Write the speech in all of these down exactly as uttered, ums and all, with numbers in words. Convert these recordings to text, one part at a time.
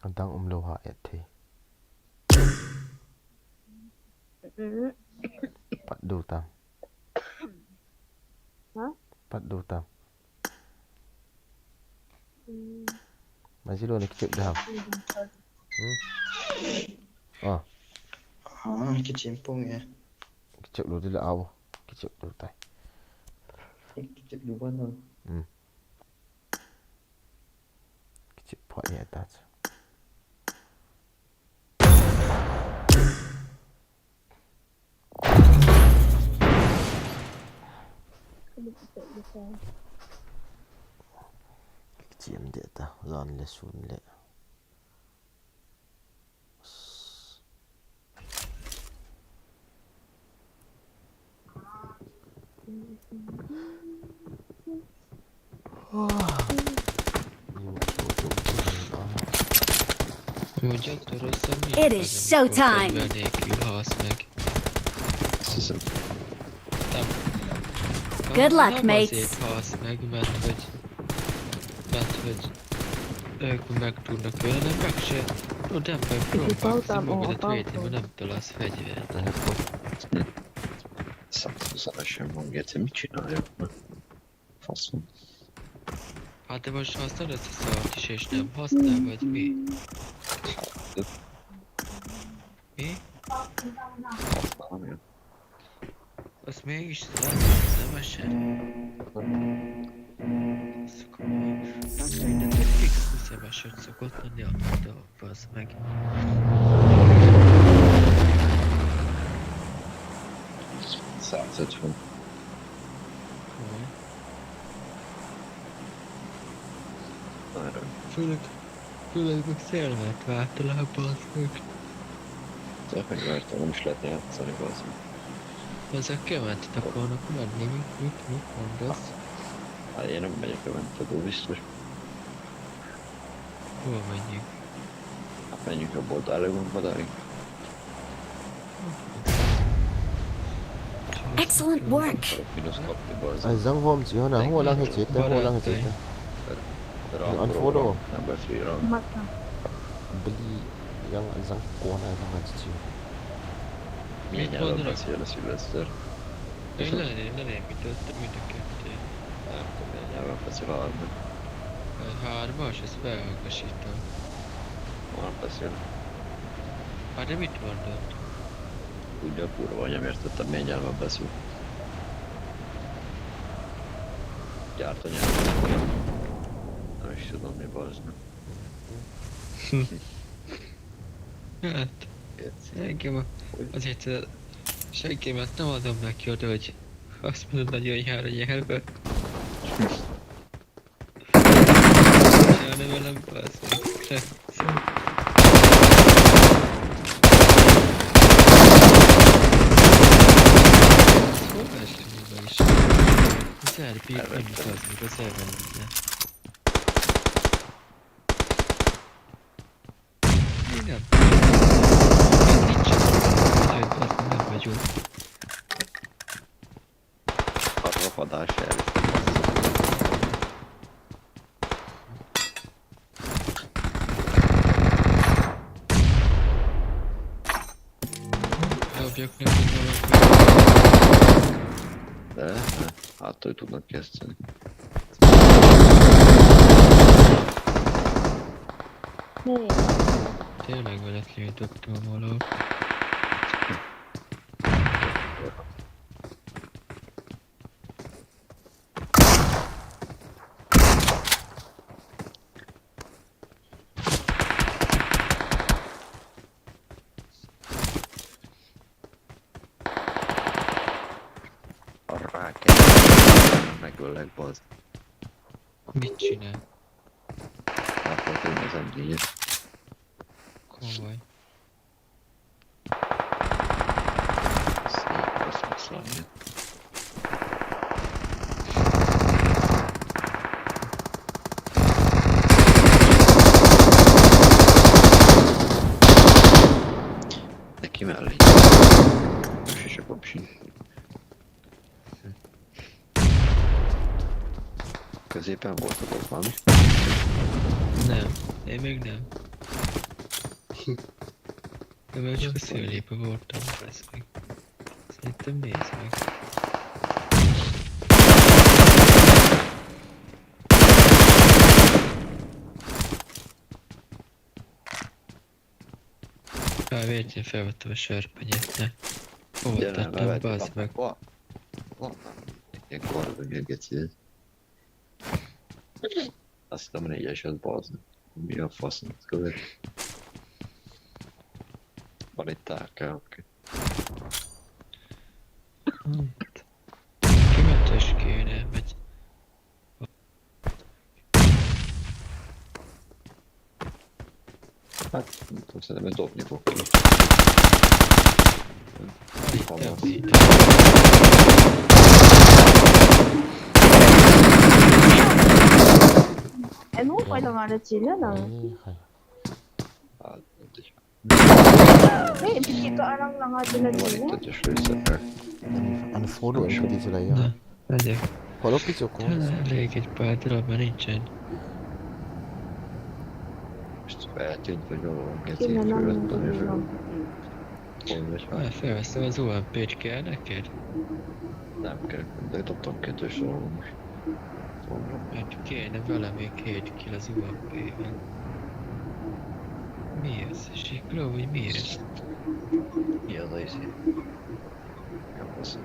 Adang umlou ha et thei. Pat du ta. Ha? Pat du ta. Hmm. Majilo na kichep da. Hmm. Ah. Ah, kichep pong e. Kichep lou dile au. Kichep lou tai. Kichep lou ba na. Hmm. Kichep pho e ta chu. Kichep de ta, jan le sun le. It is showtime. Good luck, mates. Megvan, megvan. Megvan. Ö, kun megtudnak vele, nem meg se. No, nem meg, próbáltam, próbáltam, nem a, a, a, a, nem tolás fegyvert. Hm. Szakaszalasan van, érted, mit csináljon? Faszom. Hát te most használod a szart is, és nem használ, vagy mi? Mi? Használom, ja. Azt mégis nem, nem esett. Azt mondom, hát mindent egy fix küszöbös szokott lenni a, a, az meg. Százötven. Komoly. Várj. Főleg, főleg meg Szervát vártalak, bazd meg. Szervát vártam, nem is lehetne játszani, bazd meg. Ezekkel mertetek volna menni, mit, mit, mit mondasz? Hát én nem megyek le, nem tudod, biztos. Hova menjünk? Hát menjünk jobb oldalra, gondolom. Excellent work. Azang vom si hona, ho lang he chete, ho lang he chete. Unfollow. Beli yang azang kona lang he chete. Milyen nyelven beszél a Szilveszter? Én le-, én lelépítettem mind a kettőt. Nem tudom, milyen nyelven beszél a harmad. A hármas, ezt felhangasítom. Hol beszél? Hát de mit mondott? Tudja, kurva anyja, nem értettem, milyen nyelven beszél. Gyártó nyelven tudja. Nem is tudom mi, bazd meg. Hát, engem a-, azért, ö, senkimet nem adom neki oda, hogy azt mondod, nagyon jár a nyelve. Járni velem, bazd meg. Hol esik be is? Zerbi, bazd meg, az elvenni. Nincs. Nincs. Nincs. Nincs. A rohadás el. Dobjak nekik valakit. De, de. Háttal tudnak kezdeni. Tényleg veled lőttem a valót. A rákát. Megöllek, bazd. Mit csinál? Átvertem az M négyet. Komoly. Szép, az meg szarja. Neki mellé. Sose kapsin. Középen voltak ott valami? Nem, én még nem. Também acho que se olhei pra voltar, parece que. Você também, sabe? Kaveti felvettem a sörpönyet, ne. Hova tettem, bazd meg. Én korvon nyögeti. Aztán van egyes, az bazd meg. Mi a fasznak, tudod? Van itt tárkálok. Kimetes kéne, vagy. Hát, nem tudom, szerintem ez dobni fog ki. Itt van, itt van. Eno, hoi lang ada cina lang. Hey, piti to arang lang ada cina. Unfollow and piti sila ya. Follow piti ko. Lagi pada la manicsen. Most feltűnt, hogy valahol kezét fölött van, és felveszem az U M P-t, kell neked? Nem kell, de dobtam kettős valahol most. Mert kéne valami két kill az U M P-vel. Mi ez? Sikló, vagy mi ez? Mi az a izé? Káposzta.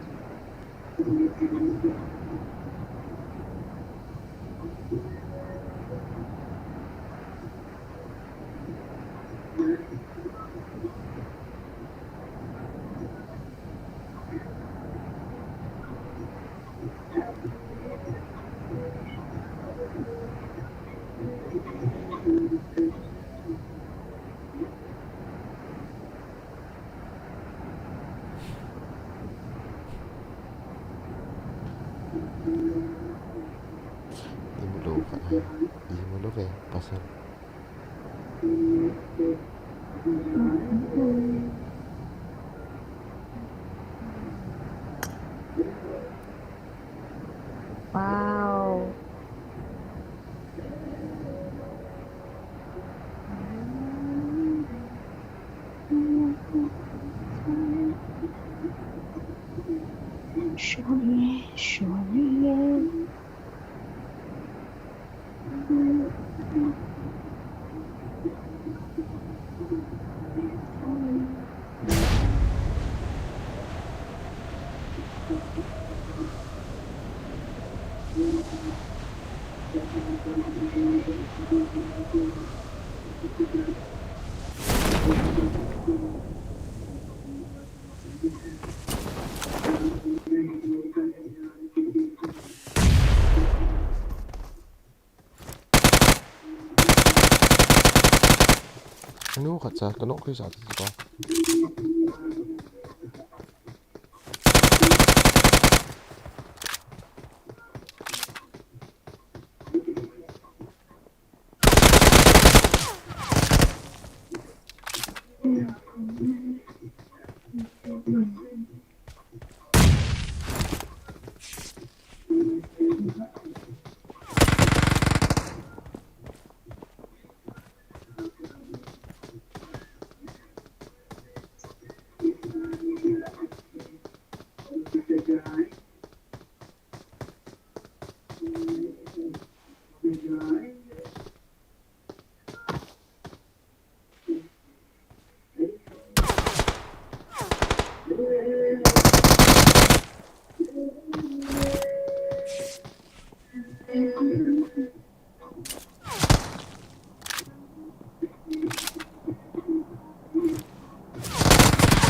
Imulo ka, imulo ka, pasal. Wow. Show me, show me, yeah. Anu khat cha, ka nok khui sa ti pa.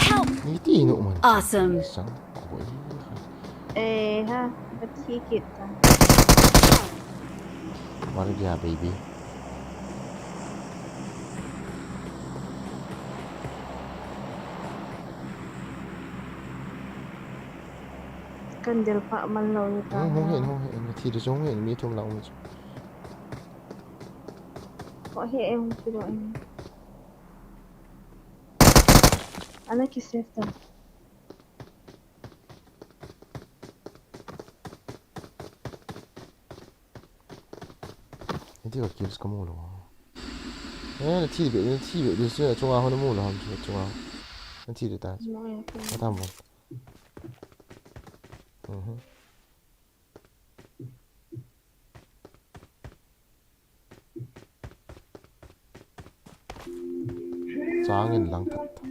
Help! Ni ti nu man. Awesome. Sang ko i. Eh ha, but he keep on. Mar gaya, baby. Kan del pa man lo ni ta. Hung, hung hin, hung hin. Thi de jong hin, mi thum la um. Ko he em ki lo em. Ana ki save ta. Iti ka kills ka mu lo. Eh, nathi be, nathi be, this is chunga hon mu la ham chu chunga. Nathi de ta. Atam bon. Mhm. Changin lang thak thak.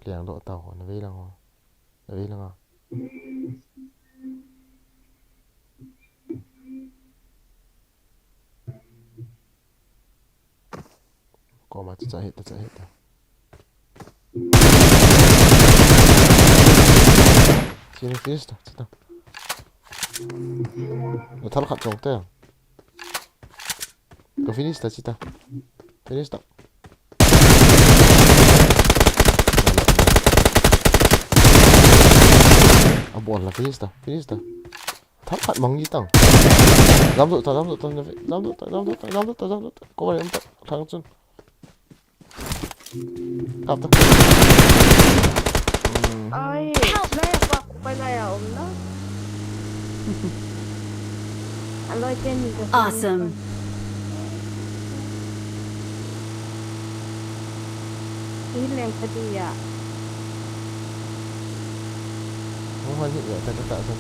Liang doh tau ho, na vei lang ho. Na vei lang ho. Koma chu cha hita, cha hita. Sini finish ta, chita. Nathal khat chong te. Ka finish ta chita. Finish ta. Abol la finish ta. Finish ta. Thal khat mang ji tang. Dam do ta, dam do ta, dam do ta, dam do ta, dam do ta, dam do ta. Ko ba ta thang chun. Kap ta. Ai, lai pa, pa lai a om na. Aloi chen ni ka. Awesome. Ileng ka dia. Mo han hi ya ta ta ta san.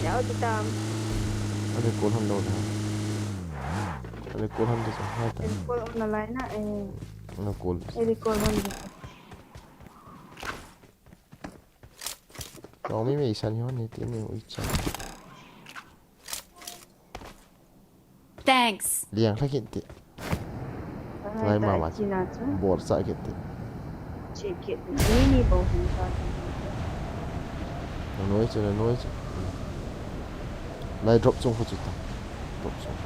Ya o ti tam. Ane kol han do da. Ane kol han do sa. Hai ta. Ane kol na lai na eh. Ane kol. Ane kol han do. Kau mi mei san hi hon ni ti mi ui chan. Thanks. Liang lha kit ti. Ngai mama. Bol sa kit ti. Chi kit ni ni bo hin ta. Na noi chu, na noi chu. Lai drop chung khu chu ta. Drop chung.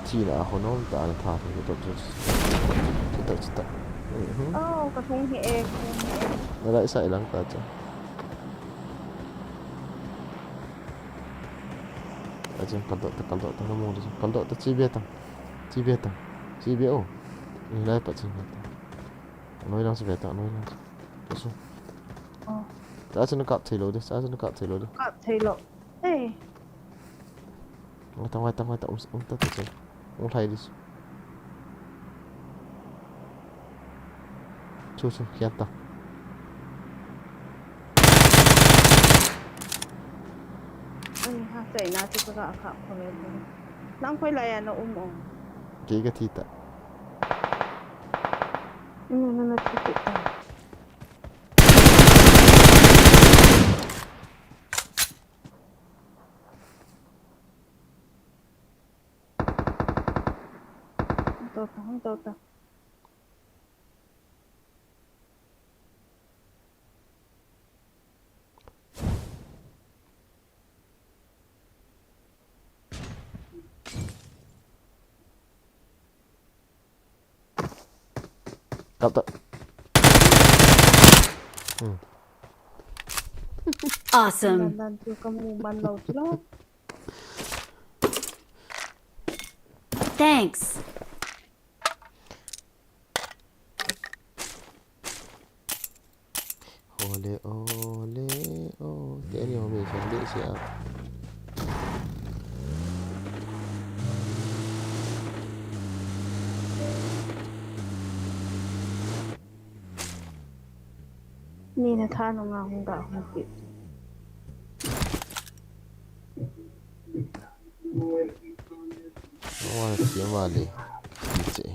Thi na ho nom ta na tha drop chung. Chuta, chuta. Mhm. Oh, ka thung hi e, ka thung hi e. Na lai sai lang ta cha. Achen kal doh ta, kal doh ta, na mu ta, kal doh ta, chi be ta. Chi be ta. Chi be o. Ni lai pa chi be ta. Noi lang si be ta, noi lang si. Ka su. Oh. Ta chu na kap thei lou de, ta chu na kap thei lou de. Kap thei lou. Eh. Ngai ta, ngai ta, ngai ta, um, um ta, ta, ta. Um, lhai di. Chu, chu, khian ta. Ai, ha, chai na chu ka ga kha kho le. Nang khoi lai a na um o. Kei ka thi ta. Ina na na thi thi ta. Hung to ta, hung to ta. Kap ta. Hmm. Awesome. Dan, dan, chu ka mu man lou chu la. Thanks. Ole, ole, o. Te ni ho mi khen de sia. Ni na tha nunga hung ga hung pi. Wa, sia wa le. Ni che.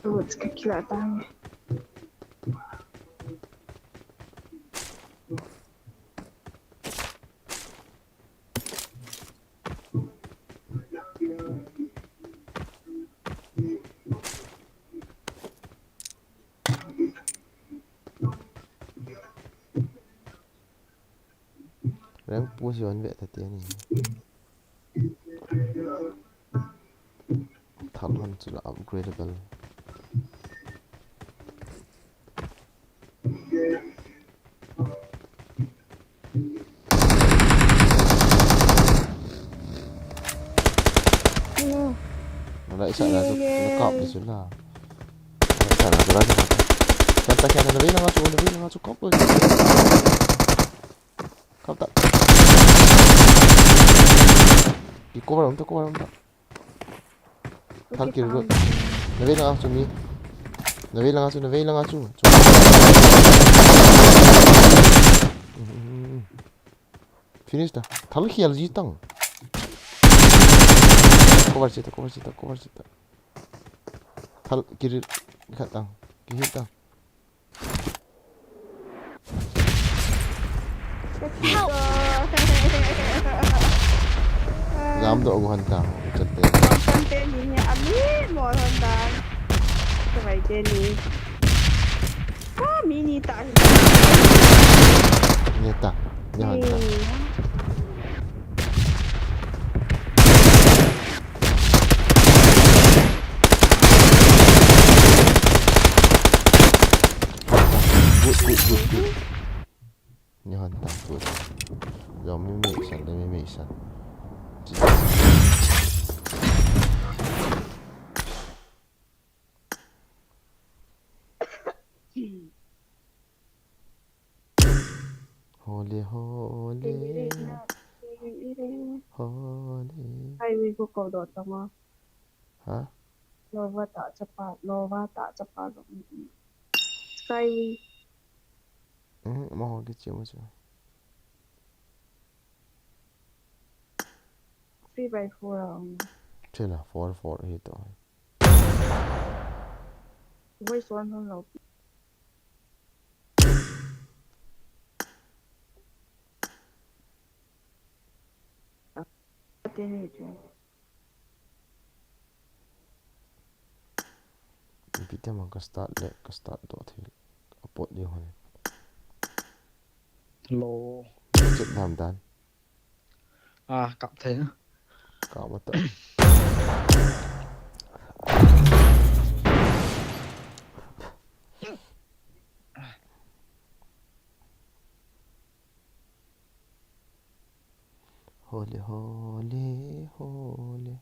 Let's go kill that time. Rank push hon ve ta ti ni. Thal hon chu la upgradable. Hello. Nalai sa na chu, nakap ni chu la. Nalai sa na chu la. Kya ta, kya ta, nalai na nga chu, nalai na nga chu, kap. Kap ta. Ki cover um ta, cover um ta. Thal kir lut. Navei langa chu mi. Navei langa chu, navei langa chu. Chu. Finish ta. Thal khial ji tang. Cover chi ta, cover chi ta, cover chi ta. Thal kir khat tang. Ki hit tang. Help! Jam doh gu hon ta, chate. Mol hon te ni hi, ami mol hon ta. Kavai te ni. Ka mi ni ta hi. Ni ta, ni hon ta. Ni. Good, good, good, good. Ni hon ta, good. Jom mi mi san, mi mi san. Hole, hole, hole. Highway ko ko do tama. Ha? Lova ta chapa, lova ta chapa lo. Skyway. Hmm, mo ho kichi mo chu. Three by four a um. Chela, four, four hi to. Voice one hon lo. Ate ni chu. Ipi tia man ka start le, ka start doh thei. A pot ding hon. Hello. Check dam dan. Ah, kap thei na. Kap mata. Hole, hole, hole.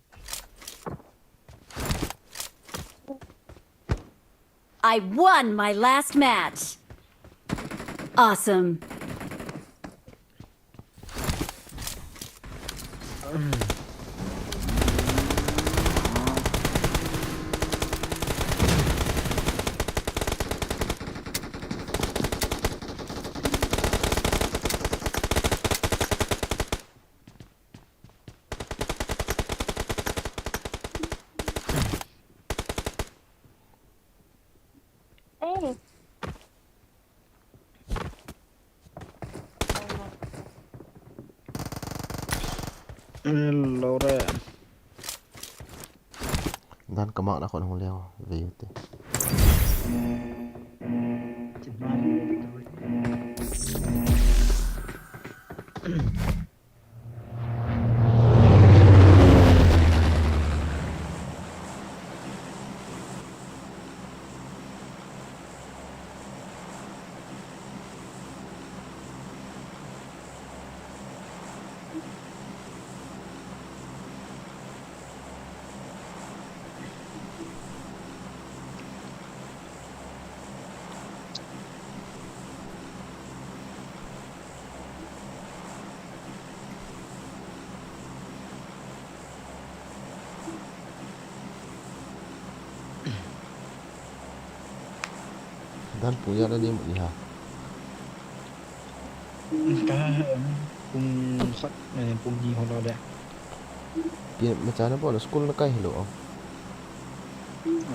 I won my last match. Awesome. Hey. Hello re. Dan ka mak na kon hung leo ve u te. Dan pung ya na ni mu ni ha. Ka, pung khat, eh, pung ni ho lo le. Pi, ma cha na bo na school na kai hi lo.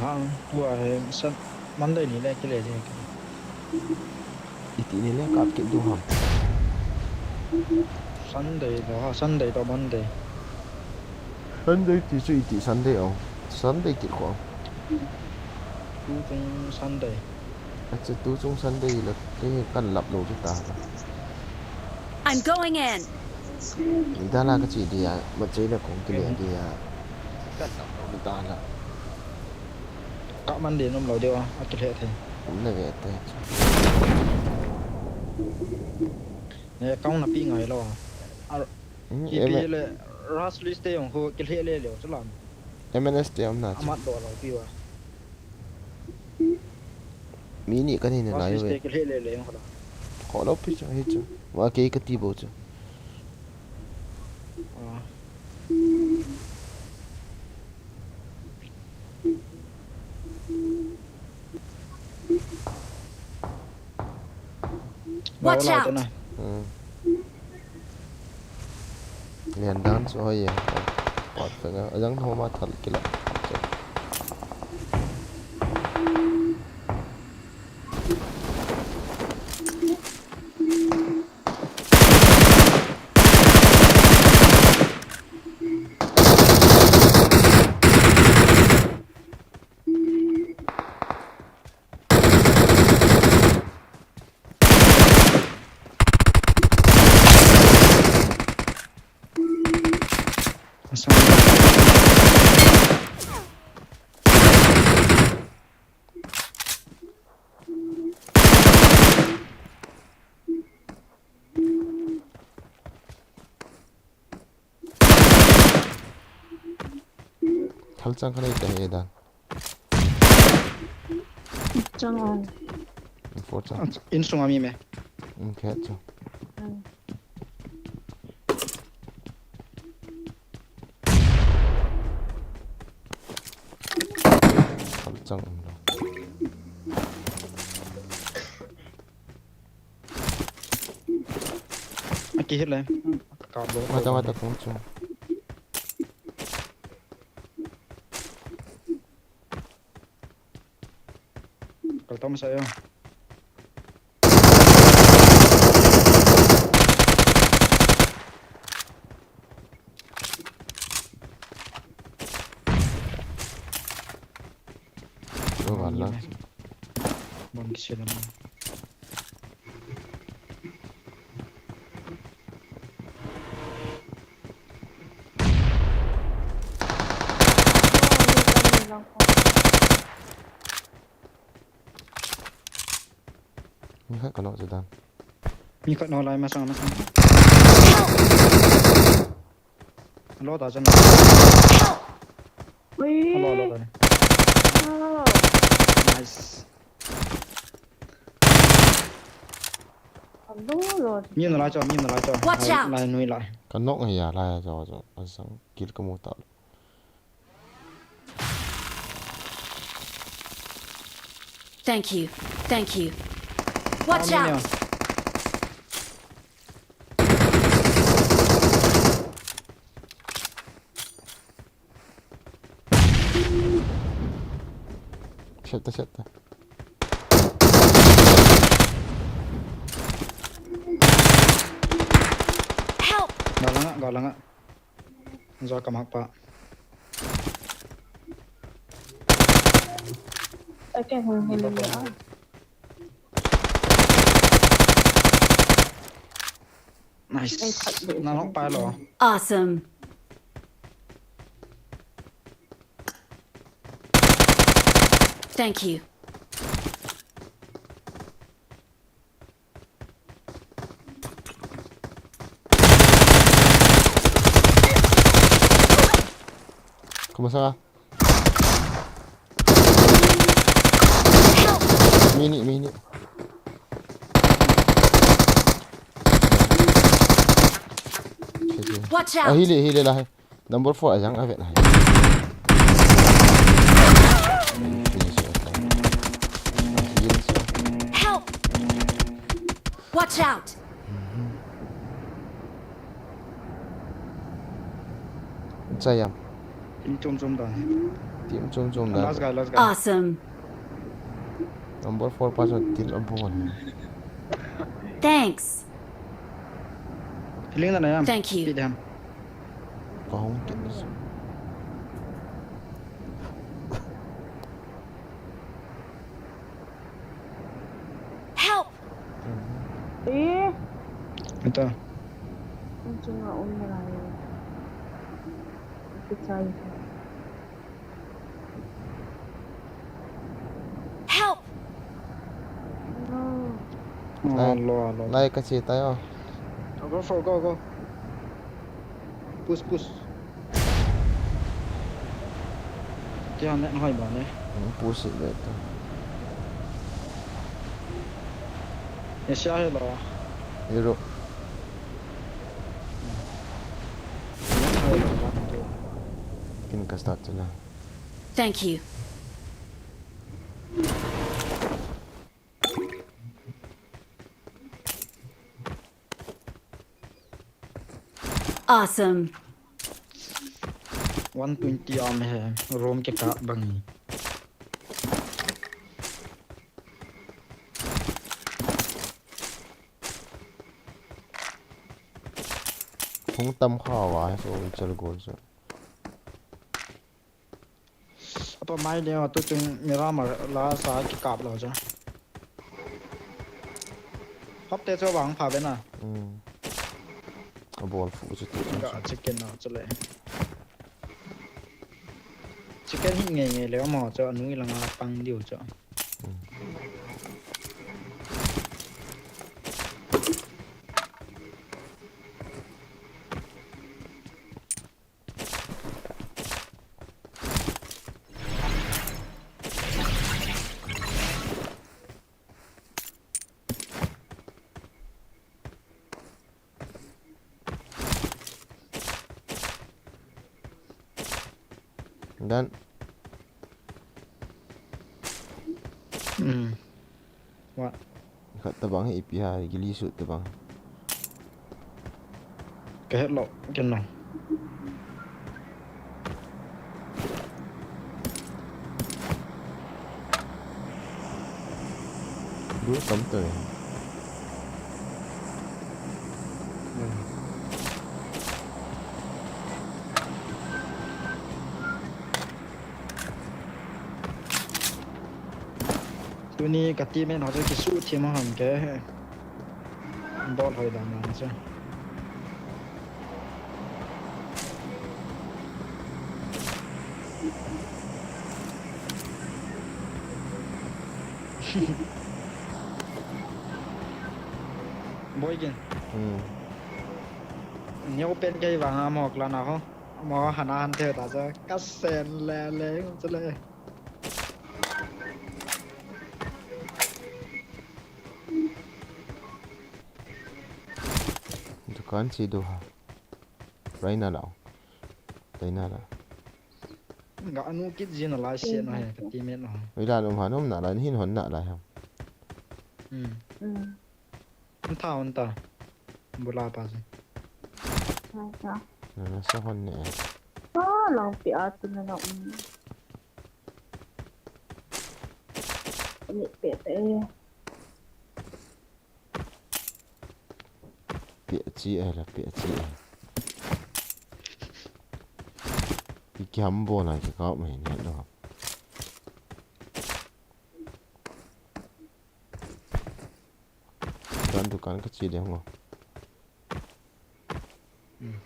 Ha, tua he, san, Monday ni le, kile le, kile. Iti ni le, kap kit du ham. Sunday lo, ha, Sunday to Monday. Sunday ti chu iti Sunday o. Sunday kit ko. Tu chung Sunday. Acha, tu chung Sunday la, te kan lap lo chu ta. I'm going in. Nidala ka chi dia, ma chei le kong kile dia. Nidala. Ka man de nom lo de wa, a kile thei. Kum na ve te. Ne kong na pi ngai lo. Ki pi le ras list te yong ho kile le le chu lam. M N S te om na. Amat do lo pi wa. Mi ni ka ni na lai ve. Ke le le le ko la. Ko lo pi chu hi chu. Ma ke ka ti bo chu. Watch out. Lian dan chu hoi e. Pat ka nga. Ajang thoma thal kila. Thal chang kha nei ta he dan. Chang a. Four chang. In sunga mi me. Okay, chang. Thal chang um lo. Aki hit le. Ka lo. Mata mata kong chung. Kal tam sa yo. Lo ba la. Bom kisi la. Ni khat ka lo chu dan. Ni khat no lai ma sang ma sang. Lo ta chan. Ui. Lo lo ta. Nice. Lo lo. Mi no lai cho, mi no lai cho. Watch out. Lai nui lai. Ka nok ya lai cho cho. Asang kill ka mu ta. Thank you. Thank you. Watch out. Siap ta, siap ta. Help! Galang ah, galang ah. Jaw ka mak pa. Ake hung hung ni a. Nice. Na nok pa lo. Awesome. Thank you. Kau masa. Mini, mini. Watch out. Ah, hile, hile la hai. Number four ajang avet hai. Help! Watch out! Chayam. Team chom chom da. Team chom chom da. Last guy, last guy. Awesome. Number four pa chu team abon. Thanks. Healing na na yam. Thank you. Feed him. Kahung kit. Help! Eh, Ito. Chunga um nalai. Kichai. Help! No. Lai, alo, alo. Lai kache tai o. Go for, go, go. Push, push. Tia net hoi ba ne. Hmm, push it le to. Asia hi lo. Europe. Net hoi lo ba ne. Kin ka start tu na. Thank you. Awesome. One twenty am he, room kikap bang. Hung tam kha va, so chal gol so. Apa mai ding o, tu chung Miramar la sa kikap lou cha. Hop te chu vang pha ve na. Hmm. A bol fu chu tu chung. Ga chicken na chu le. Chicken hi ngei ngei le mo chu, anui langa pang diu chu. Hmm. Dan. Hmm. What? Khat tabang hi ipi ha, gili sut tabang. Ka het lou, ken lou. Du tam te. Hmm. Tuni ka teammate ho chu kisuh thim ham ke. Bol hoi dan dan chu. Boi kin. Hmm. Neo pen kei vang a mok la na ho. Mo hana han thei ta chu ka sen le le chu le. Dukan chi du ha. Raina lau. Taina la. Ga anu kit jin a lai se na he ka teammate na. Oi la um han um na la hin hon na la ha. Hmm. Hmm. An tha hon ta. Bula pa se. Tha ta. Na na sa hon ne. Ah, lang pi a tu na na um. Ni pe te. Pe chi ai la, pe chi ai. Ki kiam bo na ki ka mai ne lo. Dan dukan ka chi de ngo. Hmm.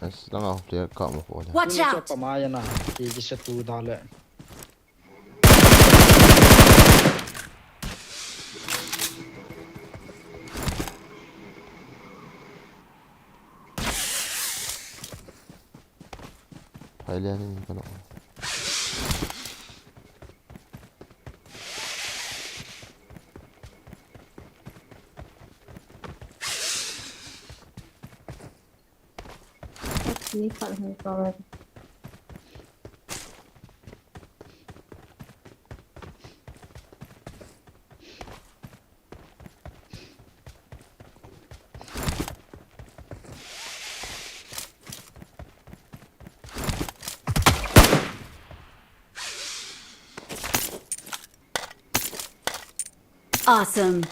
As lang a player ka mo ko da. Watch out! Pa ma ya na. Ki ki se tu da le. Phai lian in ka lo. Ni khat hung tawng. Awesome.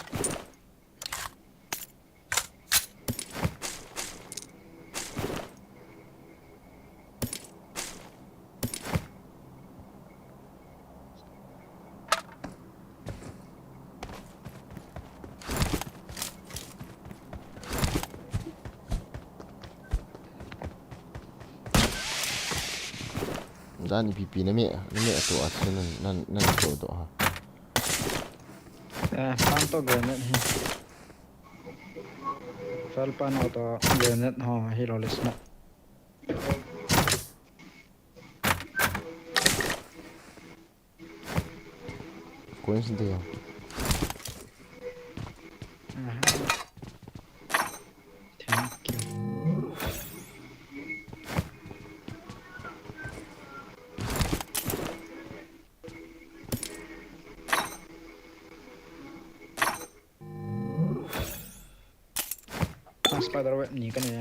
Dan ipi ipi na me, na me to a chu nan, nan, nan to do ha. Eh, pan to grenade hi. Fel pan auto grenade ho hi lo le smoke. Coins dia. Aha. Thank you. Ah, spider web ni ka ne.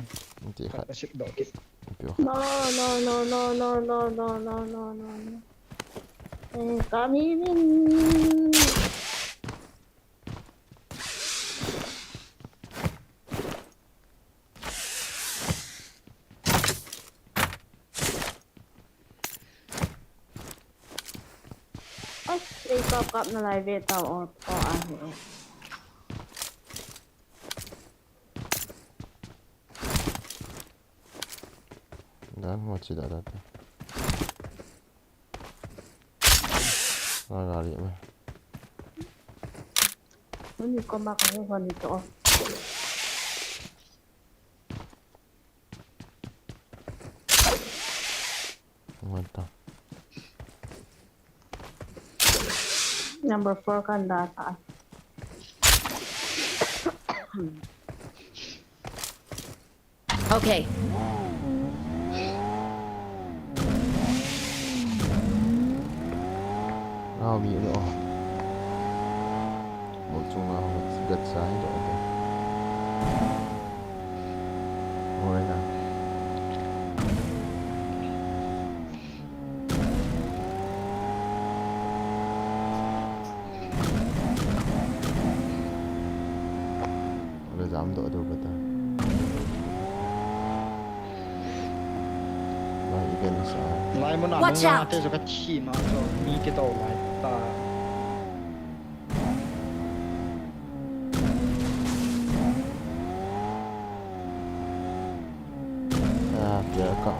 Ti khat. Ka sip doh kit. Ti khat. No, no, no, no, no, no, no, no, no, no, no, no. Eh, kami min. Ai, ei kap kap na lai ve tau o, o a hi o. Dan mo chi da da ta. Na gari me. Ni ko ma ka he ho ni to. What the? Number four kan da ta. Okay. Ngau mi lo. Mo chung ngau gat sa hi lo. Mo le na. Ole jam doh doh kata. Lai iben sa. Lai mun a. Watch out! Te jo ka chi ma jo mi ke to lai ta. Ah, pia ka.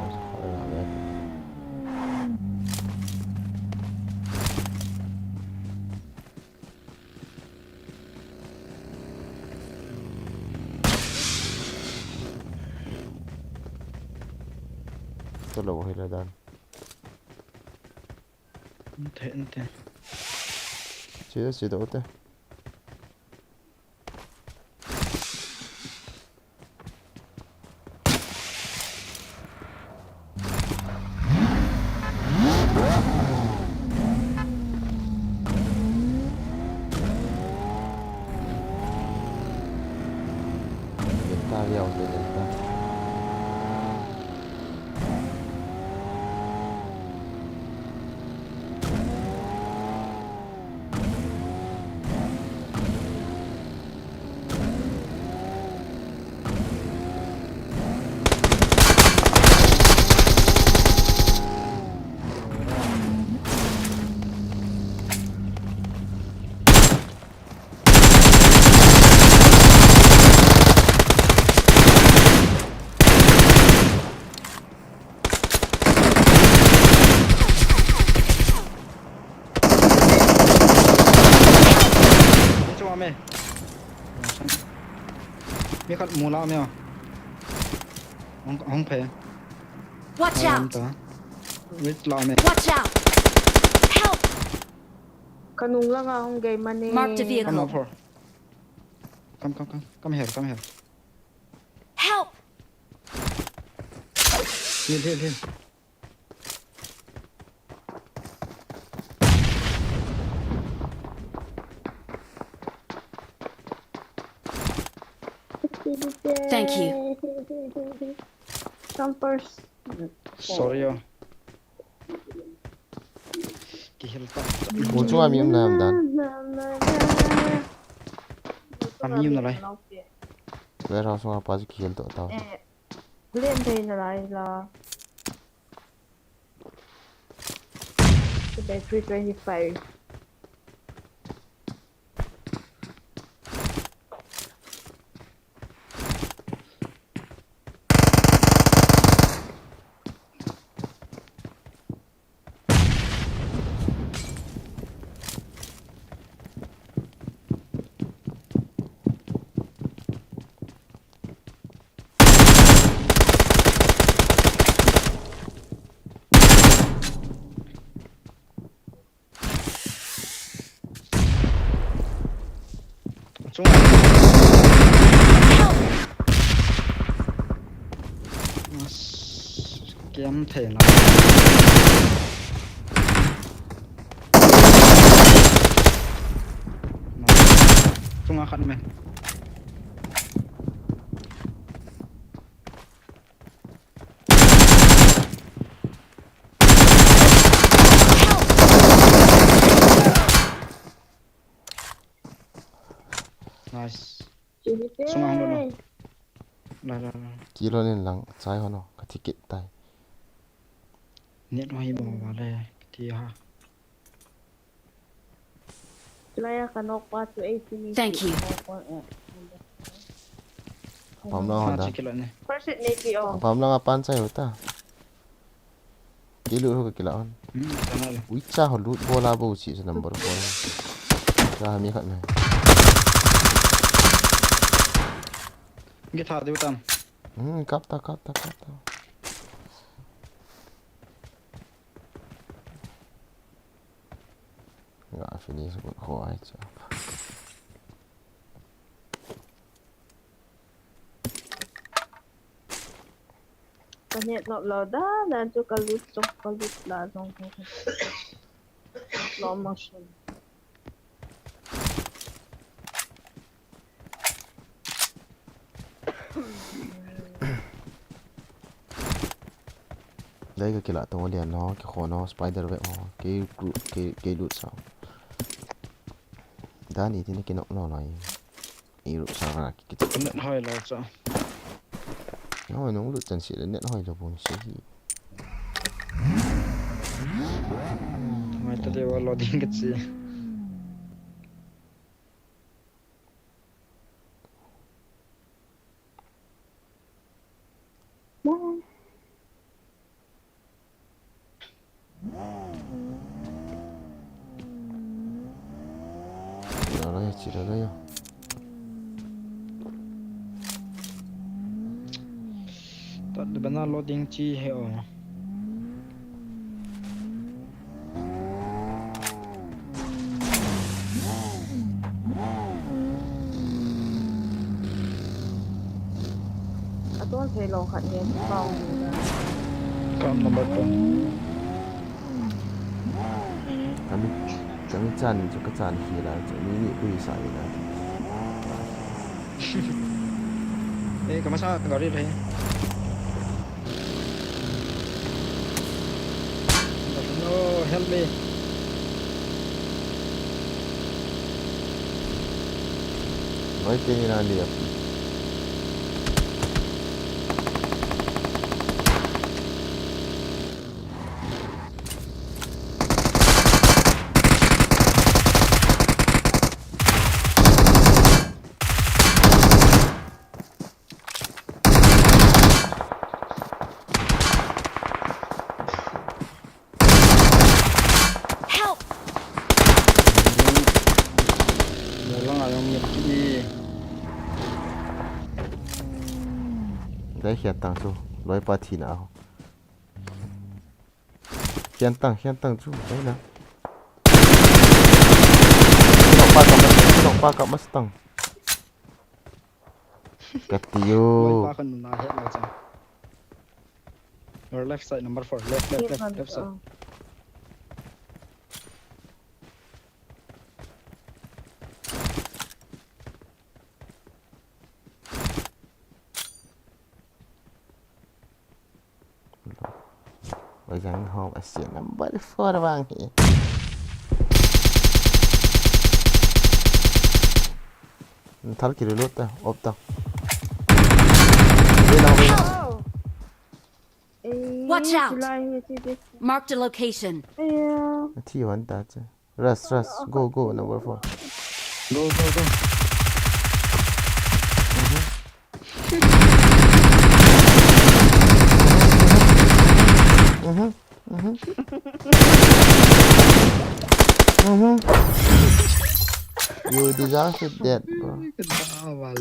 Talo hila dan. Ante, ante. Sida, sida, ute. Delta, ya, delta. Ni chu ame. Mi khat mu la me. Hong, hong phe. Watch out! Wait la me. Watch out! Help! Kanung langa hong gei mane. Marked a vehicle. Come, come, come. Come here, come here. Help! Heal, heal, heal. Thank you. Come first. Sorry, yo. Kihil ta. Mo chunga mi um nam dan. Ami um nalai. Warehouse sunga pa chu kikhel doh tau. Eh, len thei nalai la. Today three twenty-five. Chunga. As, kiam thei na. Chunga khat me. Nice. Sunga hung lo. La, la, la. Kilo nin lang, chai hono, ka thi kit tai. Net ho hi bang ba le, ti ha. Laya ka nok pa chu eighty ni. Thank you. Pam lang ha da. Check kilo ne. First hit ne pi o. Pam lang a pan chai ho ta. Kei lut ho ka kila on. Hmm, tana le. Ui cha ho lut bola bo si sa number four. Cha mi khat ne. Nge tha deu tam. Hmm, kap ta, kap ta, kap ta. Nga finish ko ko ai cha. Ka net nop lou dan dan chu ka lut chok, ka lut la jong ko. Slow motion. Dai ka kila tong lian no, ki kho no, spider web ho, kei group, kei, kei lut sa. Dani tini ki nok no no. I lut sa ka ki. Net hoi lo cha. No, nung lut chan si le net hoi lo bun si hi. Mai ta de wa loading ka chi. Chira la ya, chira la ya. Tat bana loading chi he o. Aton thei lo khat nge pau ni na. Kam number two. Kami, kami chan chu ka chan hi la chu ni ni pui sa ni la. Eh, kama sa gari le. No, help me. Vai te ni na liap. Help! Dalang ayong yaki. Dai hiat tang chu, loi pa thi na ho. Hian tang, hian tang chu, dai na. Nok pa kap mas, nok pa kap mas tang. Ka ti u. Loi pa khan na het lo cha. Your left side, number four. Left, left, left, left side. Oi jang ho a sia number four vang hi. Thal ki reload ta, op ta. Ve lang, ve lang. Oh. Eh, Watch out! Chulai hi chi chi. Marked a location. Aya. Thi hon ta che. Rush, rush. Go, go, number four. Go, go, go. Mhm. Mhm. Mhm. Mhm. You deserve it, that, bro. Kena awal.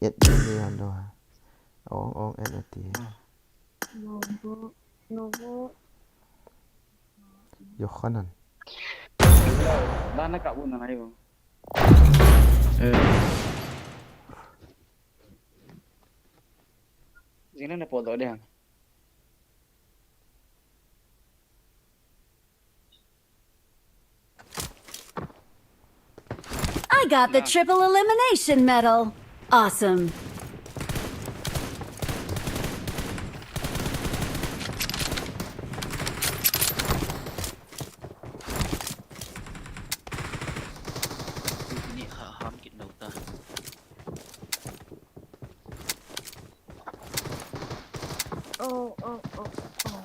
Et ni ni han do ha. Ong, ong, et ati. Ah. No go, no go. Yohanan. Dana ka bu na na yo. Eh. Jing na na po do de ha. I got the triple elimination medal. Awesome. Ni ha ham kit nau ta. Oh, oh, oh, oh.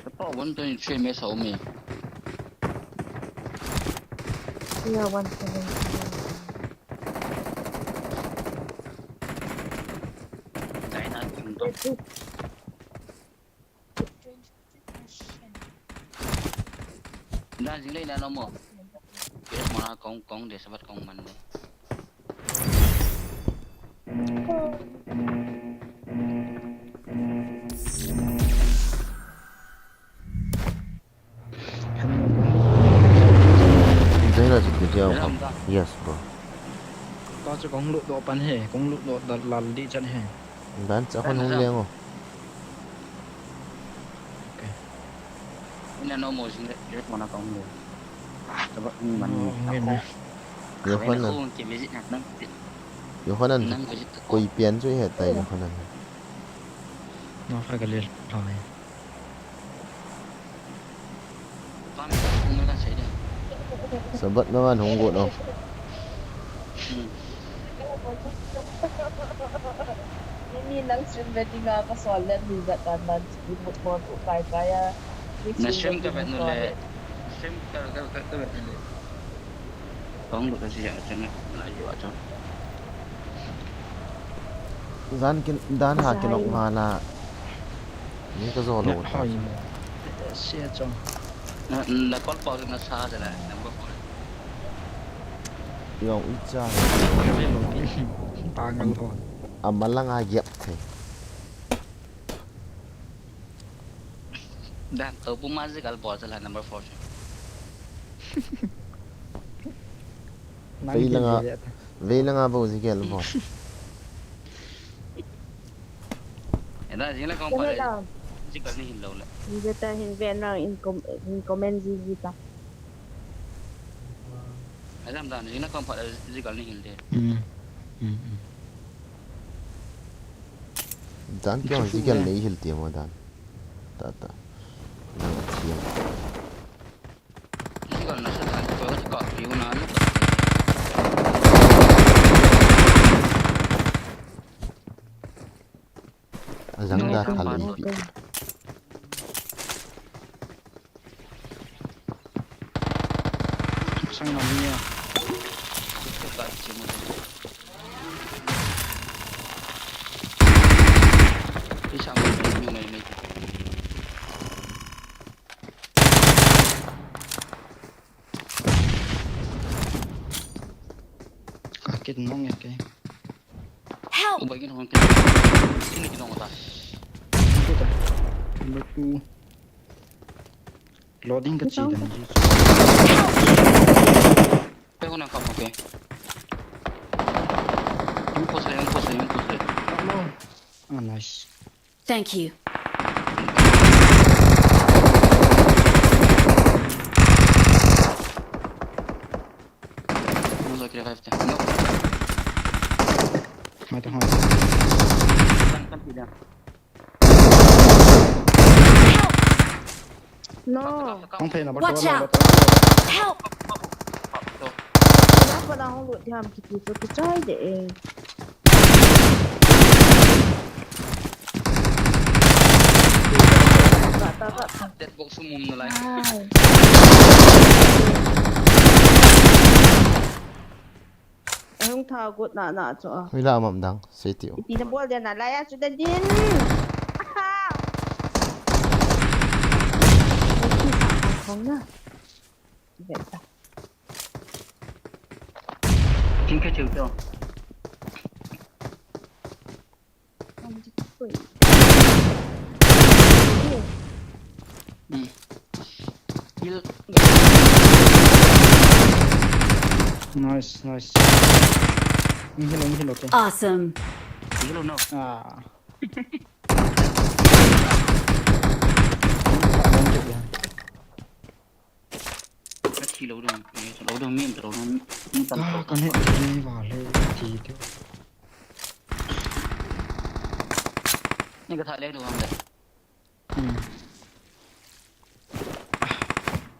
Kapa one twenty-three me sa umi. Yeah, one seventy. Dai na tum to. Dan jing lei na no mo. Yes, mana kong, kong de sabat kong man de. Yes, bro. Ka chu kong lut doh pan he, kong lut doh lal di chan he. Dan cha khon hung leng o. Ina no mo jing le, mo na kong le. Taba ni man ni. Yohanan. Yohanan. Koi pian chu he tai Yohanan. No fa ka le. Sabat na man hung go no. Mimi nang stream wedding a ka sol le mi gat dan dan remote phone u kai kai a. Na stream ka vet nu le. Stream ka ka ka ka vet nu le. Kong lu ka si ya chang na yu a chang. Zan kin dan ha kin ok ma la. Ni ka zo lo ta. Si ya chang. Na na kol pa na sa de la number four. Yong i cha. Tangal ho. Amalang a yep the. Dan to bu ma jigal bol jala number four. Veilanga, veilanga bo jigal bol. Eda jingla kong pale. Jigal ni hin lo le. Ni jeta hin ve na in com-, in comment ji ji ta. Adam dan jingla kong pale jigal ni hin de. Hmm. Hmm, hmm. Dan kya jigal ni hil ti mo dan. Ta, ta. Nang a thiam. Isi kal na sa dan ko ka pi u na na. Azang da thal ipi. Sang nam nia. Ka chi mo. Isang mai mai mai. Ka kit nong ya ke. Help! Ubai kin hong kin. Sini kin hong ta. Number two. Loading ka chi dan ji. Pe hong nang kam ke. Yung push le, yung push le, yung push le. No, no. Ah, nice. Thank you. Revive te. No. Mai ta hoi. Kan, kan ti da. No. Hong thei na ba. Watch out. Help. Pap, pap, pap, pap, pap, pap. Ina pa na hong lut diam kiti so kichai de e. Dead box mum na lai. Ai. Ahung tha got na na chu a. Hui la mam dang, sei tiu. Iti na bol dia na la ya chu da din. Aha. Khong na. Vet ta. King ka chu to. Hmm. Heal. Nice, nice. Heal, heal, okay. Awesome. Heal, no. Ah. Ka thi lou ding, eh, lou ding, min lou ding, min tan lou. Ah, ka net ni va le ti ti. Ni ka tha le du ham le. Hmm.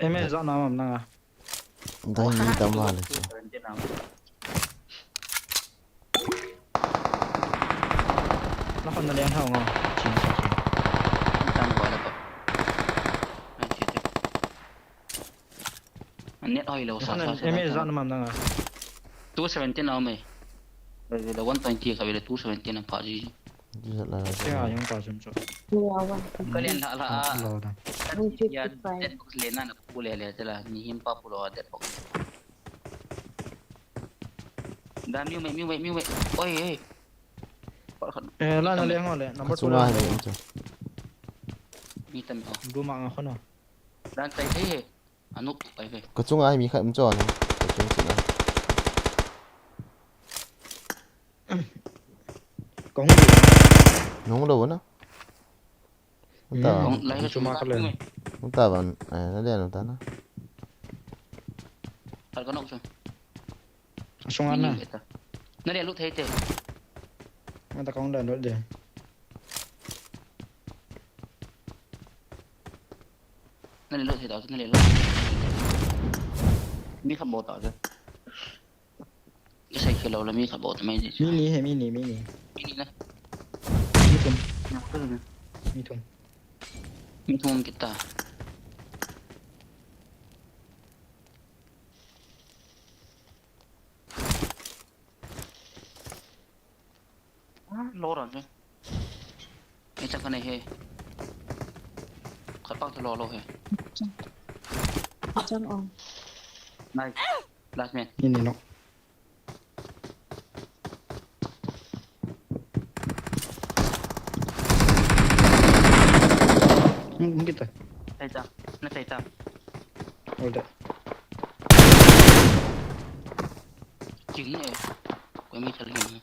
Em, eh, za na mam na nga. Dai ni tam va le. Na khon na leng hao ngo. Chin sa chin. Tam ko la ko. Ai, chin. Net hoi lo sa sa. Eme sa na mam na nga. Two seventeen a me. Le one twenty ka le two seventeen a pa ji. Ji la la. Kya yung pa sum so. Ka len la la. Lo da. Two fifty-five. Dead box le na na pu le le la. Ni him pa pu lo dead box. Dan miu mai, miu mai, miu mai. Oi, oi. Eh, la na le ngo le. Number two la. Mi tam ko. Du ma nga khono. Dan tai thei he. Anuk pai ve. Ka chunga mi khat um cho na. Ka chung china. Kong. Nung lo na. Uta. Kong lai ka chuma ka le. Uta ban. Eh, na le uta na. Har ka nok chu. Sunga na. Na le lu thei te. Ma ta kong dan lut de. Na le lo thei ta, na le lo. Mi khat bol ta. Ka sai khel lo la mi khat bol ta mai ji. Mi ni he, mi ni, mi ni. Mi ni na. Mi thum. Mi thum. Mi thum kita. Ah, lo ran he. Ei, chang ka nei he. Khat pa te lo lo he. Chang. Chang ong. Nice. Last man. Ini no. Hmm, kita. Sai ta. Na sai ta. Hold it. Jing eh. Koi mai chal hi.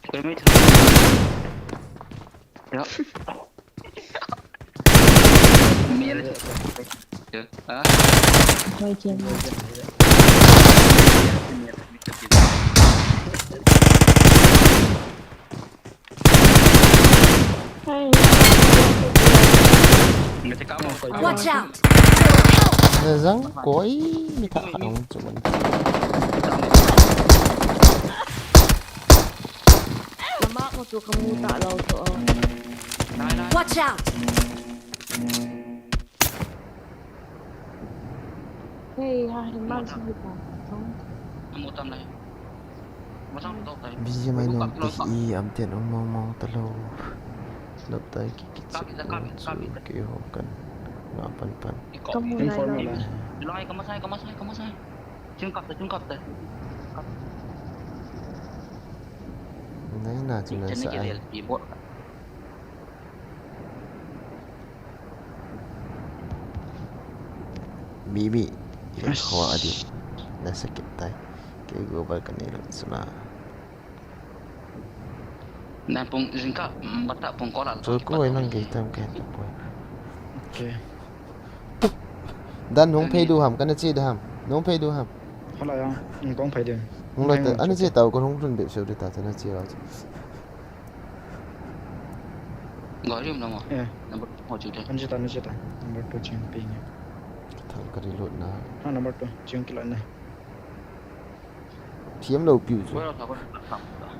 Koi mai chal. Ya. Mai chal. Watch out! Help! Jang koi mi ta dong chu man. Lama ko chu kamu ta lo to. Watch out! Hey, ha, hi man sung hi ta. Amu tam lai. Masang to tai. Busy mai nung ti i am tian ong mong mong ta lo. Lop tai ki ki chu ki ho kan. Nga pan pan. Informal lai. Lai ka masai, ka masai, ka masai. Chung kap ta, chung kap ta. Nai na chung na sa ai. Bibi, ila khawa adi. Na sakit tai. Kei go bar kani lang suna. Dan pung jingkah, mm, bata pung kola. Chu ko nang kei tam kei ta poi. Okay. Dan hung phei du ham, kana che du ham. Hung phei du ham. Hala ya, hung kong phei du. Hung la ta, ana che tau ka hung lhun bep seu de ta, ana che la. Gari um lama. Eh. Number two ho chu de. Ana che ta, ana che ta. Number two ching pi ni. Thang ka reload na. Ha, number two ching kila na. Thiam lo piu chu. Well, thak, thak, thak.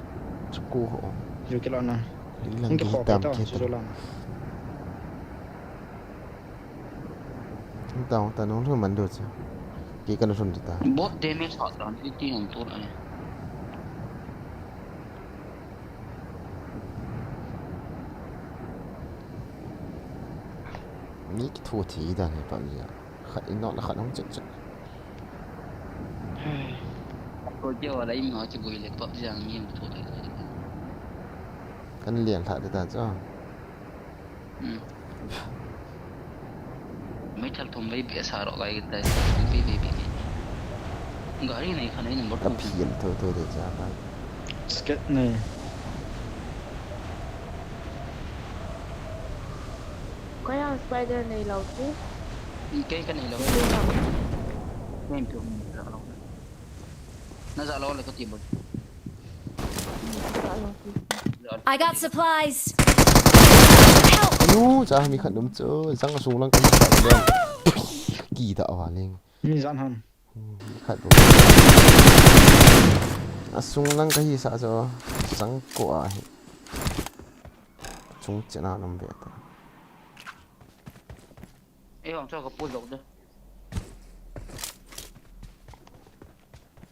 Chu ko ho. Ju kila na. Ling lang hung ki tam ta, ke chu ta. Chu la na. Hung ta, hung ta, nung lhung man do chu. Ki kan lhung ta. Bot damage ha ta, ti ti hung tu la. Mi ki thu thi dan he pa ni a. Khat in nok la khat hung chek chek. Ko keu a la im ho chi bui le pop jang mi hung thu thi. Kan lian lha de ta chu. Hmm. Mei thal thum bei be sa ro gai tai. Thum bei bei bei. Gari nei khan ei number two. Phian tho tho de cha ta. Sket nei. Koi ang spider nei lo ki? Kei ka nei lo. Nei lo. Nei tu nei lo. Na za lo le ka ti bol. I got supplies. Help! Nu, cha mi khat um chu, jang sung lang ka sa le. Ki da wa leng. Mi jan ham. Mi khat um. A sung lang ka hi sa chu, jang ko a hi. Chung chena lam ve ta. Ei, hong cho ka pu lok de.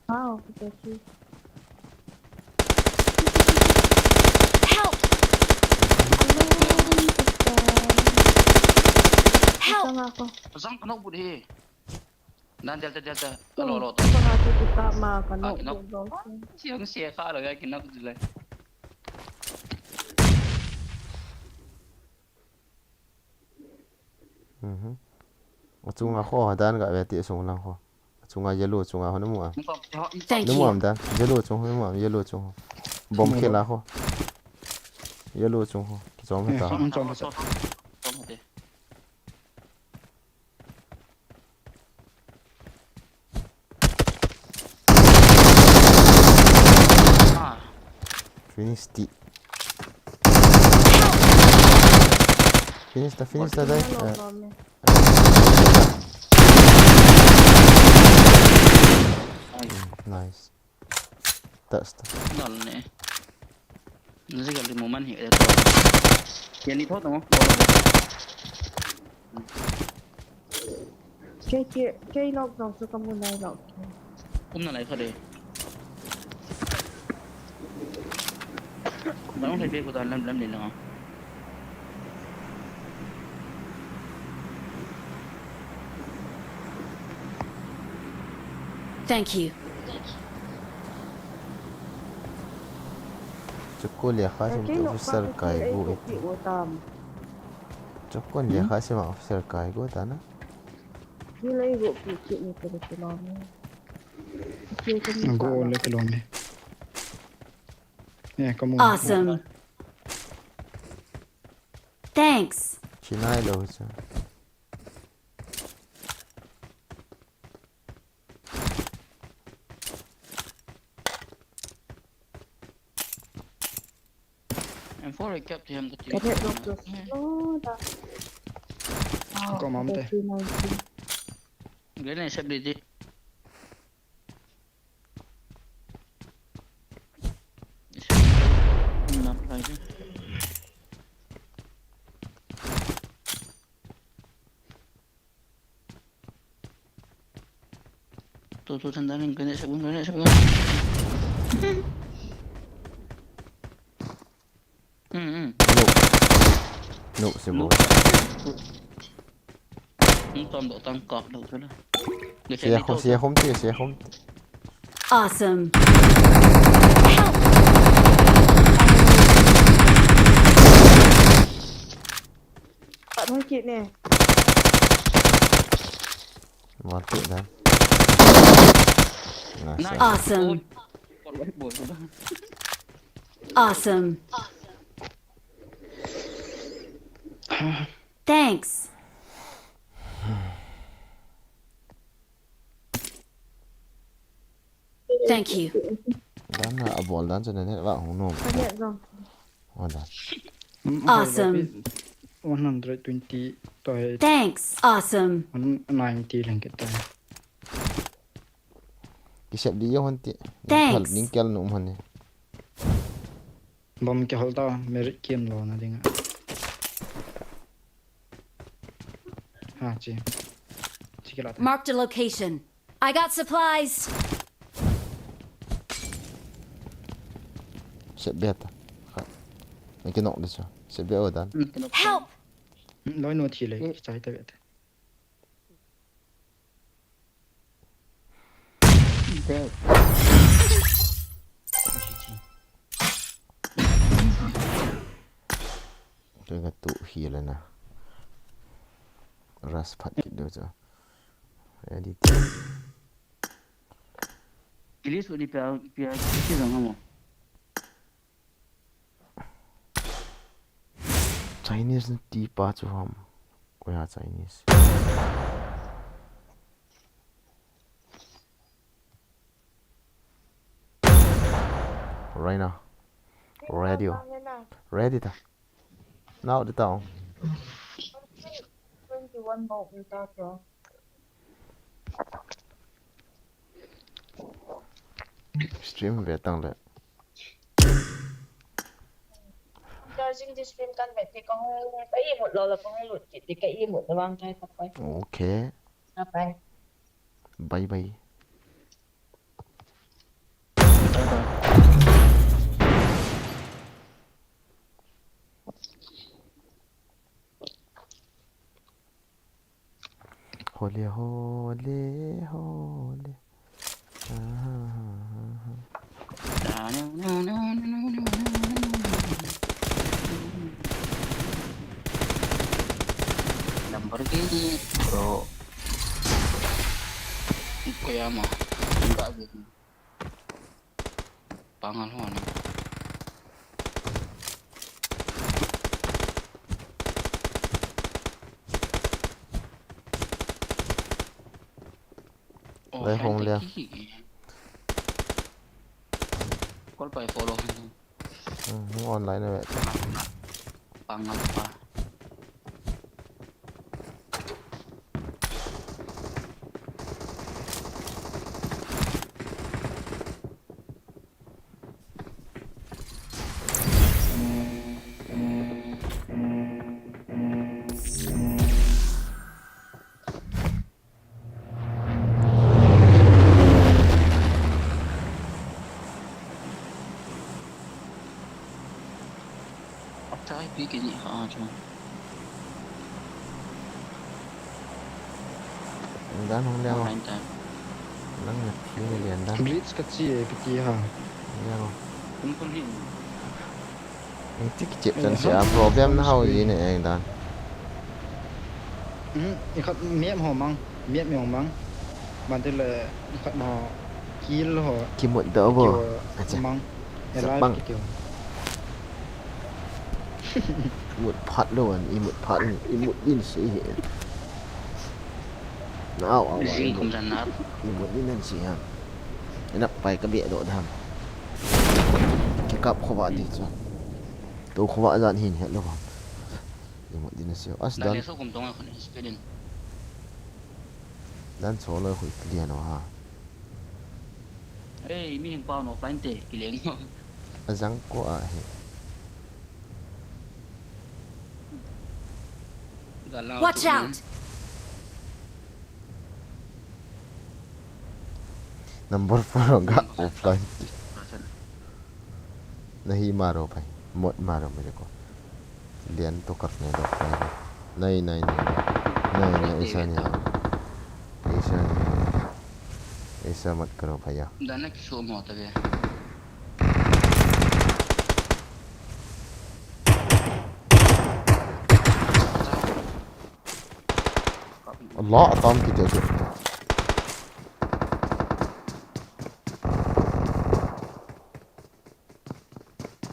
Wow, kita ki. Help! Help! Pasang ka nok but he. Dan delta, delta. Alo, alo. Pasang ka tu kita ma ka nok. Siang sia ka lo ya ki nok jilai. Mhm. Achunga kho dan ga ve ti sung lang kho. Achunga yellow chunga ho namu am. Thank you. Namu am dan. Yellow chung ho namu am, yellow chung ho. Bom khela kho. Yellow chung ho. Kichom ta. Finish ti. Finish ta, finish ta, dai. Nice. That's the. Dal ne. Nasi gali mo man hi. Keni tho to. Kei, kei, kei lok jong chu ka mu nai lok. Um nalai kha de. Nang le be ko dan lam lam ni na. Thank you. Chukko lekha sim officer kai go iti. Chukko lekha sim officer kai go ta na. Ni lei go pi ki ni ko de kilom. Go le kilom. Awesome. Thanks. Chinai lo cha. M four I kept him. Ka det lok to. Oh, da. Ko mam te. Grenade sep di di. Not like it. Tu, tu, tanda ning kena sebun, kena sebun. Hmm, hmm. No. No, sebun. Hung tom doh tang kap doh tu la. Sia khom, sia khom ti, sia khom ti. Awesome. Help! Pat hoi kit ne. Mati dah. Nice. Awesome. Awesome. Thanks. Thank you. Dan na abol dan chu na net va hung nom. Ka net jong. Oh, dan. Hmm, Awesome. One hundred twenty to hai. Thanks. Awesome. One ninety lang kita. Kisep di yo hon ti. Thanks. Ning kel nom hon ni. Bom kihol ta, merit kiam lona dinga. Ha, chi. Chi kila ta. Marked a location. I got supplies. Sep beta. Ha. Naki nok diso. Sep be o dan. Hmm, kinok. Help! Hmm, loi no thi le, eh, kichai ta beta. Dead. Kei katu hi le na. Ras phat kit deu chu. Ready. Kilis uni pia, pia, pia jong hamo. Chinese na ti pa chu ham. Koya Chinese. Right now. Radio. Ready ta. Now the town. Twenty-one mo ta to. Stream ve tang le. Charging this stream kan ve ti ka hung, ka imut lo la ka hung lut kit ti ka imut na vang tai ka pai. Okay. Ka pai. Bye bye. Hole, hole, hole. Ahahaha. Lamborghini, bro. Koyama. Enggak gitu. Pangal ho ni. Oh, lai hong lia. Call pai follow han. Hmm, hung online na ve. Pangal pa. Acha ipi kini kha acha. Dan hung leng o. Online time. Nang na thi ni lian dan. Glitch ka chi e, piti ha. Leng o. Kum kum hi. Eng ti kichep chan sia, problem na hao ji ne eng dan. Hmm, i khat miam ho mang, miam yong mang. Ban te le i khat ho kill ho. Kimut da bo. Mang. Sa bang. Mut phat lo an, i mut phat, i mut din si hi. Na au au. Jing kum jan na. I mut din an si ha. Ina pai ka be do dam. Ki kap kho ba di chu. To kho ba jan hin het lo ba. I mut din an si. As dan. Dan so kum tong a khun speed in. Dan so lo khu clear no ha. Ei, mi hing pau no offline te, kileng. Ajang ko a hi. Watch out! Number four ga offline. Nahi maro bhai. Mot maro mere ko. Lian to kar ne do. Nahi, nahi, nahi. Nahi, nahi, aisa nahi. Aisa nahi. Aisa mat karo bhaiya. Dana ki so mo ta ve. Allah, atam kiti ase.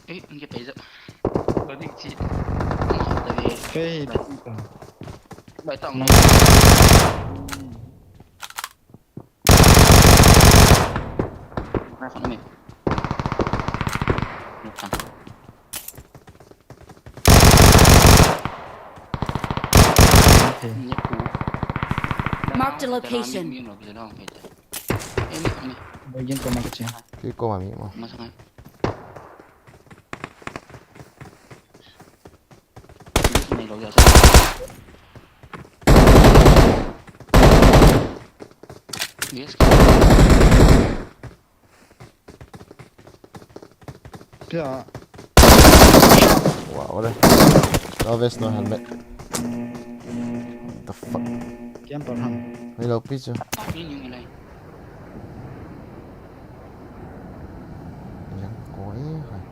Eh, anke pai ja. Balik chi. Hey, bai tang. Bai tang. No. Khat ni. Ni khat. Okay. Ni ku. Marked a location. Ni lo, ni lo, ni lo. Eh, ni, ni. Baigin ko ma ka che. Ki ko ma mi ma. Ma sa ngai. Ni lo ya sa. Yes. Kya? Wow, what a, no vest, no helmet. The fuck? Camper ham. Hello, picture. Yang koi hai.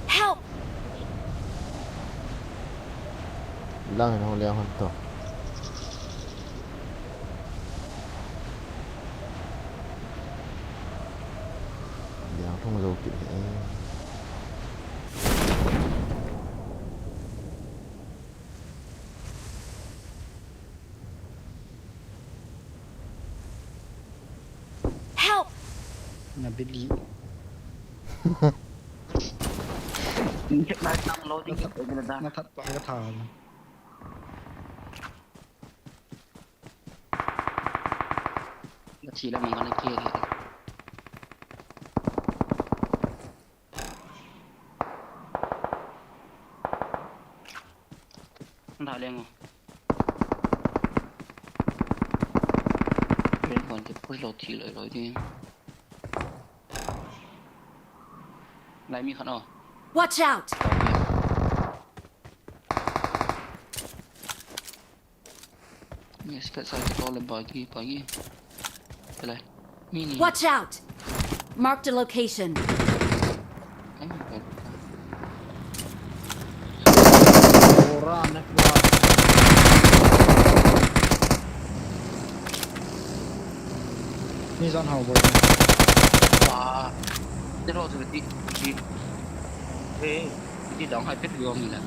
Help! Lang hin hung liang hon to. Liang thung jou kit hi. Help! Na bili. Ni chet lai tam lo ding. Na that, na that pa ka tha. Na thi la mang ka na ke. An tha leng o. Ren kon ke push lo thi loi loi ding. Lai mi khat o. Watch out! Yes, ka sa ka to le bagi, bagi. Te lai. Mini. Watch out! Marked a location. Ai, ka. Ora, ne kua. Ni jan hao boy. Wa. Te ro tu ti, ti. Eh, ti dang hai pet yo mi la.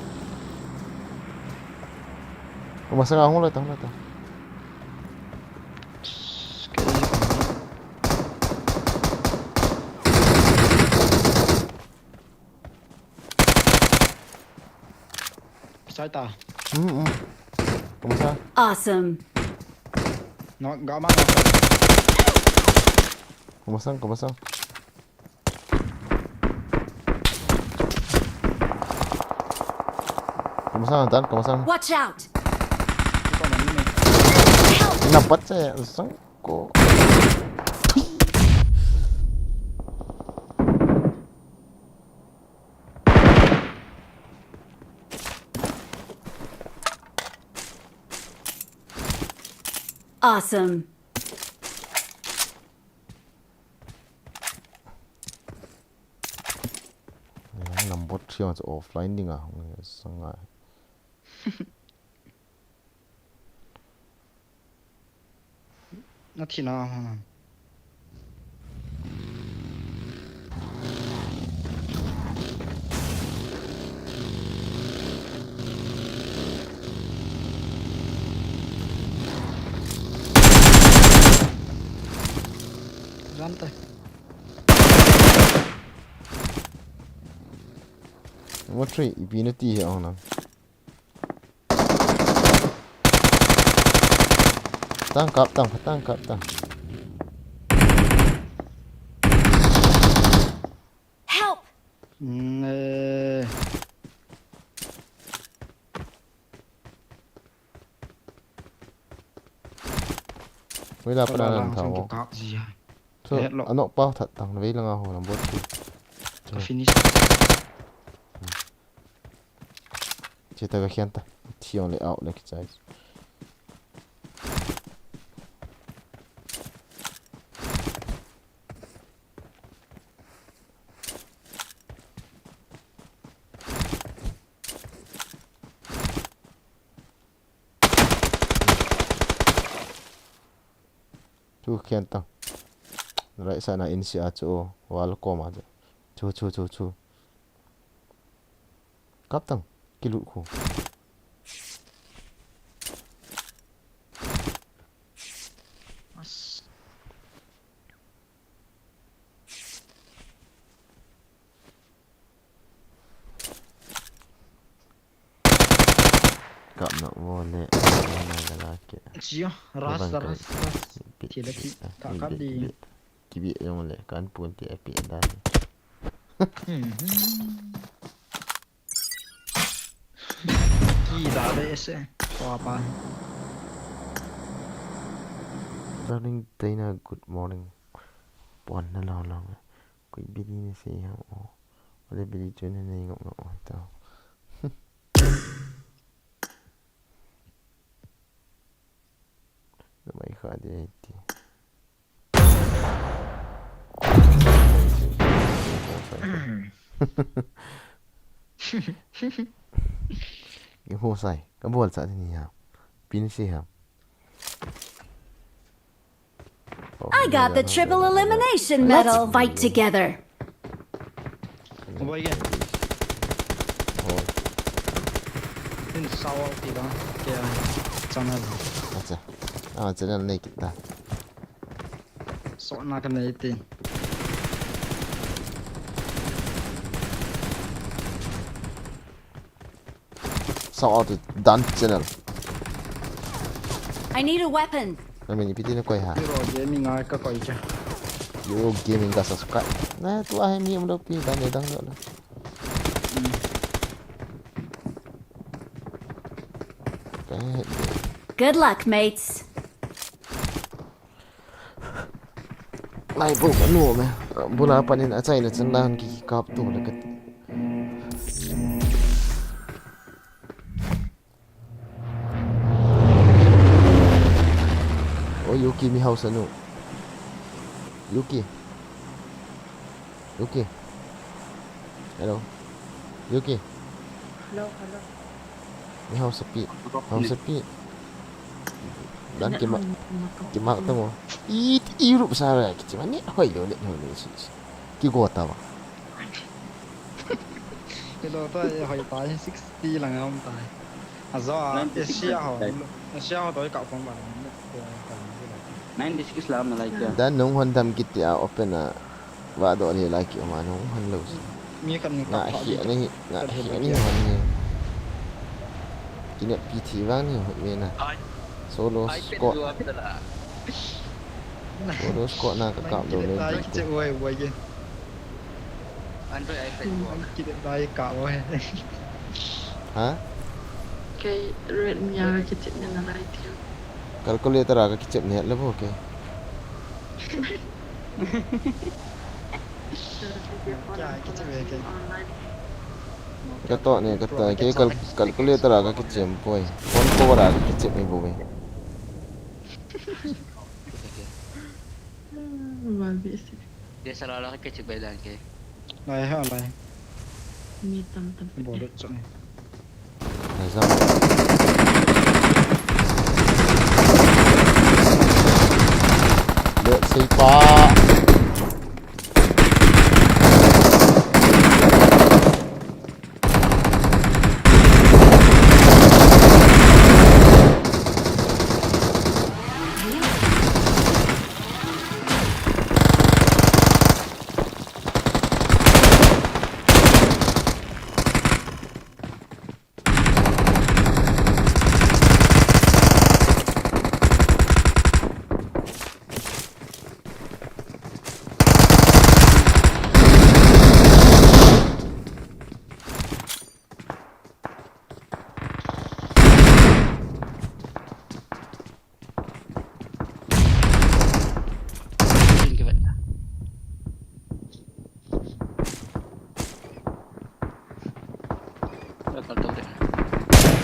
Ko masang ahung lai ta, hung lai ta. Sai ta. Hmm, hmm. Ko masang. Awesome. No, ga ma, no. Ko masang, ko masang. Ko masang tan, ko masang. Watch out! Iko na ni me. Help! Na pat se, sang ko. Awesome. Number three on offline ding a, hung sang a. Na thi na, ha. Ram ta. Number three, ipi na ti hi ang na. Tang kap tang, tang kap tang. Help! Mm, eh. Vei la pa lang tha lang sang mo. Kikap ji ha. So, het lo. Anok pau that tang, vei lang a ho lang bot ki. Ka finish. Che ta ka khian ta. Thi ong le out le kichai. Chu khian ta. Right side na in sia chu wall koma chu. Chu, chu, chu, chu. Kap tang. Kilut khu. As. Kap na wo le, na la la ke. Chia, ras, Bang ras, kai. Ras. Bit, Chia da bit, ki, ah, ka, ka bit, di. Bit. Kibi yong le, kan pun ti api da. Hmm. Ki da de se, ko apa. Darling Dana, good morning. Pon na lo lo. Koi bili ni se ha o. Ole bili chu ne nei ngok ngok o ta. Mai kha de ti. Ki ho sai. Ka bol cha ni ha. Pin se ha. I got the triple elimination medal. Let's fight together. Boy ke. Oh. In sawa ti ba. Ke channel. Acha. Ah, channel nei kita. So na ka nei ti. Shout out to Dan Channel. I need a weapon. Na min ipi ti na koi ha. Hero Gaming a ka koi cha. Hero Gaming ka subscribe. Na tu a he mi um lo pi dan ne dang lo. Hmm. Ka he. Good luck, mates. Lai bo ka nu me. Bula panin a chaina chan dan ki kap tu le ka. O Yuki mi hausa nu. Yuki. Yuki. Hello. Yuki. Hello, hello. Mi hausa pi. Hausa pi. Dan ki ma, ki ma tamo. I, i rup sa ra ki ma ni hoi lo le no le si. Ki go ta ba. Hello ta e hoi ta sixty lang am ta. Azo a Asia ho. Asia ho to ka phone ba. Ninety six la am na lai kya. Dan nung hon dam kiti a open a. Vah doh le lai ki um a nung hon lo si. Mi khat nung nga kap hi thah ani, nga khat hi hi ani kya. Hon ni. Kinep pi thi vang ni hoi ve na. Ai. Solo ai, squad. Solo squad na ka kap doh le. Ai, ki che uai uai ye. Android iPad. Ai, ki che uai ka uai. Ha? Kei Redmi a ka kichep ni na lai tiu. Calculator a ka kichep ni le bo ke. Ka to ne, ka to ke cal-, calculator a ka kichem poi. Phone cover a ka kichem ni bo ve. Mal bi se. Dia salah lah ka kichem bai dan ke. Lai ha lai. Mi tam tam. Bo lut chang. Let's see pa.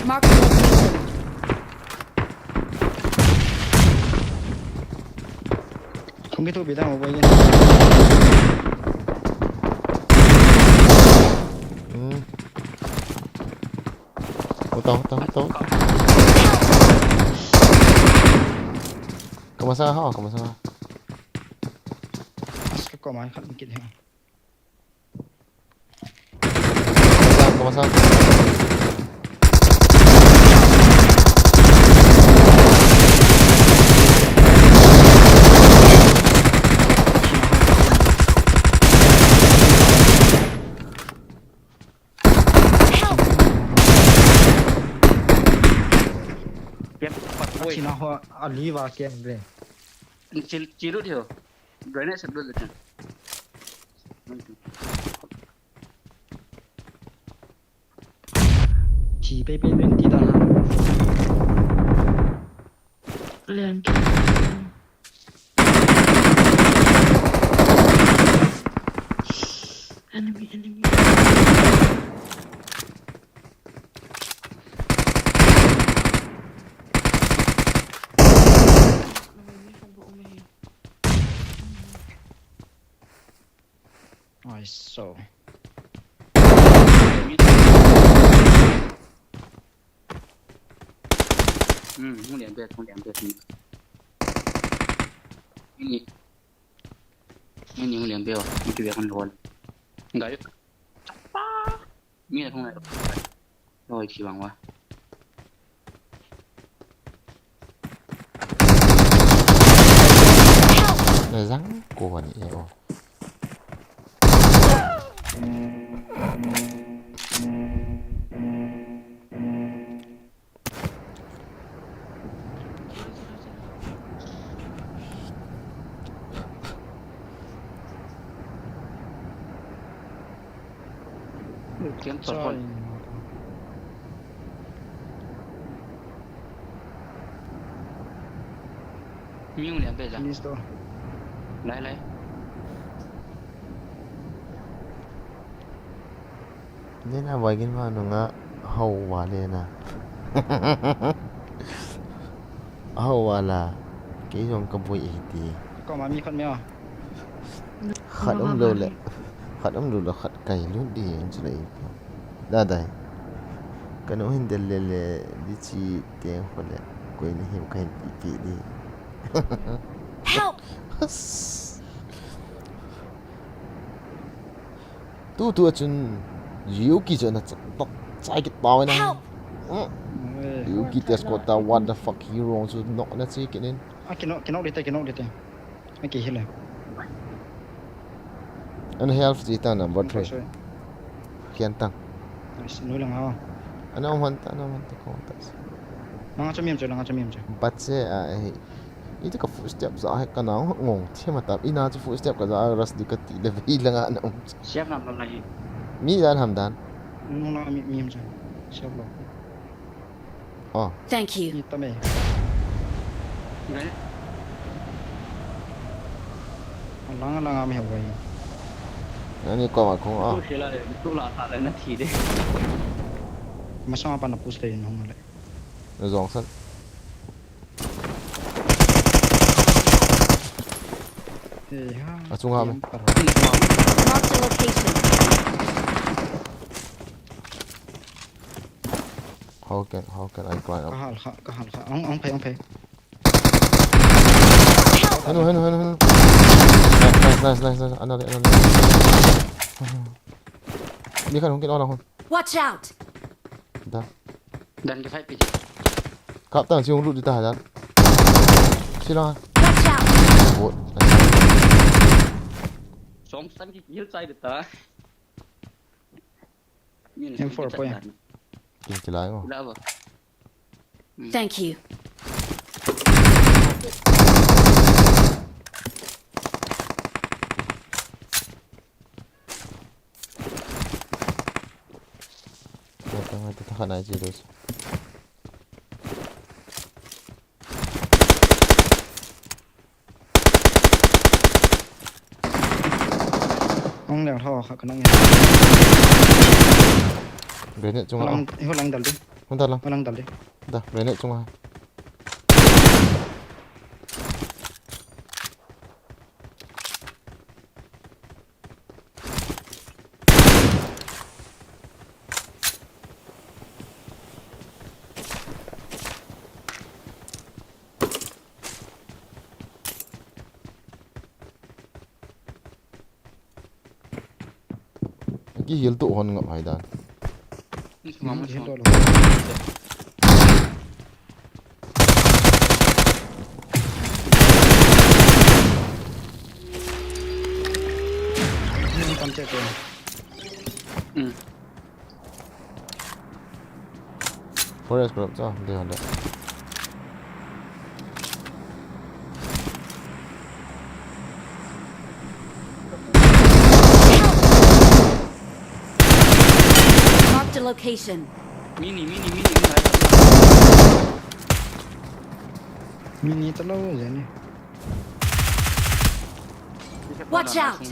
Mark the location. Không kết thúc bị tao một quay. Hmm. Utang, utang, utang. Kamasa ha, kamasa ha. Aska ko man khat kit ha. Kama sa. Oi. Achina ho, aliva ken le. Chil, chilut ho. Grenade sab lut le. Chi pe pe pen ti ta ha. Lian ki. Enemy, enemy. I saw. Hmm, hung lian bek, hung lian bek. Ini. Ini hung lian bek, ini bek hung lian. Gai. Chapa. Mi la hung lai. Oi, chi bang wa. Na zang ko ni e o. Ken sa hon. Mi hung lian bek ja. Finish to. Lai, lai. Nena vagin ma nunga hau wa le na. Hau wa la. Kei jong ka boi e ti. Ko ma mi khon me o. Khat um lou le. Khat um lou le khat kai lut di in chu le i. Da dai. Ka nu hin del le le di chi te ho le. Koi ni him ka hin pi pi di. Help! Tu tu a chun Yuki chu na chak tok chai kit pau na. Help! Hmm. Oi. Yuki te squad ta, what the fuck, hero chu nok na chi kit in. A kino, kino dite, kino dite. A ki hile. An health ji ta number three. Sorry. Kian tang. Nice, nu lang ha. Ana um han ta, ana um han ta, ko ta. Langa chu mi um chu, langa chu mi um chu. Bat se a, eh, Iti ka footstep za he ka nang ngong thim ata. Ina chu footstep ka za rush di ka ti le vei langa na um. Siap nam nam na hi. Mi dan ham dan. Nung na mi, mi ham cha. Siap lo. Oh. Thank you. Ni ta me. Ngai. Langa langa mi ha wai. Ani ko ma khong a. Tu sila, tu la ta le na thi de. Masang apa na push le nung le. Na zong san. Eh, ha. A chunga me. Mark the location. How can, how can I climb up? Ka hal kha, ka hal kha. Ong, ong phei, ong phei. Henu, henu, henu, henu. Nice, nice, nice, nice, nice. Another, another. Mi khat hung kit on a hung. Watch out! Da. Dan ki fight pi. Kap tang, si hung lut di ta dan. Si la. Watch out! Bot. Som san ki kill sai di ta. M four point. Kin kilai mo. Thank you. Tengah tu tak nak jelas. Ong leng tho kha ka nang. Grenade chunga. Lang, ho lang dal di. Hon dal lang. Ho lang dal di. Da, grenade chunga. Ki heal tu hon ngap hai dan. Mama, hmm, chon. Hmm. Forest group cha, de hon de. Marked a location. Mini, mini, mini, mini. Mini talou jeng ni. Watch out!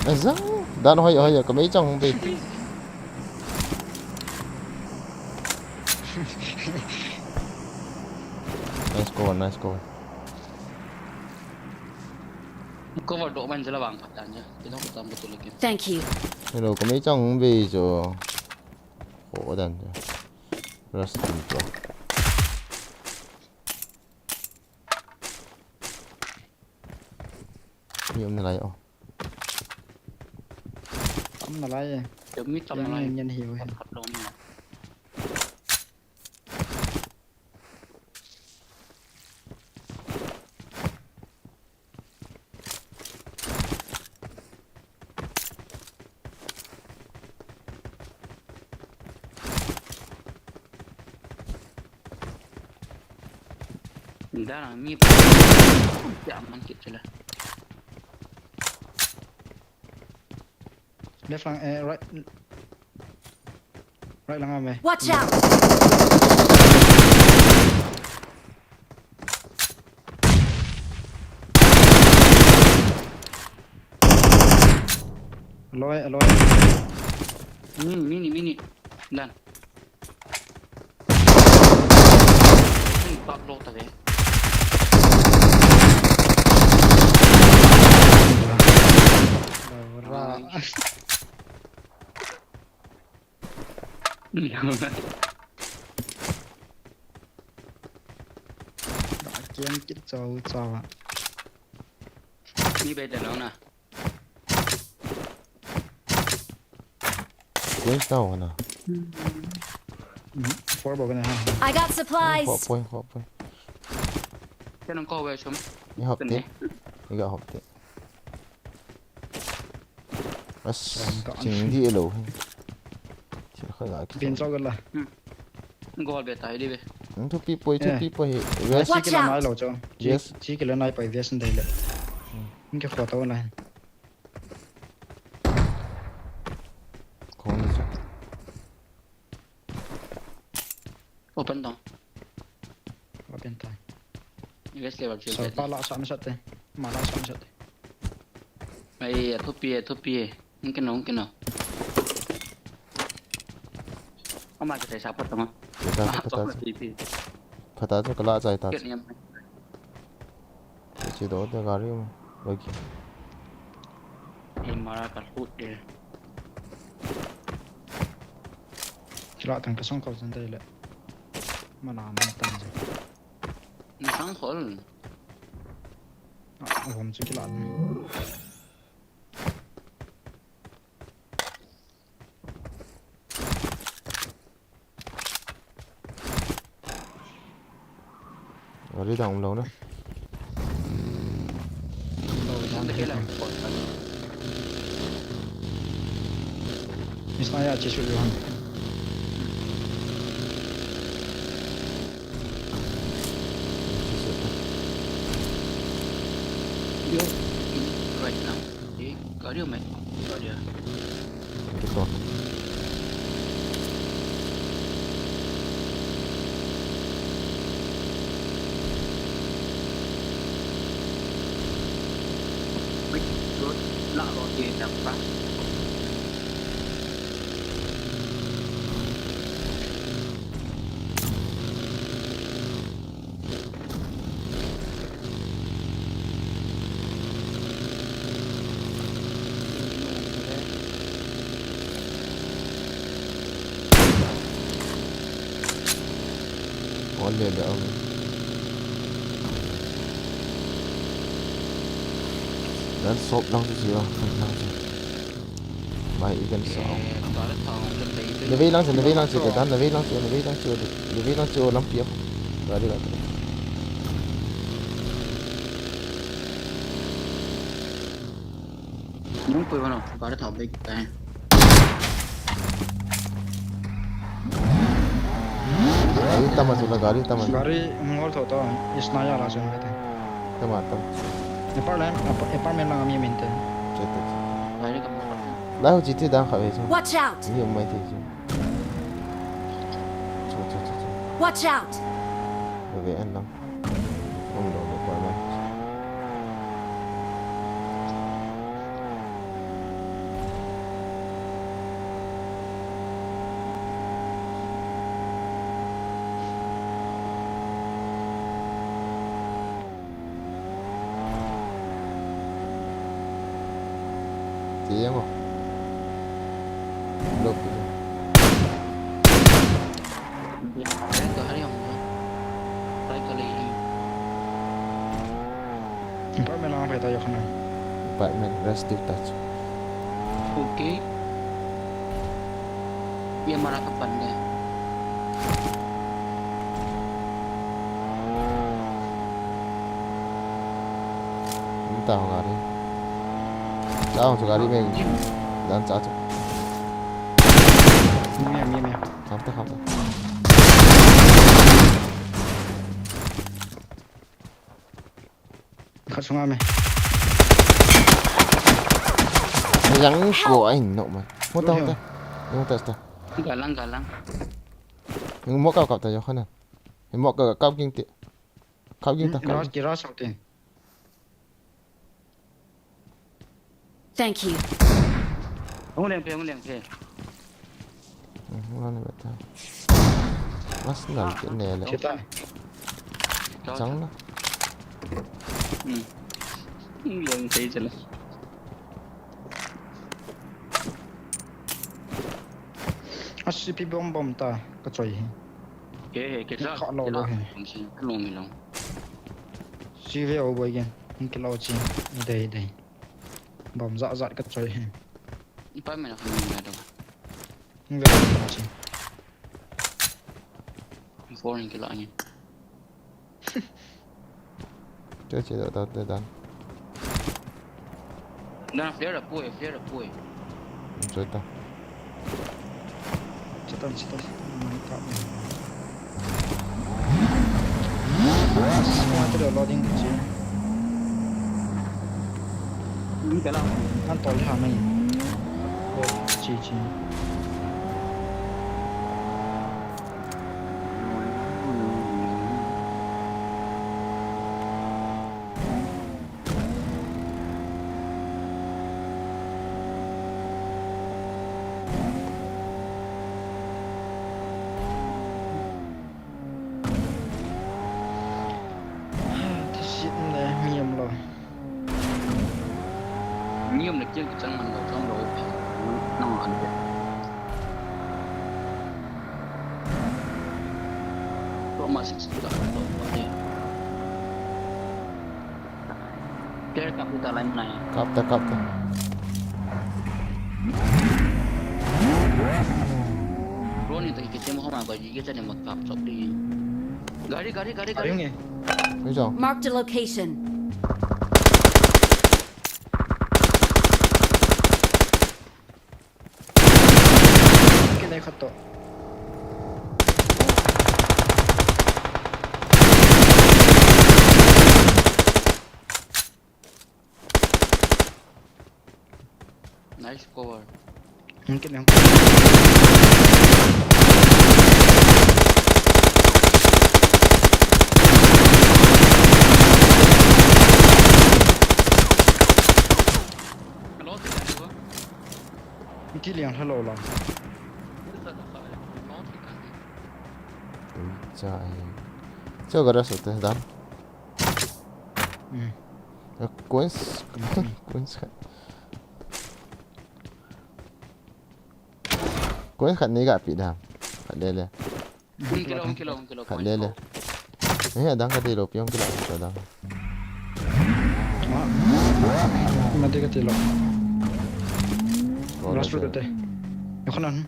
Eza, dan hoi, hoi, ka mei chang hung bei. Nice cover, nice cover. Cover doh man jela bang phat dan ja. Tino ko tam ko tu lagi. Thank you. Hello, ka mei chang hung bei jo. Ko dan ja. Rust tu. Mi um nalai o. Um nalai e. Yo mi tam nalai. Ngen hi we. Khat lo mi. Darang mi pa. Ya man kit sila. Left flank, eh, right. Right lang ame. Watch out! Aloi, aloi. Mini, mini, mini. Dan. Top lo ta ve. Ora. Ba kiang kit chau chau a. Ni be de lo na. Queen Star na. Hmm. Four bol na ha. I got supplies. Four point, four point. Kena ko we sum. Ni hop te. Ni ga hop te. As, ching di lo. Ching kha ga ki. Bin chau ga la. Hmm. Gol be tai di be. Hmm, thupi poi, thupi poi. Yes. Watch out. Nai lo cho. Yes. Chi kila nai pai yes ndai le. Hmm. Inke photo na. Kong ni cho. Open down. Open down. West level. So, pa la sa na sa te. Ma la sa na sa te. Ai, a thupi, a thupi. Hung kino, hung kino. Ama ke sai sa pa tama. Pata, pata. Pata cho kala chai ta. Che do de gari mo. Lagi. Ei mara ka lut de. Chila tang ka song ko san dai le. Mana mana tang je. Ni sang khol. Ah, hom chu kila. Gari dang um lou na. Miss na ya chi su yuan. Yo, right now. Eh, gari mai. Gari a. Betul. Wait, good. Lah, roti yang pas. Olha, olha. Dan sop lang chu chu, lang chu. Mai i kan sa. Eh, ka le thang le pei pei. Na vei lang chu, na vei lang chu, ka dan, na vei lang chu, na vei lang chu, na vei lang chu, lampi a. Gari la. Nung pui vano, gari thau bek tai. Gari tama chu la, gari tama chu. Gari ngol tho to, isna ya la chu ngete. Tama, tama. Apartment, ap-, apartment lang ami min te. Che te. Gari ka mo. La ho jiti dang kha ve chu. Watch out! Ni mai te chu. Chu, chu, chu, chu. Watch out! Ve ve an lang. Om lo lo pa na. Tiang oh. Lo pi. Apartment lang pai ta yo khana. Apartment rest di ta chu. Okay. Ye mara ka pan de. Ni ta ho gari. Cha ho chu gari me. Dan cha chu. Mi, mi, mi. Kham ta, kham ta. Khat sunga me. Yang ko ai no ma. Mo ta, mo ta. Mo ta, ta. Galang, galang. Mo kap, kap ta yo khana. Mo kap, kap ging ti. Kap ging ta. Kap. Kira, kira sau ti. Thank you. Hung leng phe, hung leng phe. Hmm, hung leng phe ta. Mas nal ke ne le. Chita. Chang na. Hmm. Hung leng phe chala. A C P bom bom ta ka choi hi. Ke he, ke sa, kha lo lo he. Kong si, kong mi lo. Si ve o boy gen. Hung ke lo chi. Dei, dei. Bom za za ka choi he. Ipa me na kong mi lo. Hung ve o chi. Four hung ke lo ni. Che che da da da da. Na flare da pui, flare da pui. Che ta. Che ta, che ta. Mai ta. Smoke te loading che. Ni ka la. An to ha mai. Che che. Thasit le mi um lo. Nium le kiang kichang man lo, chang lo, pi. Nang an pe. Lo ma six ka, lo ma ni. Player kap ta lai nai. Kap ta, kap ta. Bro ni to ki tem ho ma ko ji ke chane ma kap chop di. Gari, gari, gari, gari. Ayun eh. Ui, jao. Marked a location. Kine khat to. Nice cover. Hung kit nang. Hello, hello. Hung kit liang hello la. Ui, cha ai. Cho gara sote dan. Hmm. Coins, coins khat. Coins khat nei ga pi da. Khat le le. Hung kilo, hung kilo, hung kilo. Khat le le. Eh, adang khat dei lou pi, hung kilo, adang. Mati ka tilo. Rush route te. Yakho nan.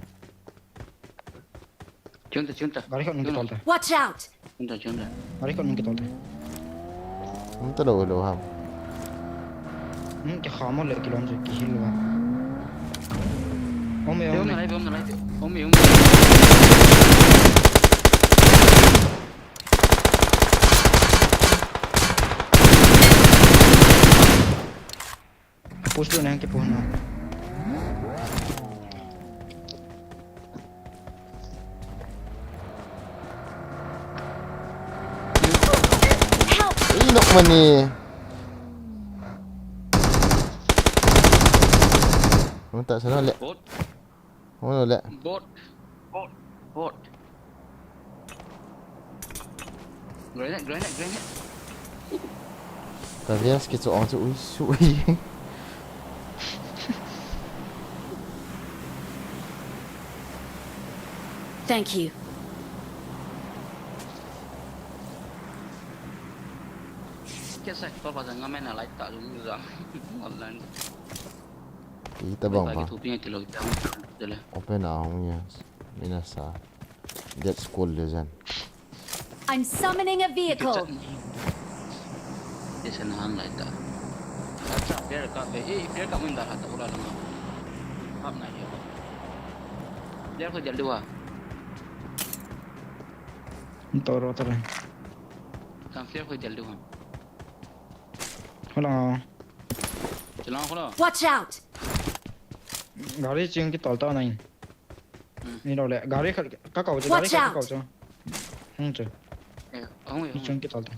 Chun ta, chun ta. Gari khat nung kitol ta. Watch out! Chun ta, chun ta. Gari khat nung kitol ta. Hum ta lo lo ham. Hmm, kikha mo le kilom je kihil wa. Om e, om e. Om na lai, om na lai. Om e, om e. Push down yang kipush na. Help! Ei, nok mani. Hum ta sana le. Bot. Hum le. Bot. Bot. Bot. Grenade, grenade, grenade. Ka vest kichu ong chu ui su ui. Thank you. Kesa ko pa jang ngamen a light ta jung jang. Online. Ita bang ba. Ki thupi ngai ti lo jang. Dele. Open a hung ya. Minasa. That's cool legend. I'm summoning a vehicle. Desa na hang lai ta. Acha, player ka be. Eh, player ka mun da ha ta ula lama. Hap na ye. Player ko jaldi wa. Toro tore. Kam player ko jaldi wa. Hold on. Chala, hold on. Watch out! Gari ching kitol ta na in. Hmm. Ni lo le, gari ka, ka kau chu, gari ka, ka kau chu. Watch out! Hung chu. Eh, hung, hung. Ni ching kitol ta.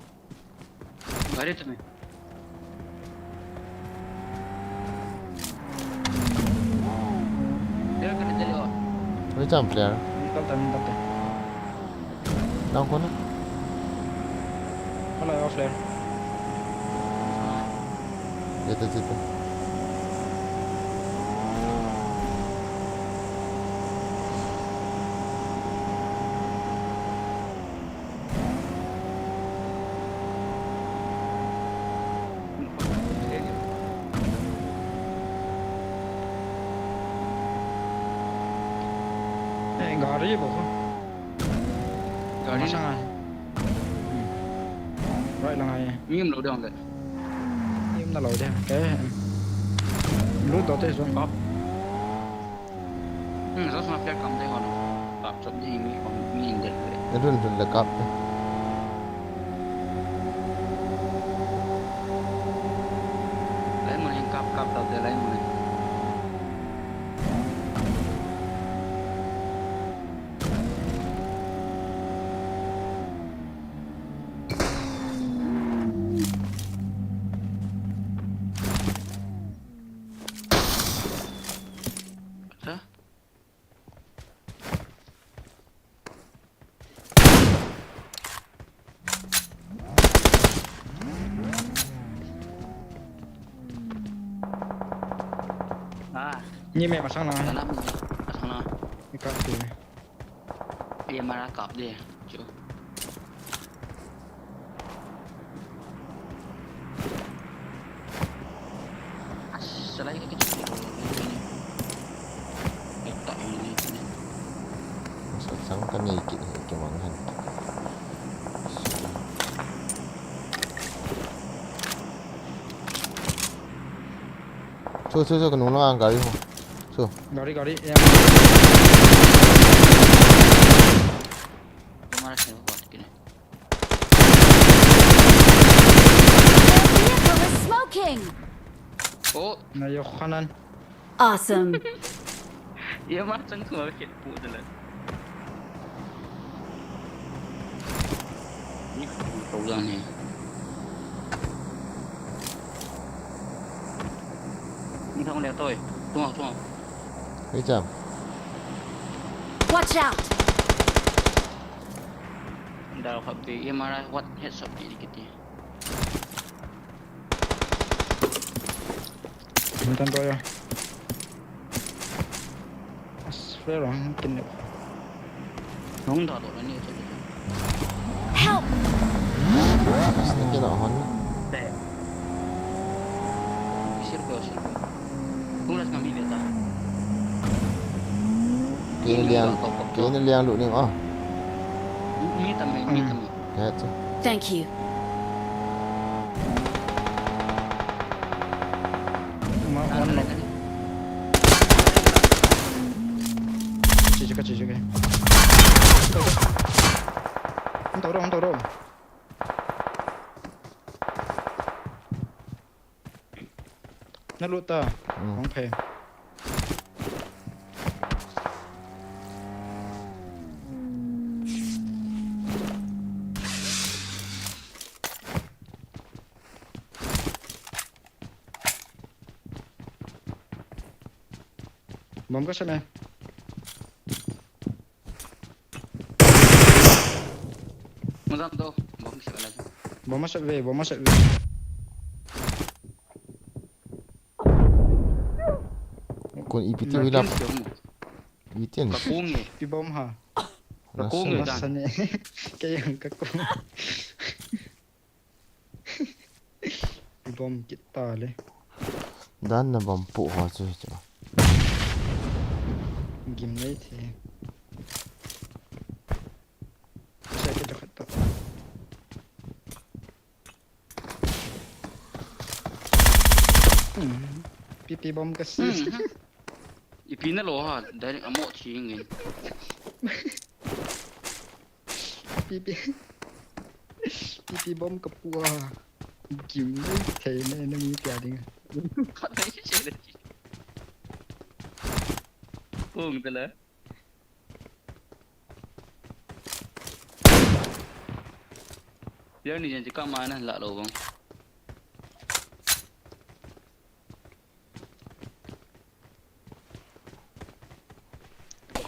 Gari tu me. Player ka ni dele o. Oi, cham player. Ni kitol ta, ni kitol ta. Down kona. Hala, off layer. Jete, jete. Eh, gari bo ko. Gari. Masang a. Hmm. Right lang a. Mi um lo ding le. Mi um na lo ding. Ke. Lu to te so. Kap. Hmm, so so pe kam de hon. Kap chop ni mi kon ni de. Run run le kap. Lai mo ni kap kap to de lai mo ni. Ah. Ni me masang na. Dalam ni. Masang na. Ni ka tu. Ye mara kap de. Chu. Salai ka kichu. Ita ini ni. Masa sang ka ni ki, ki mang han. Chu, chu, chu, ka nung lang gari ho. Chu. Gari, gari, ya. Mara sini buat kini. Their vehicle is smoking! Oh. Na yok kanan. Awesome. Ye ma chang thua ke pu de la. Ni khu to la ni. Ni thong le toi. Tung, tung. Hey, cham. Watch out! Dal khat pi, M R I, what headshot pi kiti. Mintan to ya. As flare ang kin ne. Nung da do ni to. Help! As ni kila hon. Te. Isir ko si Kei na liang, kei na liang lut ning o. Mi tam e, mi tam e. Kei chu. Thank you. Ma, one knock. Che, che, che, che. Hung tao ro, hung tao ro. Na lut ta. Hmm. Hung phe. Bom ka sat me. Mazam do, bom sat la. Bom sat ve, bom sat ve. Kon ipi ti wi lap. Itin. Ka kung e. Pi bom ha. Ka kung e. Nasa dan. Nasa ne. Kei jong ka kung. Bom kit ta le. Dan na bom pu ho chu chu. Gim nei the. Sa kit ta khat ta. Hmm. Pi pi bom ka si. Hmm. Ipi na lo ha, direct amo thi nge. Pi pi. Pi pi bom ka pu a. Gim nei thei ne, enemy tia ding. Khat nei che le. Pung te le. Player ni jen che ka ma na la lo bang.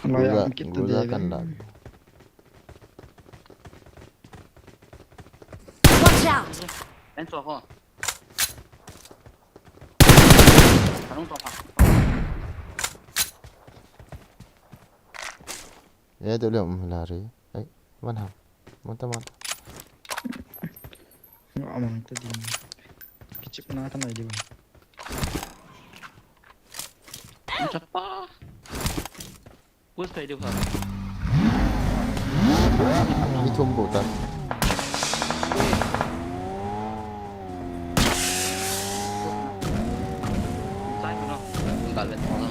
Loi a Guza, kit ta guza de kan ve. La. Watch out! En so ho. Kanung to pa. Ye do le um la ri. Ai, man ha. Man ta man. Nga amang ta din. Kichip na ta nai di ba. Chapa. Push thei diu kha. Mi thum bou ta. Sai ko no. Gal vet ko no.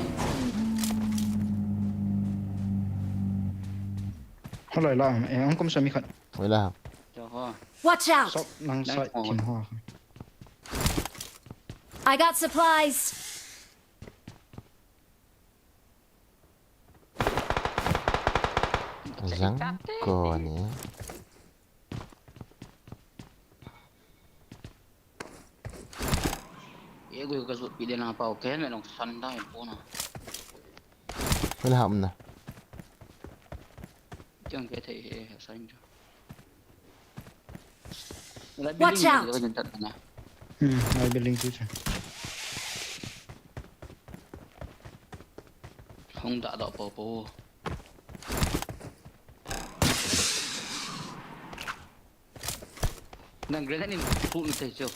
Halai la, eh, hung kum sa mi khat. Wei la. Cho ho. Watch out! Sok nang sai thim ho. I got supplies. Jang ko ni. Ye gui ka sut pi de na pau ken me nong san da po na. Wala ham na. Chang ke thei he san jo. Watch out! Hmm, lai building chu chu. Hung da da po po. Nang grenade in khu na te chu.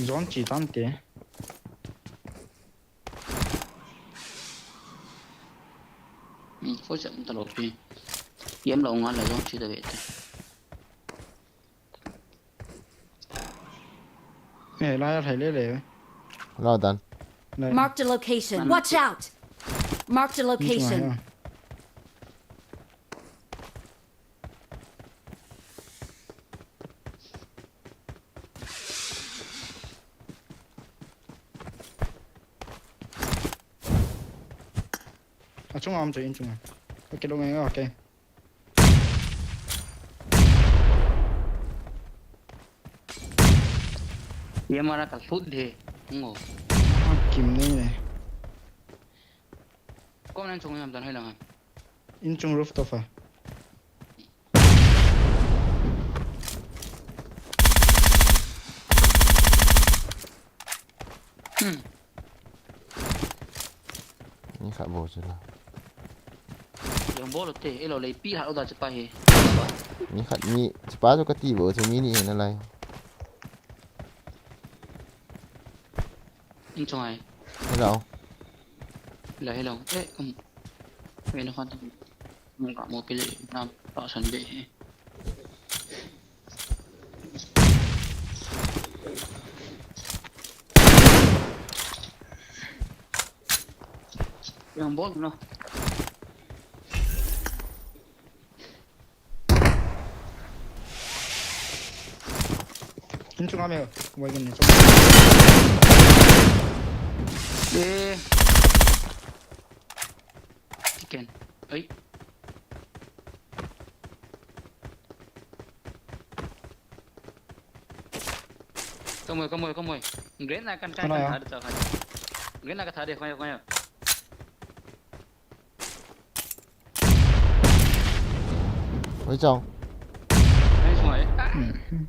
Zone chi tan te. Hmm, ko jam ta lo pi. Yem lo nga la zone chi ta ve te. Eh, la ya thai le le. Lo dan. Lai. Marked a location. Watch out! Marked a location. Achunga um chu in chunga. Okay, lo ngai, okay. Ye mara ka sut de. Ngo. Ah, kim nei ne. Kom nan chung yam dan hai lang. In chung rooftop a. Hmm. Ni kha bo chu la. Bol te, elo le pi ha lo da chepa hi. Mi khat mi, chepa chu kati bo, chu mi ni hi nalai. In chung ai. Hello. Hello, hello. Eh, um. Ve na khan. Mun ka mo pili nam ta san be hi. Yang bol no. Ini cuma me, wai gini cuma. Eh. Chicken. Ai. Kamoi, kamoi, kamoi. Green na kan kan Ano kan ya? Thade ta kan. Green na ka thade, koyo, koyo. Oi, chao. Nice one. Ah. Hmm.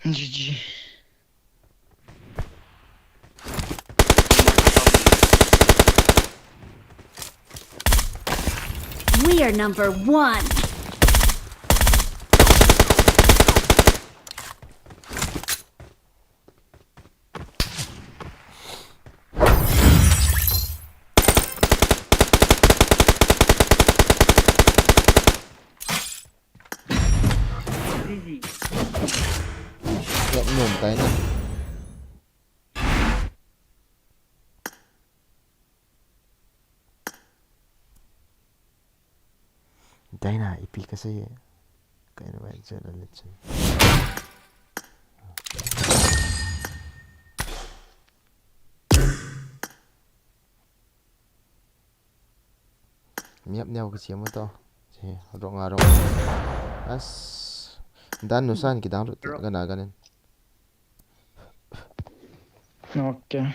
G G. We are number one. G G. Yak nom tai na. Daina, ipi ka sei. Ka invite chat a le chan. Miap neo ka siam to. Si, rong a rong. As. Dan nu san ki dang lut ka na ganin. Okay.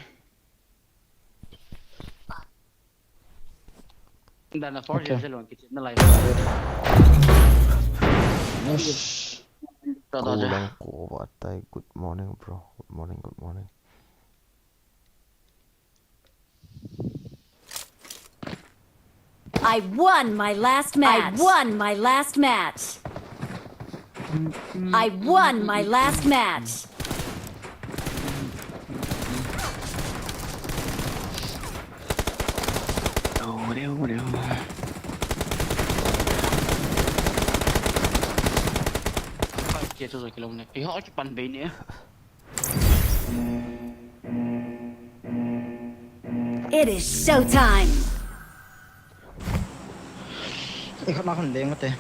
Dan na four Okay. Years alone, kitchen na life. Yes. Tada Kulang ja. Ko batai. Good morning, bro. Good morning, good morning. I won my last match. I won my last match. I won my last match. Five K to the kilometer. Iho, achu pan be ni. It is showtime. Ikhat na khun leng ate.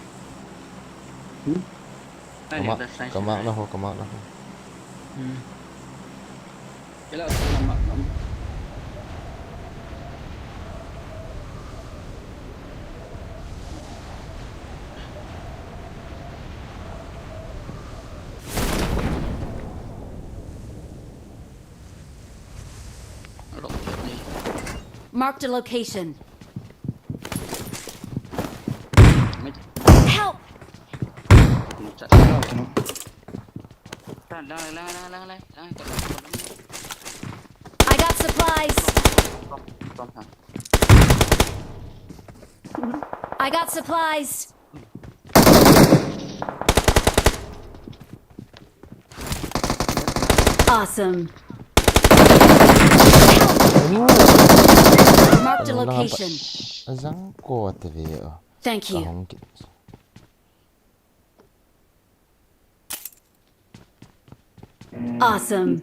Hmm? Kama, kama na ho, kama na ho. Hmm. Kila, kama, kama. Marked a location. Help! I got supplies. I got supplies. Awesome. Marked a location. Azang ko ate ve o. Thank you. Kahong ki. Awesome.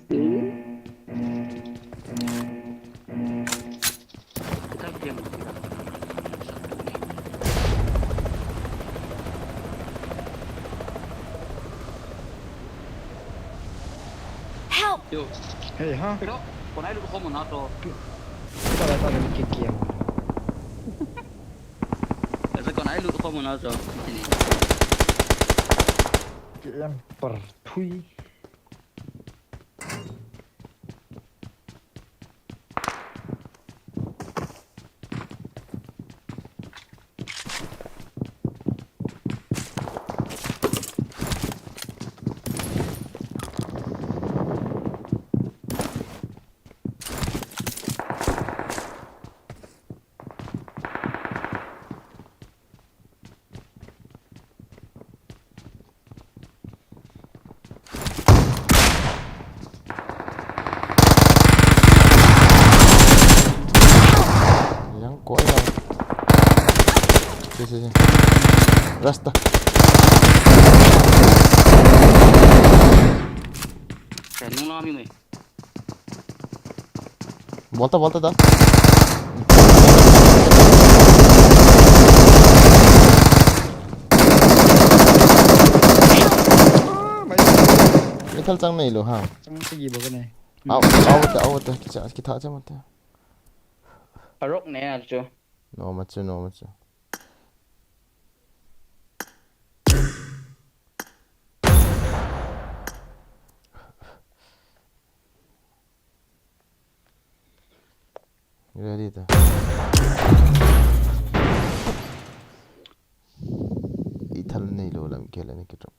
Help! Yo. Hey, ha? Pero, kona ilu ko mo na to. Kita ba ta ni kikiam. Asa kona ilu ko mo na to. Kiam per thui. Koi la. Che, che, che. Rasta. Kya nung la mi mai. Bolta, bolta da. Mithal chang nei lo ha. Chang sigi ba ka nei. Au, au ta, au ta, kicha, kitha cha mate. Arok ne a chu. No ma chu, no ma chu. Ready ta. Ithal nei lo lam ke la ni ki drop.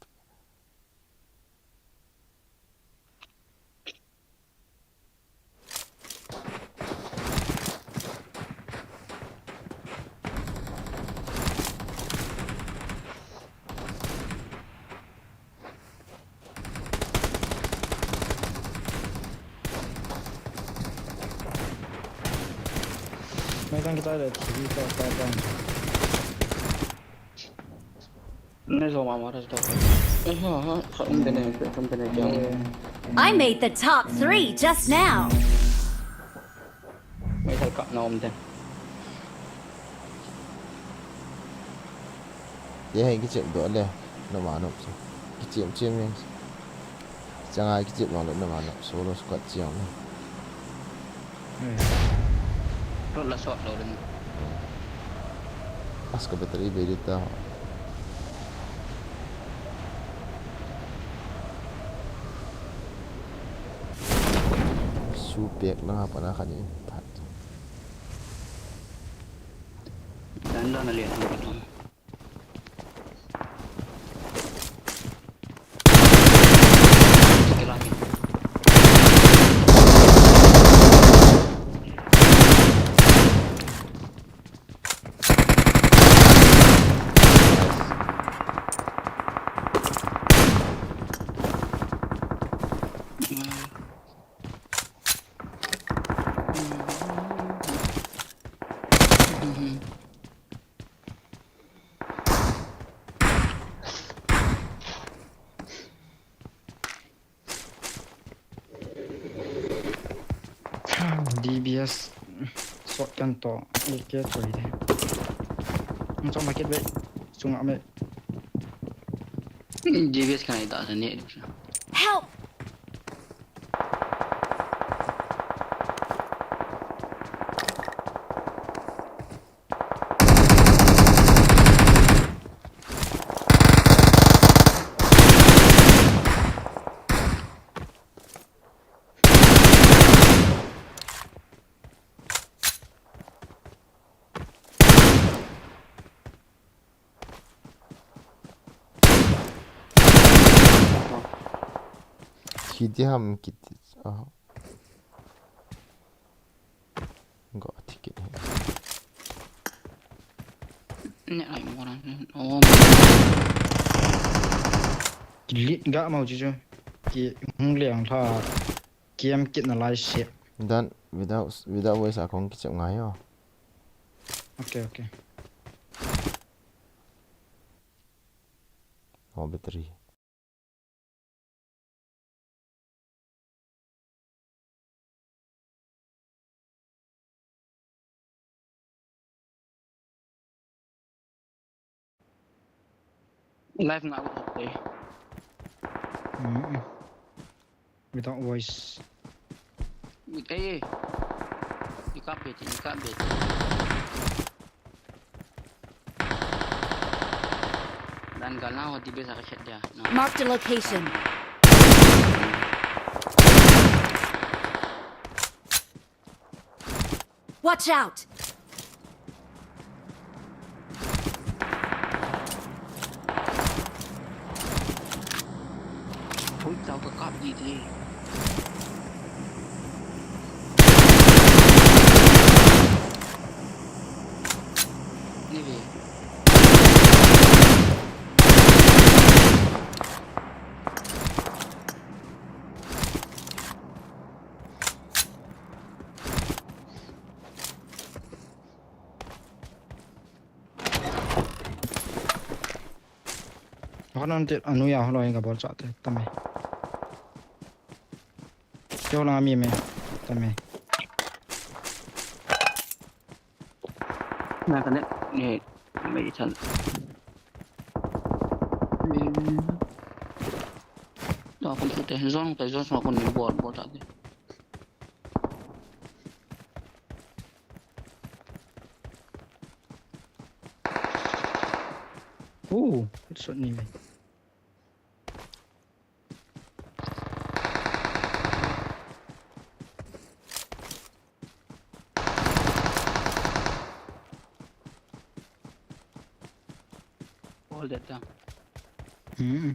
Mai tang kita le T V ta ta ta. Ne zo ma ma ra zo. Eh ha ha, kha um de ne, um de ne jang. I made the top three just now. Mai thal kap na um de. Ye hai kichep doh le, na ma nop so. Kichep chep me. Changa kichep doh le, na ma nop solo squad chiang le. Hmm. Rot la sot lo rin. As ka battery be di ta. Su pek lang apa na kani. Dan dan na lian ang patong. Sige lang. D B S shotgun to A K to ide. Nang chong market ve. Chunga me. D B S kana ida sa ne. Help! Thi di ham kiti. Ah. Go thi kit. Ne ai mo ran. Oh. Kilit ga mau chu chu. Ki hung le ang tha. Kiam kit na lai se. Dan without, without voice a kong kichep ngai yo. Okay, okay. Oh, battery. Live na out of day. Mm-mm. Without voice. With, eh, eh. Ikap beti, ikap beti. Dan gal na ho di besa ka chet dia. No. Marked a location. Watch out! Hui, tao ka kap di di. Ni ve. Panan te anu ya holo ga bol cha te tame. Kyo la mi me tame. Na ka ne ne me chan. Ta kun te zon ta zon ma kun ni bol bol cha te. Oh, headshot ni me. All that down. Hmm.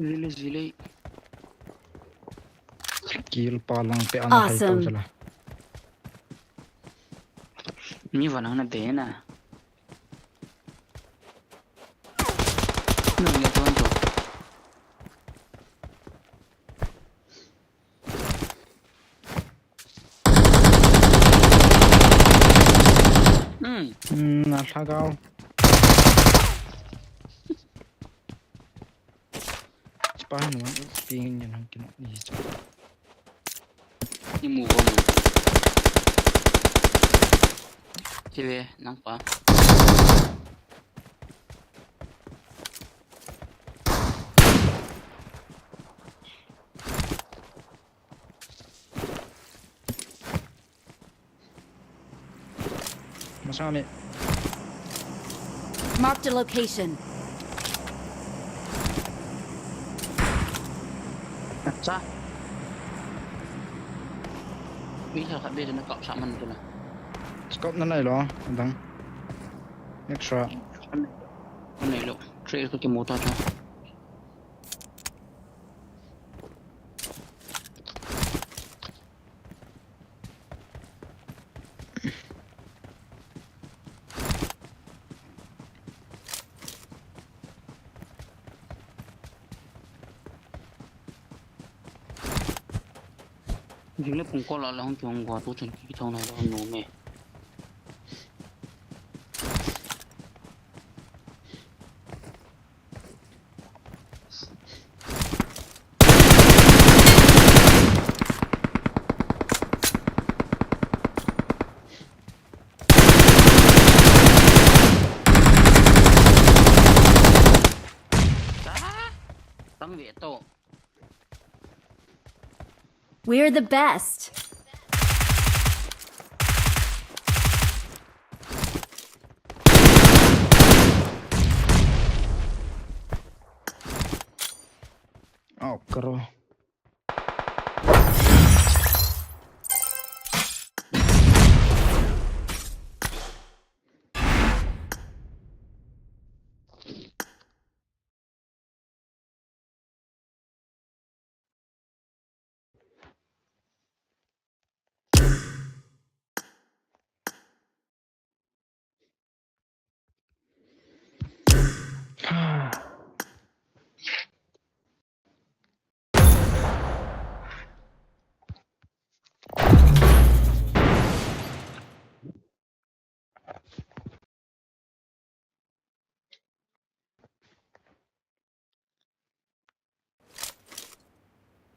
Zile, zile. Kill pa lang pe ana hai tau. Awesome. Chala. Mi vanang na de na. Nang ya tuan tu. Hmm. Hmm, na lhagao. Chipa han wan ping nyan hang kino ni cha. Ni mu ko mu. Chive nang pa. Masang ni. Marked a location. Sa. Ui, sa khat be na kap sa man tu na. Scope na nai lo, dang. Extra. Nai lo. Trail ko ki mota cha. Jing le phung ko la la hung ki hung gua tu chun ki thong na la hung no me. Tang ve to. We're the best. Oh, karo.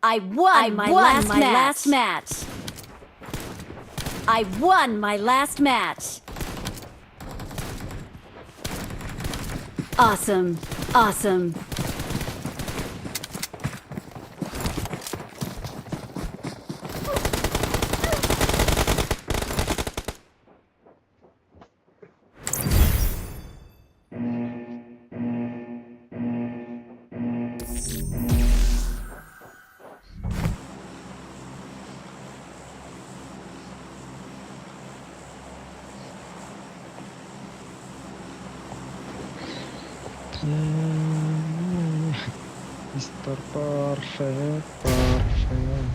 I won I my won last my match. Last match. I won my last match. Awesome. Awesome. Mister Perfect, Perfect.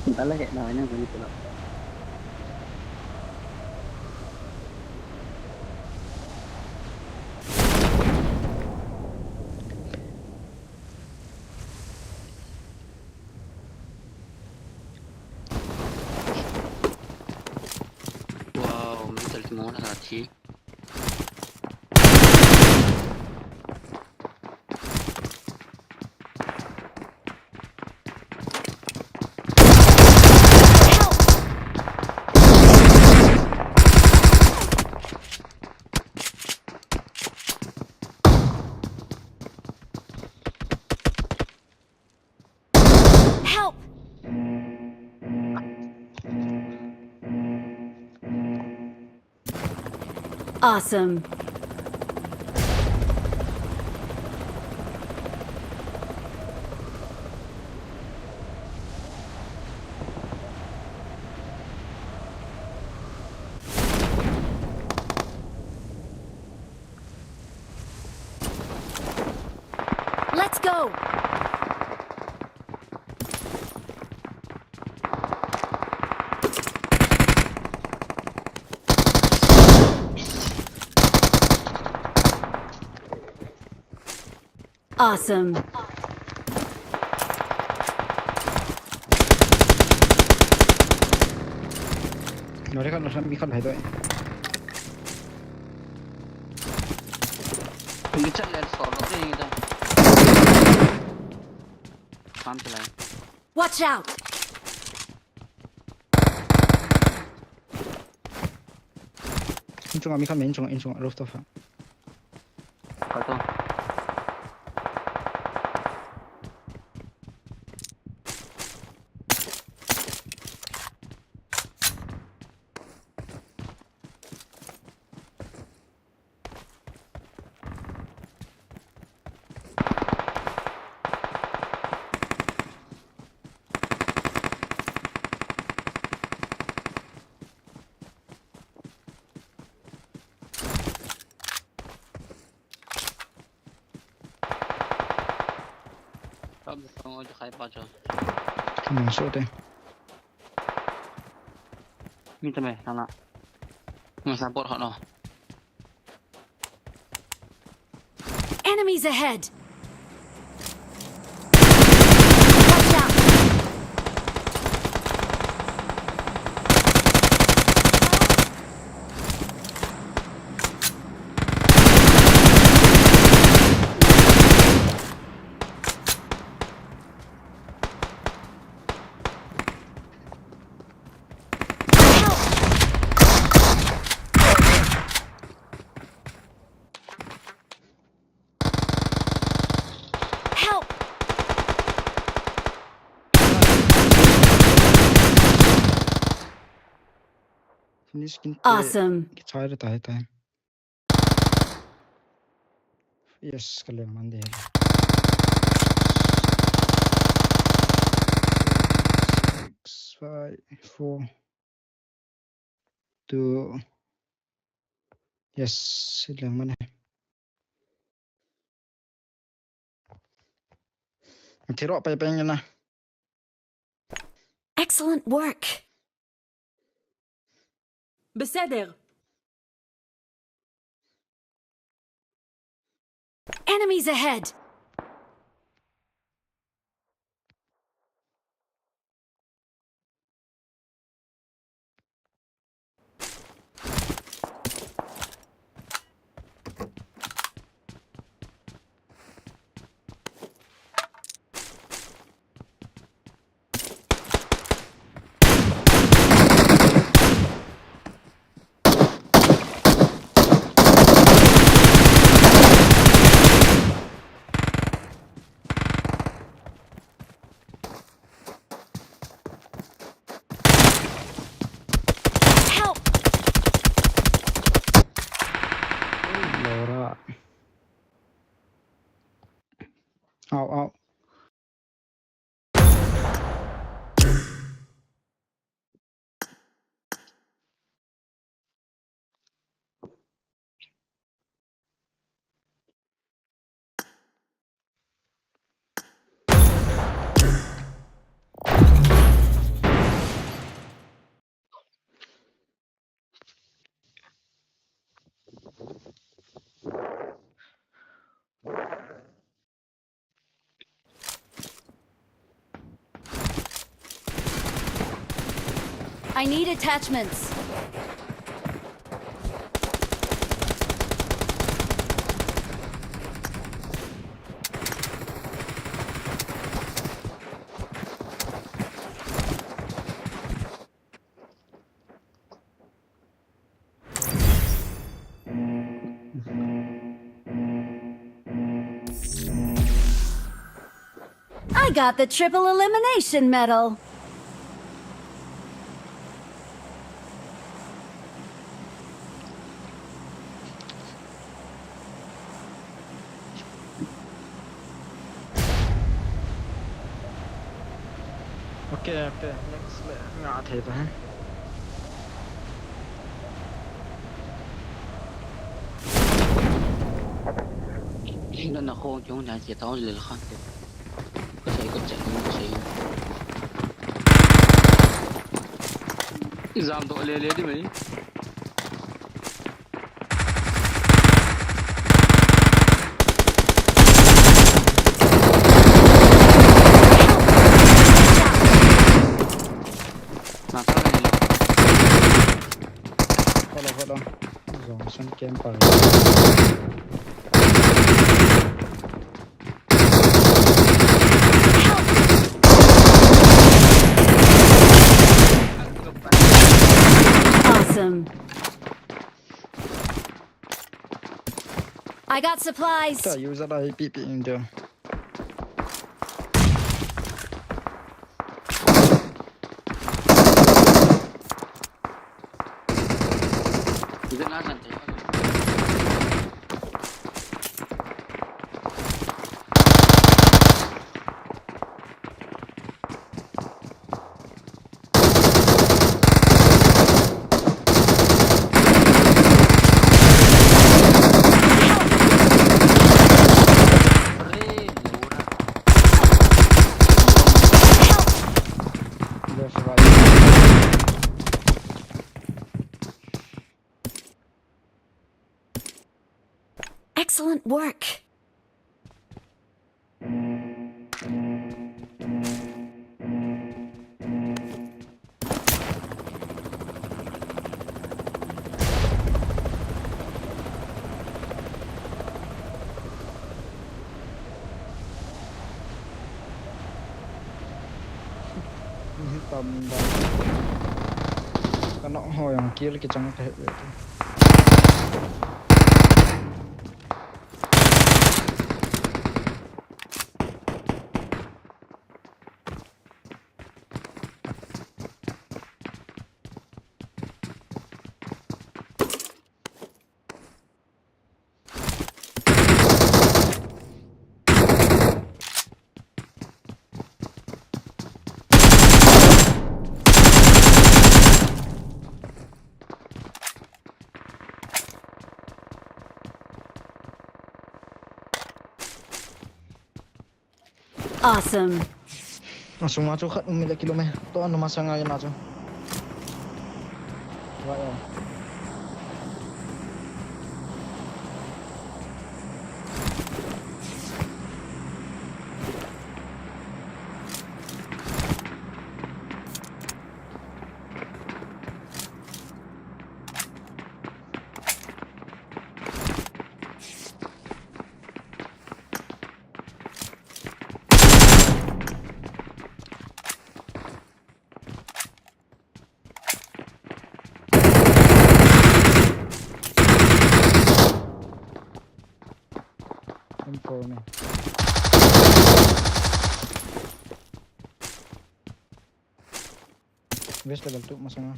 Dala he na ne ko ni ko la. Wow, mental kimo na sa thi. Help! Awesome. Let's go! Awesome. Nori khat, nori khat, mi khat hai doi. Hindi chat le solo ni da. Kam chalai. Watch out! In chunga mi khat, in chunga, in chunga, rooftop a. Kato. Kam sa ngo jo khai pa jo. Kamo so te. Mi tame, nana. Nga support ho no. Enemies ahead! Watch out! Help! Finish kinte. Awesome. Kichai re tai tai. Yes, ka leng man de. Six, five, four. Two. Yes, leng man e. Thiro pai pai na. Excellent work. בסדר. Enemies ahead! I need attachments. I got the triple elimination medal. Okay, okay, next le nga thei ta hen. Hina na khong chung na che tao le khan te. Ka sei ka che ka sei. Exam to le le di mai. Hello, hello. Zong san kem pa. Awesome. I got supplies. Ta user da hi pi pi in dia. Left, right. Excellent work. Tam dan chu. Ka nok ho jong kill kichang ka het ve tu. Awesome. Asung ma chu khat um le kilo me. To anu ma sanga na chu. Wa ya. M four me. Vest level two masanga.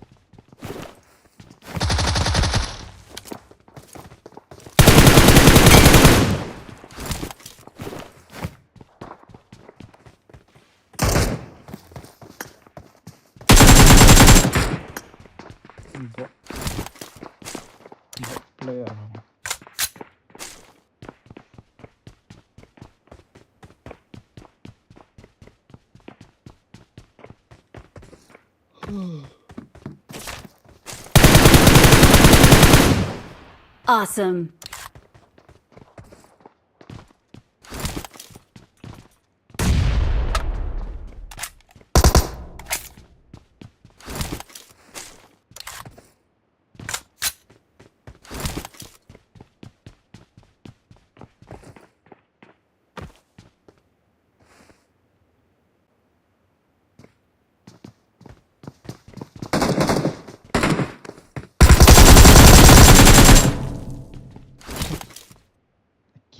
Bot. Bot player. Awesome.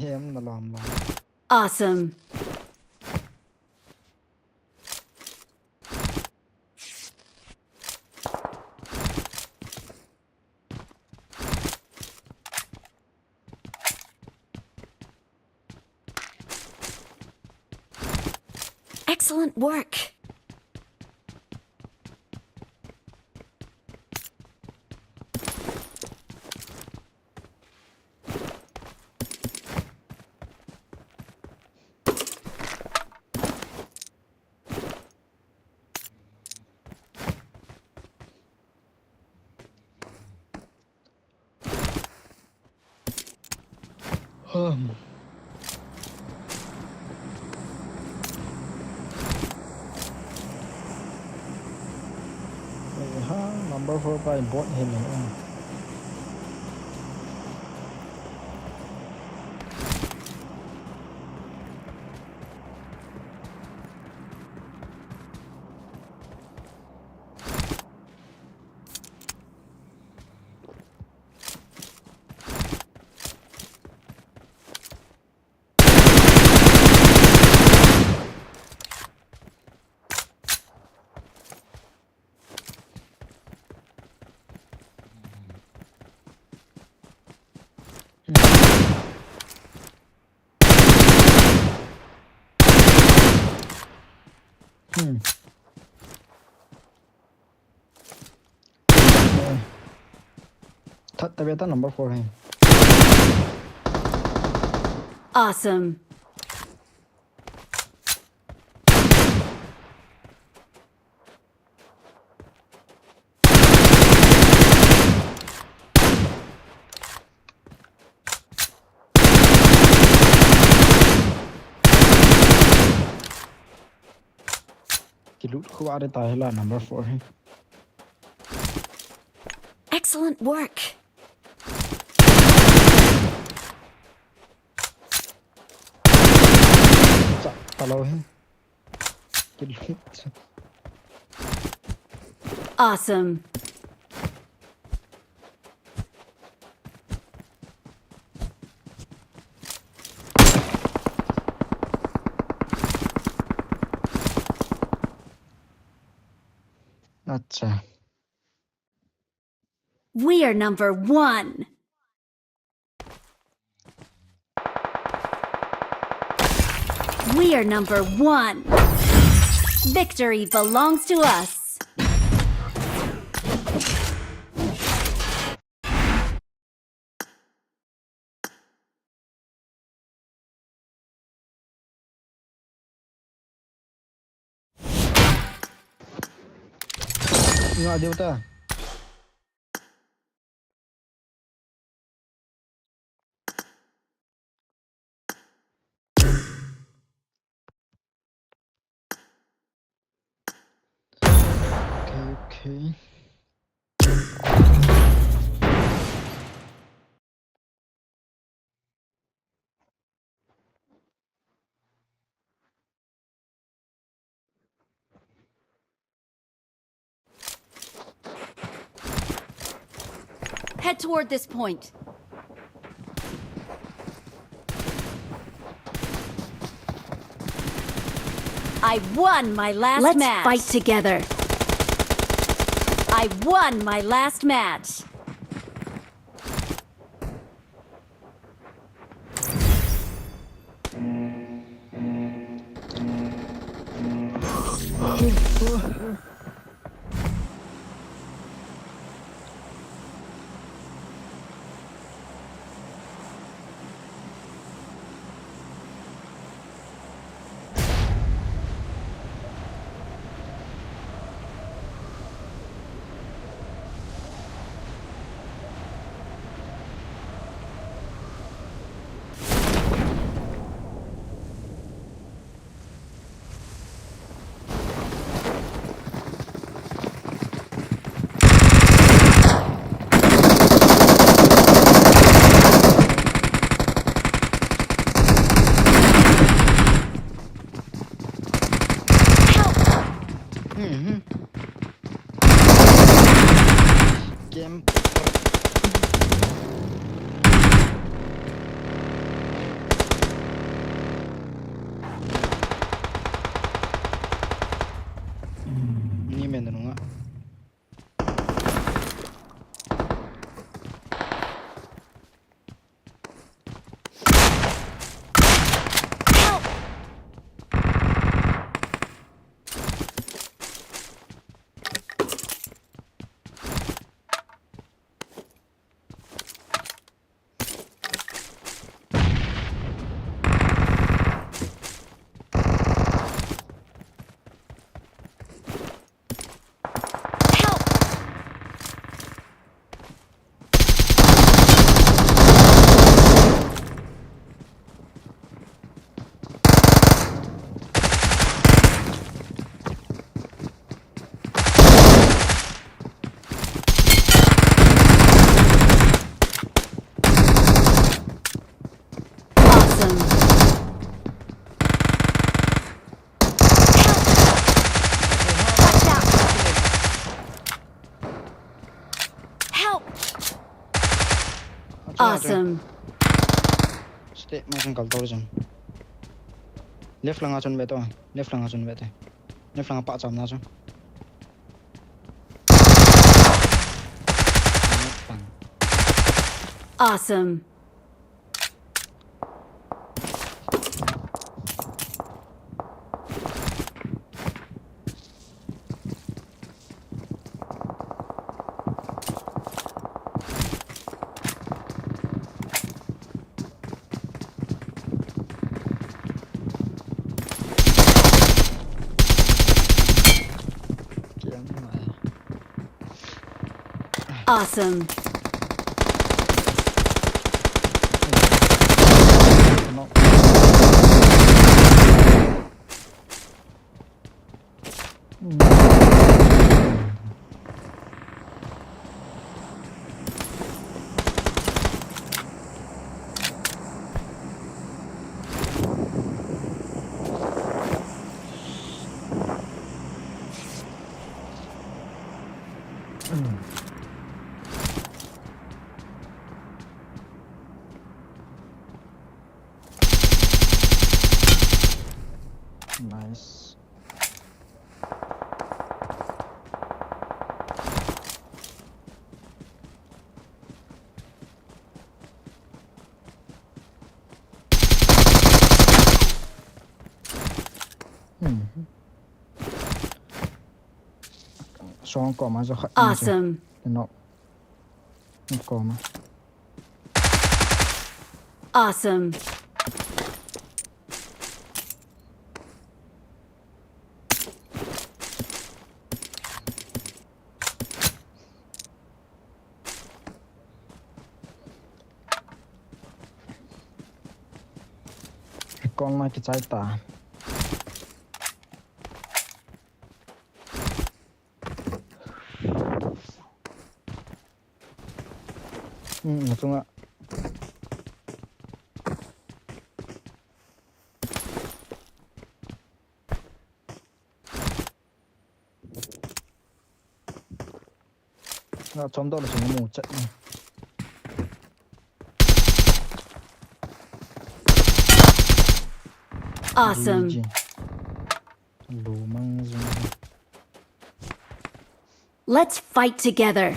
Em na lom lom. Awesome. Excellent work. Hmm. Eh, ha, number four pa bot hi ni. Hmm. That ta beta number four hai. Awesome. Kilut khu are ta hela number four hai. Excellent work. Cha, ta lo hai. Kilut. Awesome. Acha. We are number one. We are number one. Victory belongs to us. Nga deu ta. Okay, okay. Head toward this point. I won my last match. Let's fight together. I won my last match. Help! Mhm. Game. men nunga. Awesome. Help! Awesome. Step ma jong kal tor jong. Left langa chun ve to. Left langa chun ve to. Left langa pa cham na chun. Awesome. Awesome. Nice. Hmm. Song koma jo khat. Awesome. No. Koma. Awesome. Kong ma kichai ta. Hmm, na chunga. Na chom doh le chun mu chat ni. Awesome. G G. Lu mang jing. Let's fight together.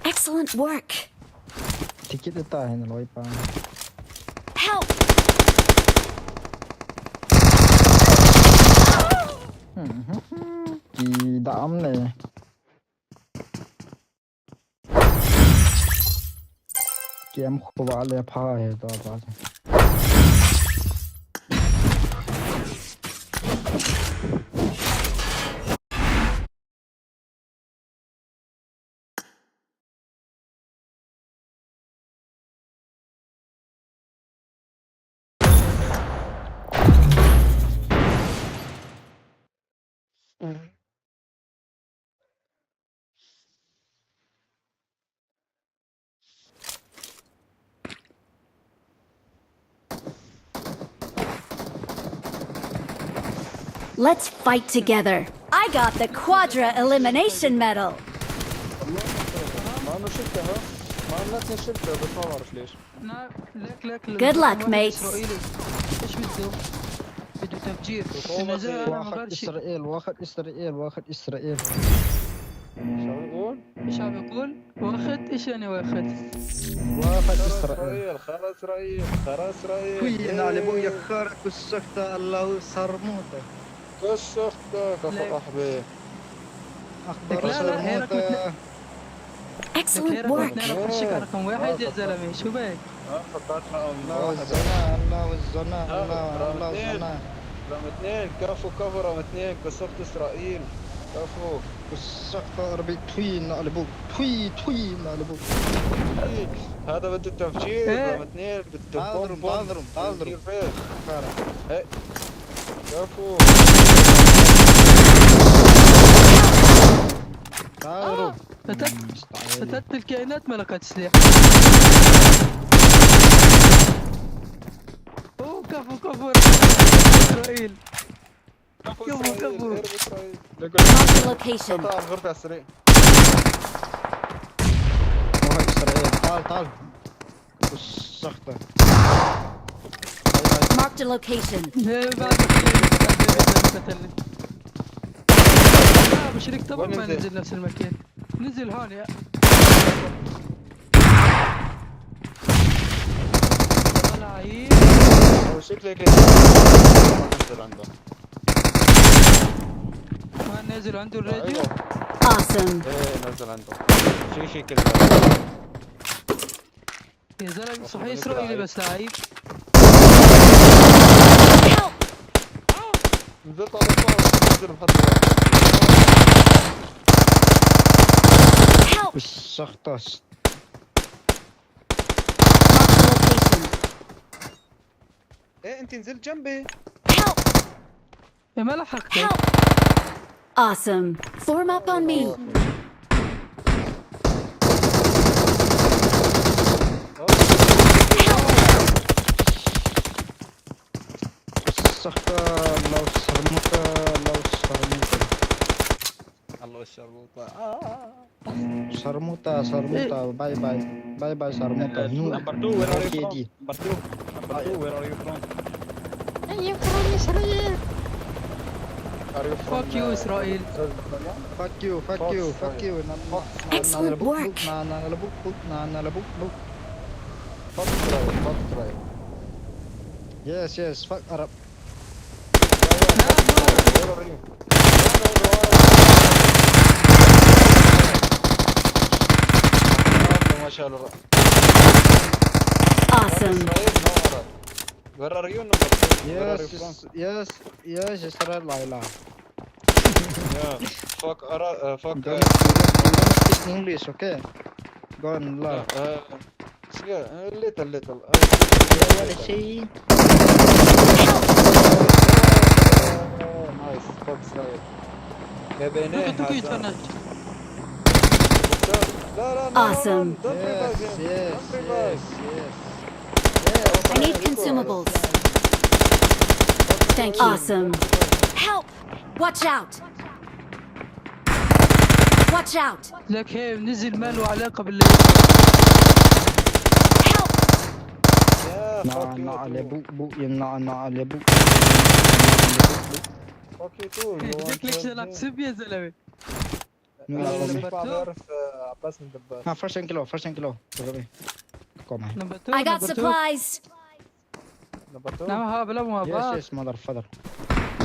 Excellent work. Ticket ta hin loi pa. Help! Hmm, hmm, hmm. Ki dam le. Kem khuwa le pha he to pa. Let's fight together. I got the Quadra Elimination Medal. ما عندنا شركة، ها؟ ما عندنا شركة، بس ما بعرف ليش. لا، لك لك لك. Good luck, واحد mates. إسرائيلي. ايش بده؟ بده تفجير. بس إذا أنا ما واخد قال شيء. اسرائيل، واخد اسرائيل، واخد اسرائيل. شو عم يقول؟ ايش عم يقول؟ واخد؟ ايش يعني واخد؟ واخد خرا اسرائيل. اسرائيل، خرا اسرائيل، خرا اسرائيل. Kuina lebu ya khara kusakta Allahu sarmuta. كسخته كفو لا. صاحبي. Akhbar لا، لا، هي sarmuta. Excellent هي رقم work. اثنين، رقم شكل رقم واحد يا زلمه، شو بك؟ اه، فقط رقم Allahu واحد. zana, Allahu zana, لا، Allahu رقم Allahu اثنين. zana. رقم اثنين، كفو كفو، رقم اثنين، كسخت اسرائيل. كفو. Kusakta arbi tuina lebu. Tui, tuina lebu. إيه، هذا بده تفجير، إيه. رقم اثنين، بده تعال بوم اضرب، بوم. تعال اضرب، تعال اضرب. تفجير فيه. Khara. ايه. كفو. تعال اضرب. قتلت، مستعجل. قتلت الكائنات ما لقيت سلاح. اوه، كفو، كفو، اسرائيل. كفو كفو، اسرائيل، كفو. ارمي اسرائيل. Marked a location. تعال غرفة على السريع. واحد اسرائيل. تعال، تعال. Kusakta. Marked a location. ليه بعد قتلني؟ لا، مشرك تمام وين ما نزل؟ نزل نفس المكان. نزل هون يا. والله عيب. هو شكلك ما نزل عنده. ما نزل عنده الراديو. ايوه. Awesome. ايه، نزل عنده. في شي كلمة. يا زلمه، صحيح اسرائيلي بس لعيب. Help! نزلت على الطاولة، نزل بهالطاولة. Help! Kusakta. Marked a location. ايه، انت نزلت جنبي. Help! يا ما لحقته. Help! Awesome. Form up on me. Kusakta, Allahu sarmuta, Allahu sarmuta. الله الشرموطة. آه. Sarmuta, sarmuta, bye bye. Bye bye, sarmuta. No. Number two, where are you Okay, from? di. Number two, number two, where are you from? Are you from Israel? Are you from, Fuck you, uh, Israel. Israel? Fuck you, fuck Fuck you, Israel. Fuck you. Na, na, Fuck na, Excellent na, buk, work. buk, na, na, buk, buk, na, na, buk, buk. Fuck Israel, fuck Israel. Yes, yes, fuck Arab. ما شاء الله. Awesome. Israel, no Arab. Where are you, number two? Where are you Yes, from? yes, yes, yes, Israel, Laila. Yeah. Fuck Arab, uh, fuck. Don't, don't speak English, okay? Go and Uh, learn. uh, yeah, a little, little. You wanna say? Oh, nice. Fuck Israel. يا بينيه Look at the هذا. internet. لا، لا، no, no, no, Awesome. don't revive Yes, him. yes, Don't revive. Yes, yes. I need consumables. Thank you. Awesome. Help! Watch out! Watch out! لك هي نزل ما له علاقة بال Help! Yeah, Na, fuck you na, too. lebu, bu, yun na, na, lebu. Fuck you too. You want لك لك to شنو help me? تسب يا زلمه؟ No, أنا no, اللي no. ما بعرف، آه، عباس من دباس. Ah, first and kill, first and kill. Look at me. Come on. Number two. I got Number two. Supplies! Number two. نعم، ها بلا ما Yes, بعرف. Yes, motherfucker.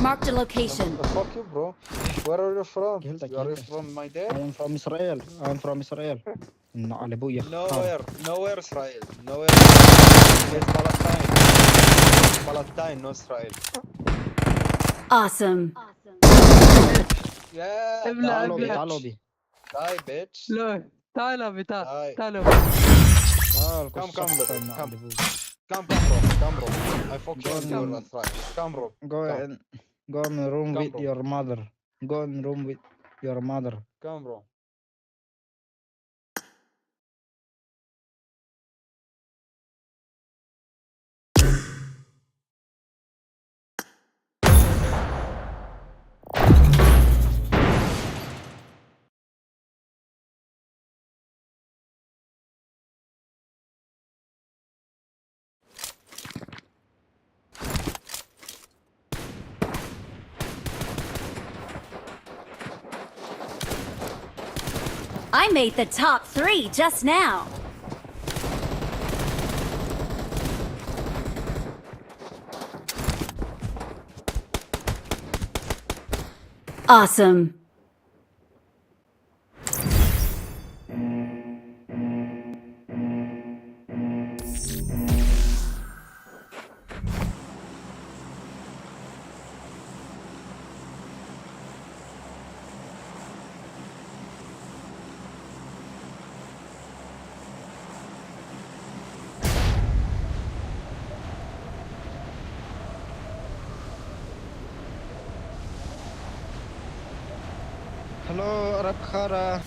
Marked a location. Fuck you, bro. Where are you from? Kill the You- Are you kill. From my dad? I am from Israel. I am from Israel. Na, lebu, ya. Nowhere, nowhere Israel. Nowhere. It's Palestine. Palestine, no Israel. Awesome. Yeah, ابلع die, Lobby, البيت. ta bitch. lobby. Die, bitch. لا، تعال يا بيتا. هاي. تعال يا Ah, Come, come, kusakta come. na, lebu. Come, come, bro. Come, bro. I fucking Don't you, go. Israel. Come, bro. Go Come. and go and room Come, with bro. Your mother. Go and room with your mother. Come, bro. I made the top three just now. Awesome. Hello, Arab Khara.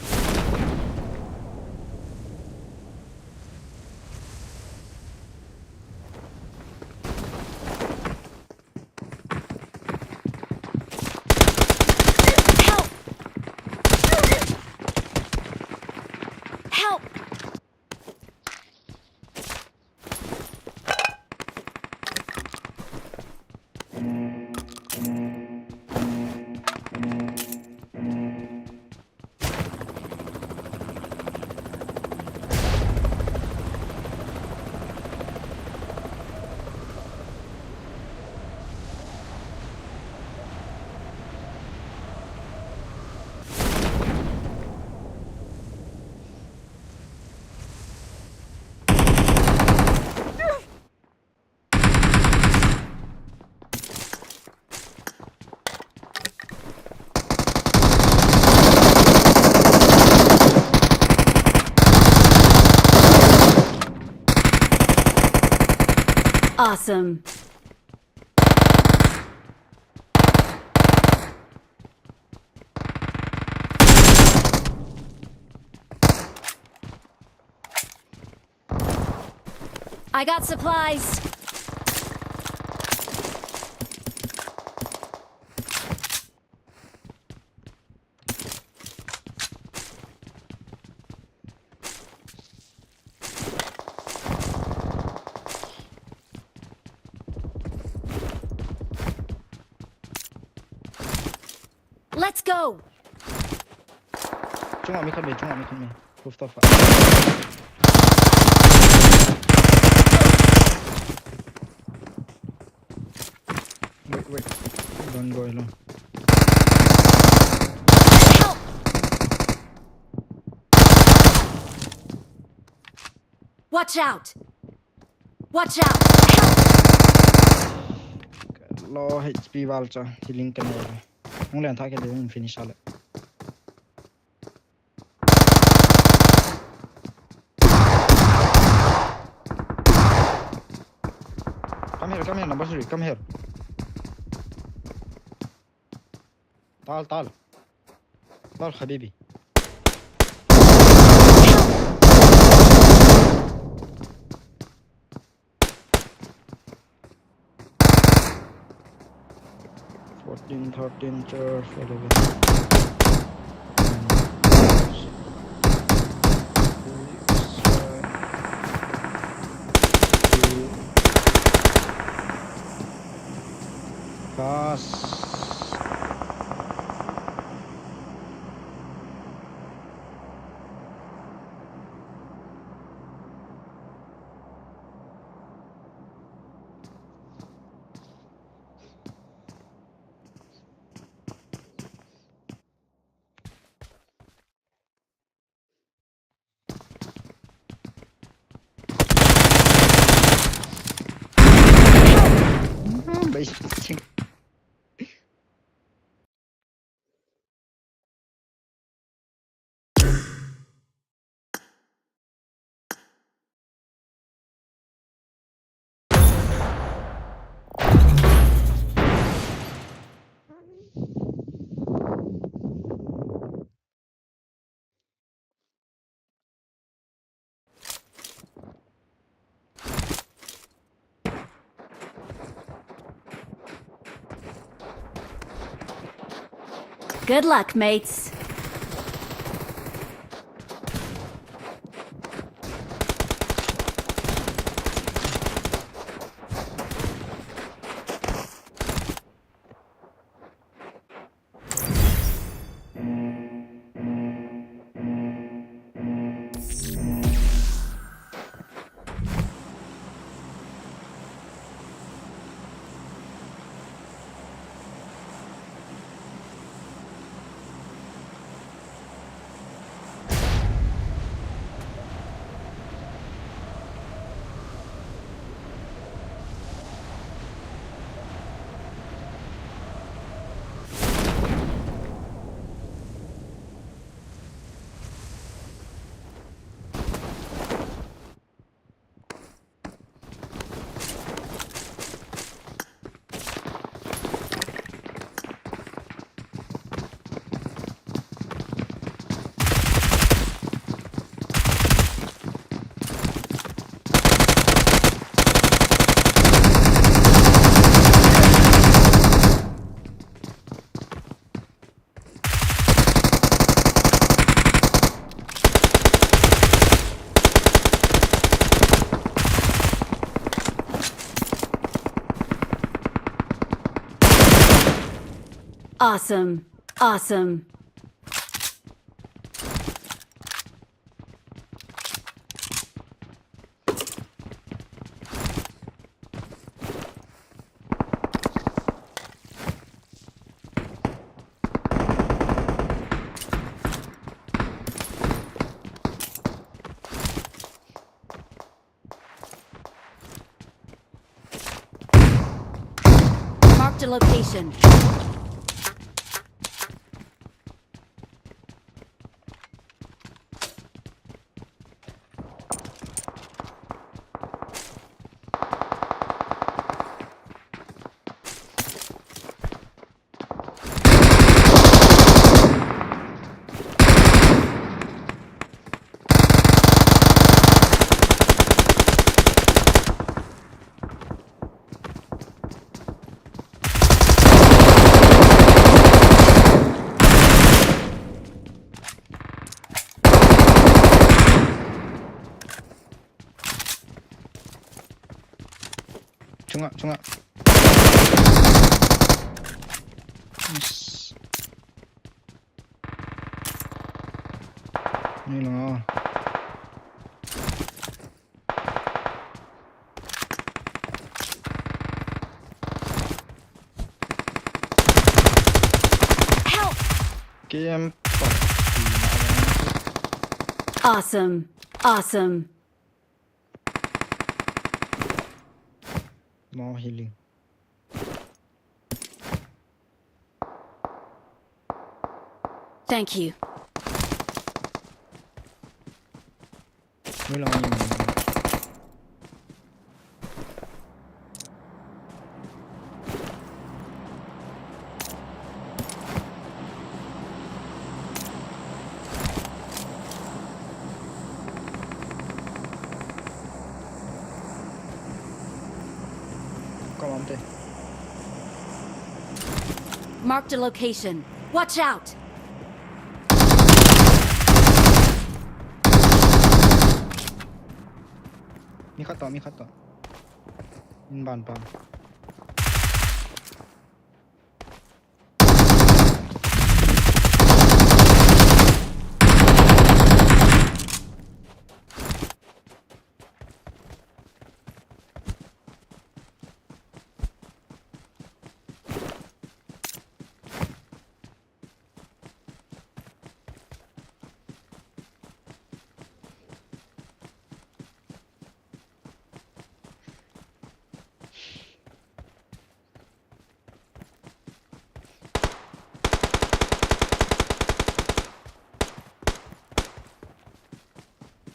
Help! Help! Awesome. I got supplies. Let's go. Chunga mi khat mi, chunga mi khat mi. Rooftop fa. Wait, wait. Don't go alone. Help! Watch out! Watch out! Help! Low H P val cha, healing kan le. Hung len tha ke de, hung finish ale. Come here, come here, number three, come here. تعال، تعال. تعال حبيبي. Fourteen, thirteen, twelve, eleven. Six, five, three, two. Pass. Good luck, mates. Awesome. Awesome. Marked a location. Chunga, chunga. Yes. Ni lang ah. Help! Game. Awesome. Awesome. More healing. Thank you. Wait lang. Come on, te. Marked a location. Watch out! Mi khat toh, mi khat toh. In ban pan.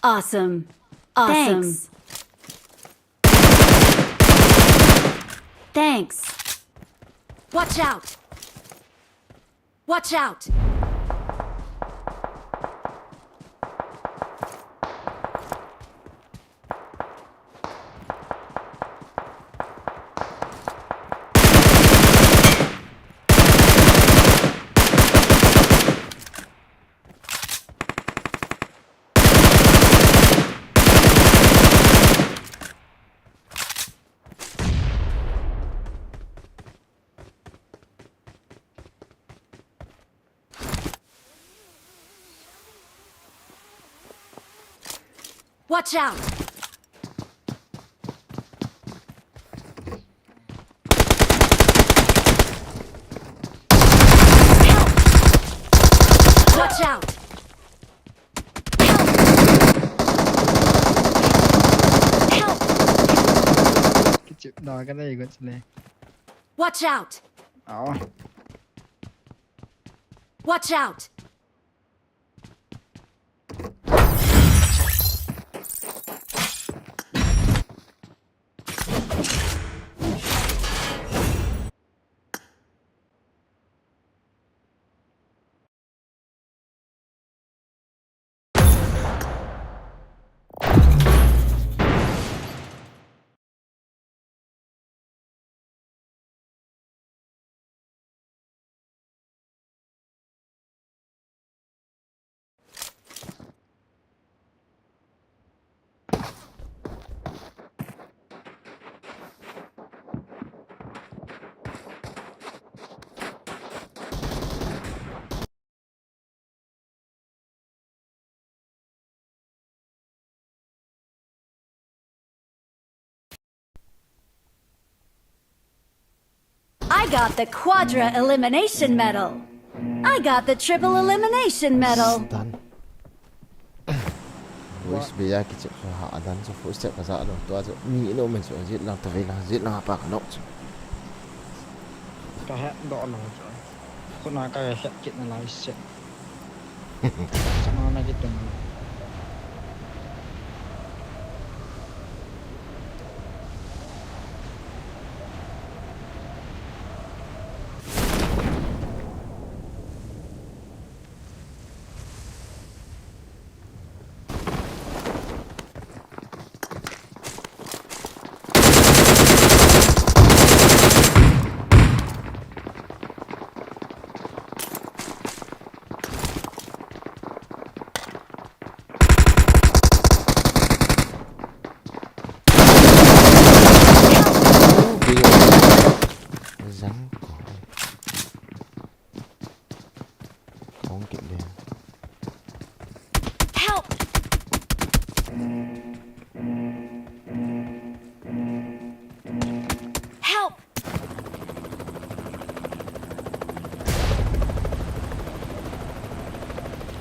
Awesome. Awesome. Thanks. Thanks. Watch out! Watch out! Watch out! Help! Watch out! Help! Help! Kichep da ka dei go chule. Watch out! Aw. Watch out! got the quadra elimination medal. I got the triple elimination medal. Done. Voice be ya kichep ha, adan chu footstep ka ja lo. Tua chu mi ino men chu jit lang ta ve la, jit lang pa ka nok chu. Ka het doh lo chu. Khuna ka het kit na lai se. Sama na kitum. Jang ko. Khong kit le. Help! Help!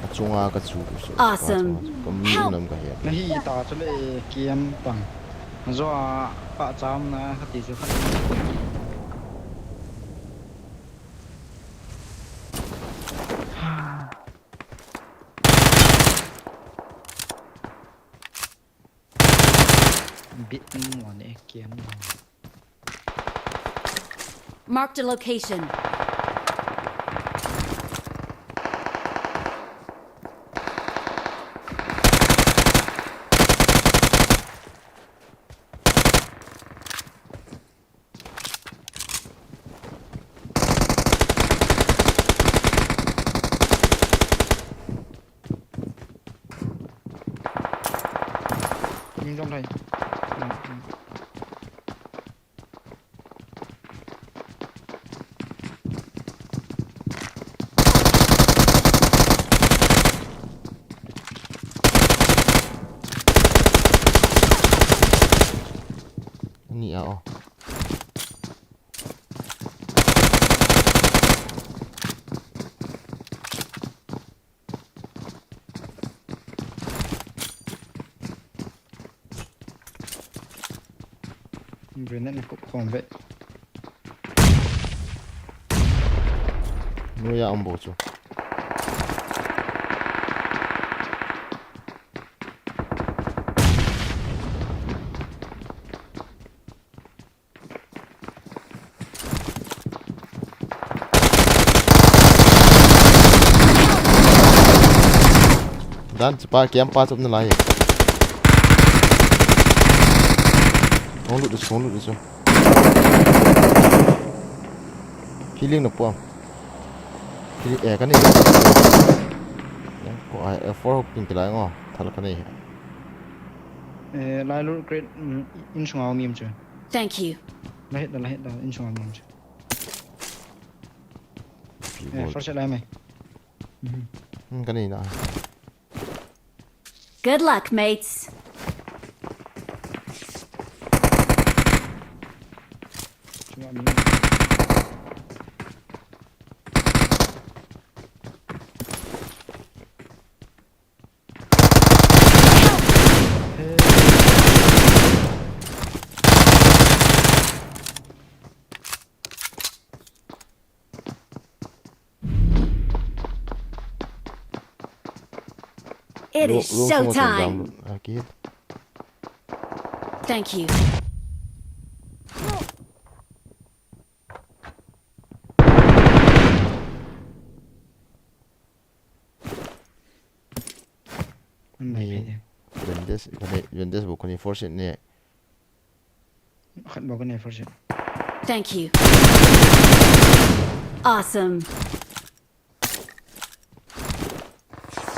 Achunga ka chu ku so. Awesome. Ka mi nam ka he. Na hi ta chu le kiam tang. Zo a pa cham na ka ti chu khat na ki tum ki. Bit mo ne kiam. Marked a location. Ning jong thai. Ani a o. Grenade na kup khom ve. Noiya um bou chu. Dan, chupa kiam pa chop nalai. Kong lut chu, kong lut chu. Healing na puam. Healing, eh, kani. Ko ai, eh, four hoping kilai ngo. Thal kani. Eh, lai lut crate, mm, in sunga ngim chu. Thank you. Lahit da, lahit da, in sunga ngim chu. Eh, first aid lai mai. Hmm, kani na. Good luck, mates. It is showtime. Thank you. Vendes, vendes bu kani force ne. Khat bou kani first aid. Thank you. Awesome.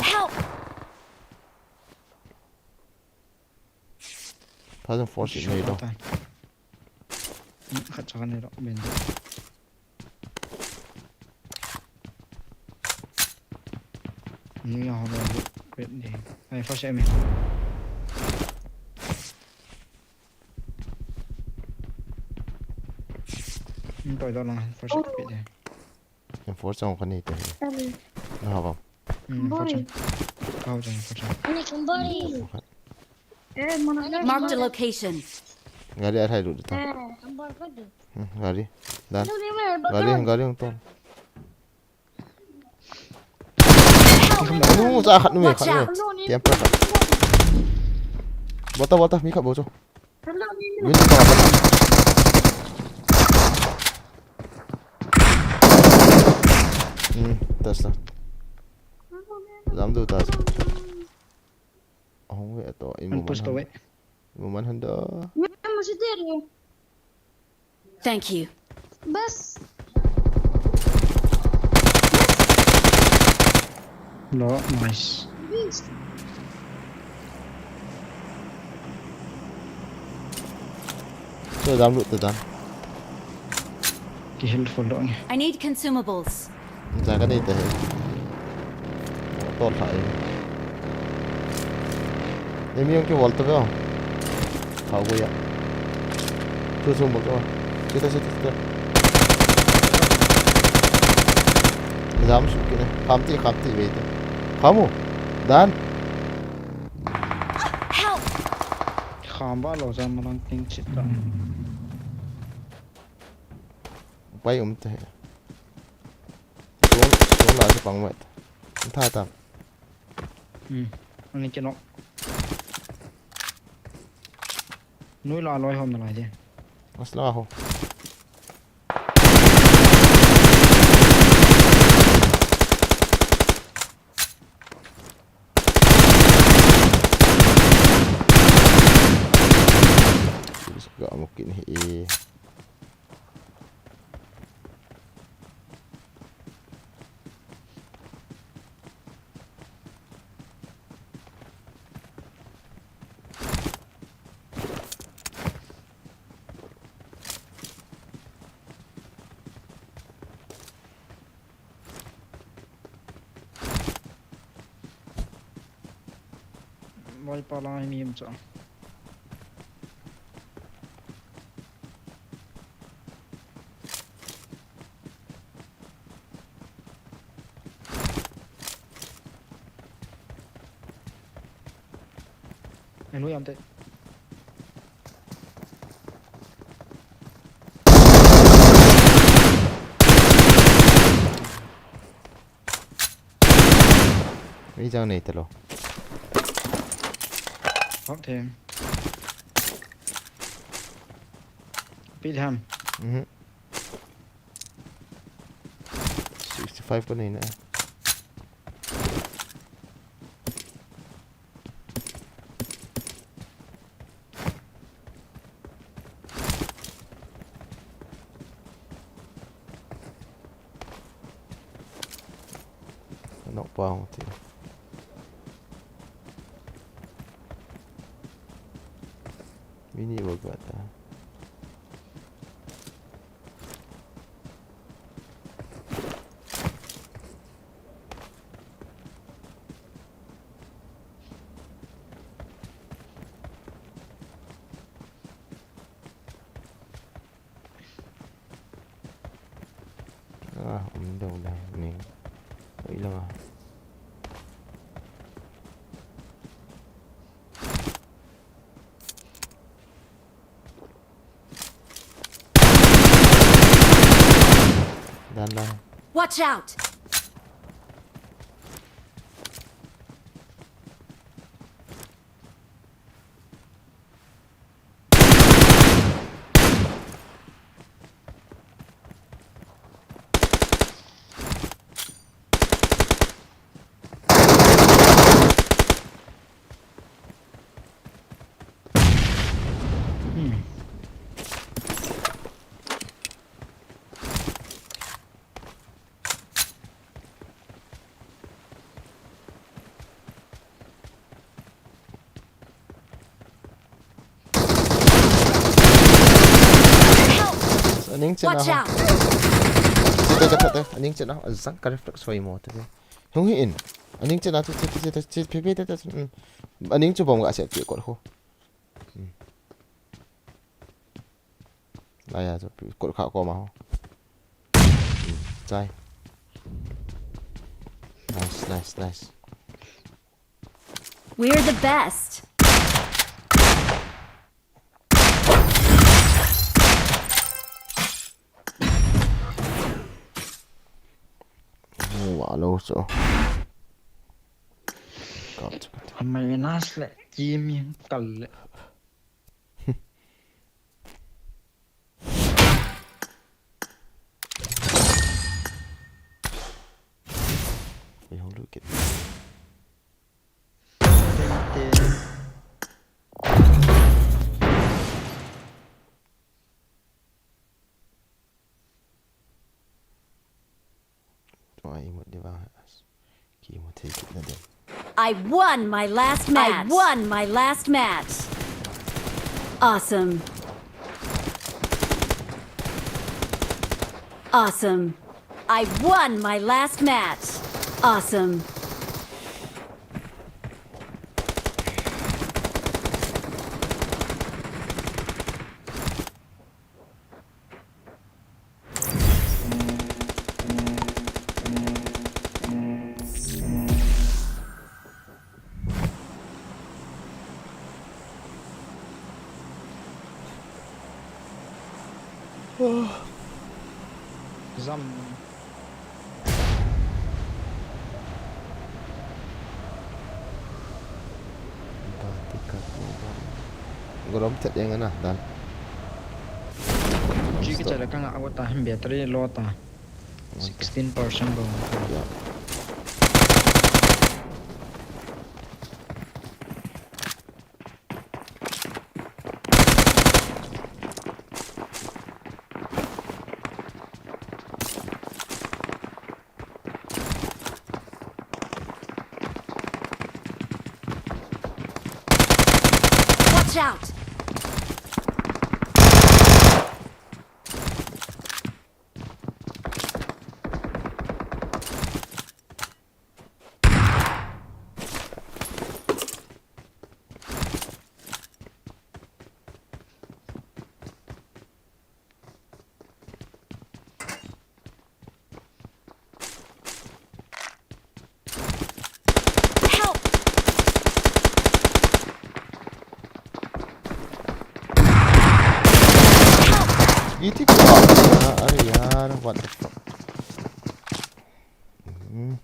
Help! Thousand force aid nei lo. Khat cha kanei lo, ben. Ni ya ho lo, ben ni. Ai, first aid me. Hmm, Koi do lang, force pi de. Em force chang ka nei te. Em. Na ha bam. Hmm, force. Bori. Kau chang, force. Ani kumbori. Eh, mana. Marked a location. Gari a hai lu ta. Eh, kumbori ko de. Hmm, gari. Dan. Lu ni me, gari, bakal. Gari hung to. Nu, sa khat nu, khat nu. Watch out. Tiang pa khat. Bota, bota, mi khat bota. Hello, ni. Win pa khat. Hmm, tas la. Jam du tas. Ahung ve to, in. An push to ve. Mo man handa. Thank you. Bas. No, nice. Bas. So, dam lut dan. Ki heal full dong. I need consumables. Cha ka nei te he. Tol pha e. Emi jong ki wall to ve. Khao go ya. Chu chu bol to. Chu ta chu ta chu ta. Jam su ki ne. Kham ti kham ti ve te. Kham u. Dan. Help! Kham ba lo jam lang ting chit ta. Pai um te. Sung, sung la chu pang mai. Tha ta. Hmm. Ani kino. Nui la loi hom na lai de. Mas la ho. Ga mo kin he. Loi pa lang hi mi um cha. Anu yam te. Ei jang nei talo. Hot them. Pil ham. Mhm. Sixty-five ko nei na. Nok pa hung ti. Mini work ba ta. Ah, um deu le ni. Oi la. Dan la. Watch out! Hmm. Aning chen a. Watch out! Chite ka that te, aning chen a, ajang ka reflex hoi mo te. Hung hi in. Aning chen a, che, che, che, che, che, phe, phe, te, te, mm. Aning chu bom ga set pi kot ho. Mm. Laiya chu pi kot kha ko ma ho. Chai. Nice, nice, nice. We're the best. Wa lo so. Kap chu. Amai nas le, kimi kal le. Ei hung lut kit. Tua imut di vang. Ki imut thei kit na dem. I won my last match. I won my last match. Awesome. Awesome. I won my last match. Awesome. Zam. Golom thet jeng ana dan. Chi kicha le kanga awata battery low ta. Sixteen percent bou. Ya. Watch out! Help! Help! Iti ko. Are yaar, what the fuck? Hmm.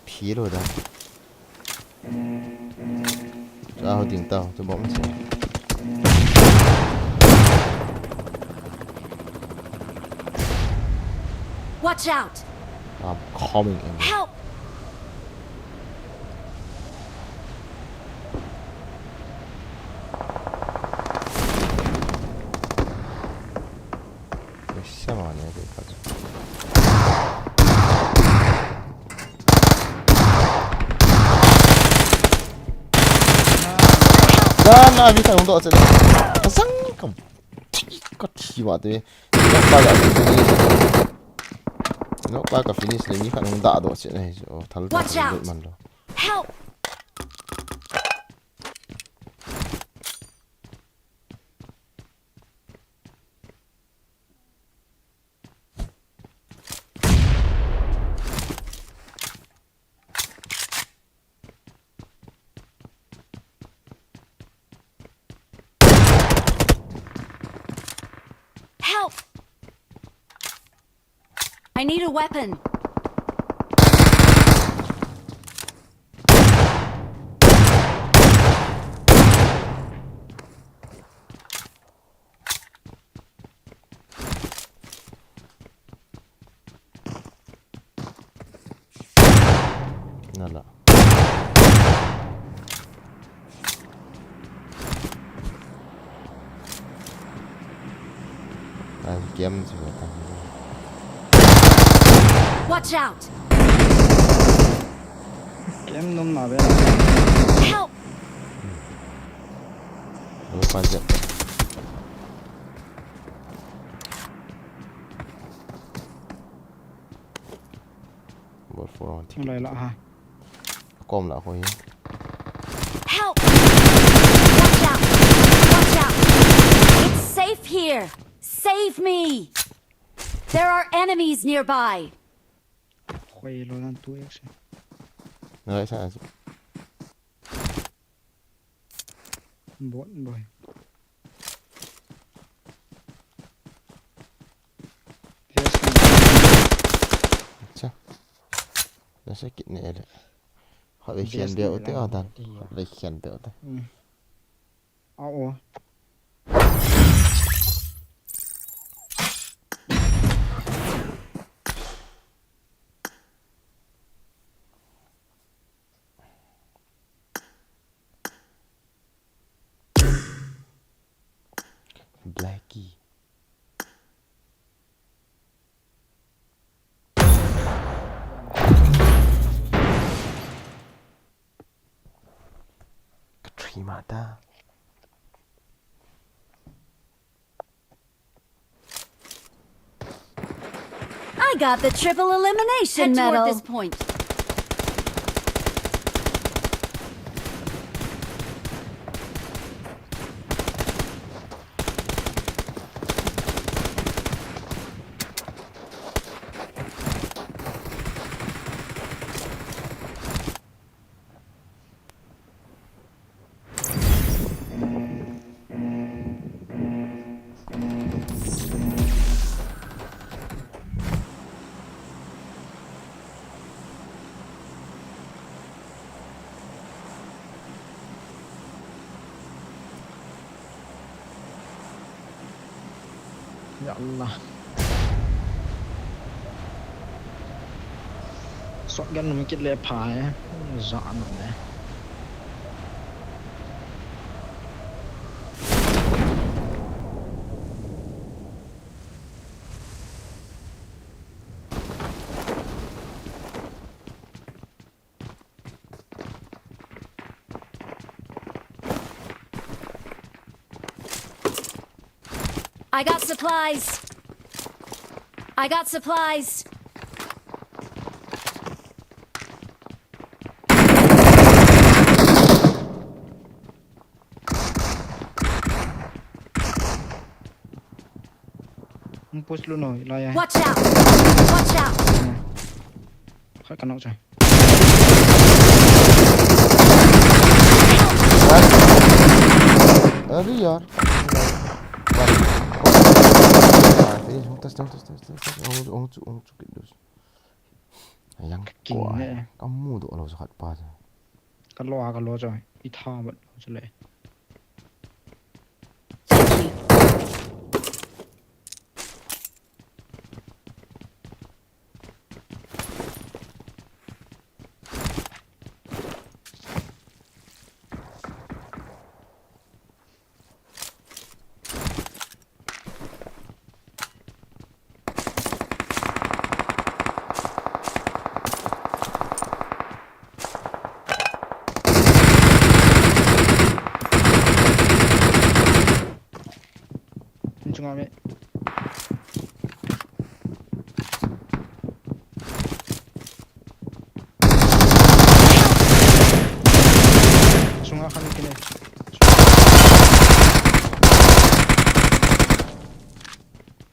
Phi lo da. Cha ho ding tao, cha bomb cha. Watch out! I'm coming in. Help! Ui, siamo ne, ui, kachu. Na, na, mi khat hung doh cheh. Asang kam. Thi, ka thi va te. Knock pa ka finish. Knock pa ka finish le mi khat hung dah doh cheh na hi chu. Thal ta. Watch out! Man lo. Help! Help! I need a weapon. Nala. Ai, game chu ta. Watch out! Game nom na ve. Help! Lo pa je. Bol four on. Lai la ha. Kom la ko hi. Help! Watch out! Watch out! It's safe here! Save me! There are enemies nearby. Khoi lo dan tu ek se. Ngai sa. Bot boy. Acha. Nasa kit ne ele. Hot le khian be u te a dan. Hot le khian be u te. Hmm. A o. Blackie. Ka three mata. I got the triple elimination medal. Head toward this point. Ya Allah. Shotgun nung kit le pha e. Za nung e. I got supplies. I got supplies. Hung push lut o, lai a. Watch out! Watch out! Khat ka knock chai. अरे यार। Hung test, hung test, hung test, hung test, hung chu, hung chu kit dus. Yang ka kin kwa ne. Ka mu do lo sa khat pa. Ka lo a, ka lo chai. I tha mat lo chale. Inchunga me. Sunga khan kine.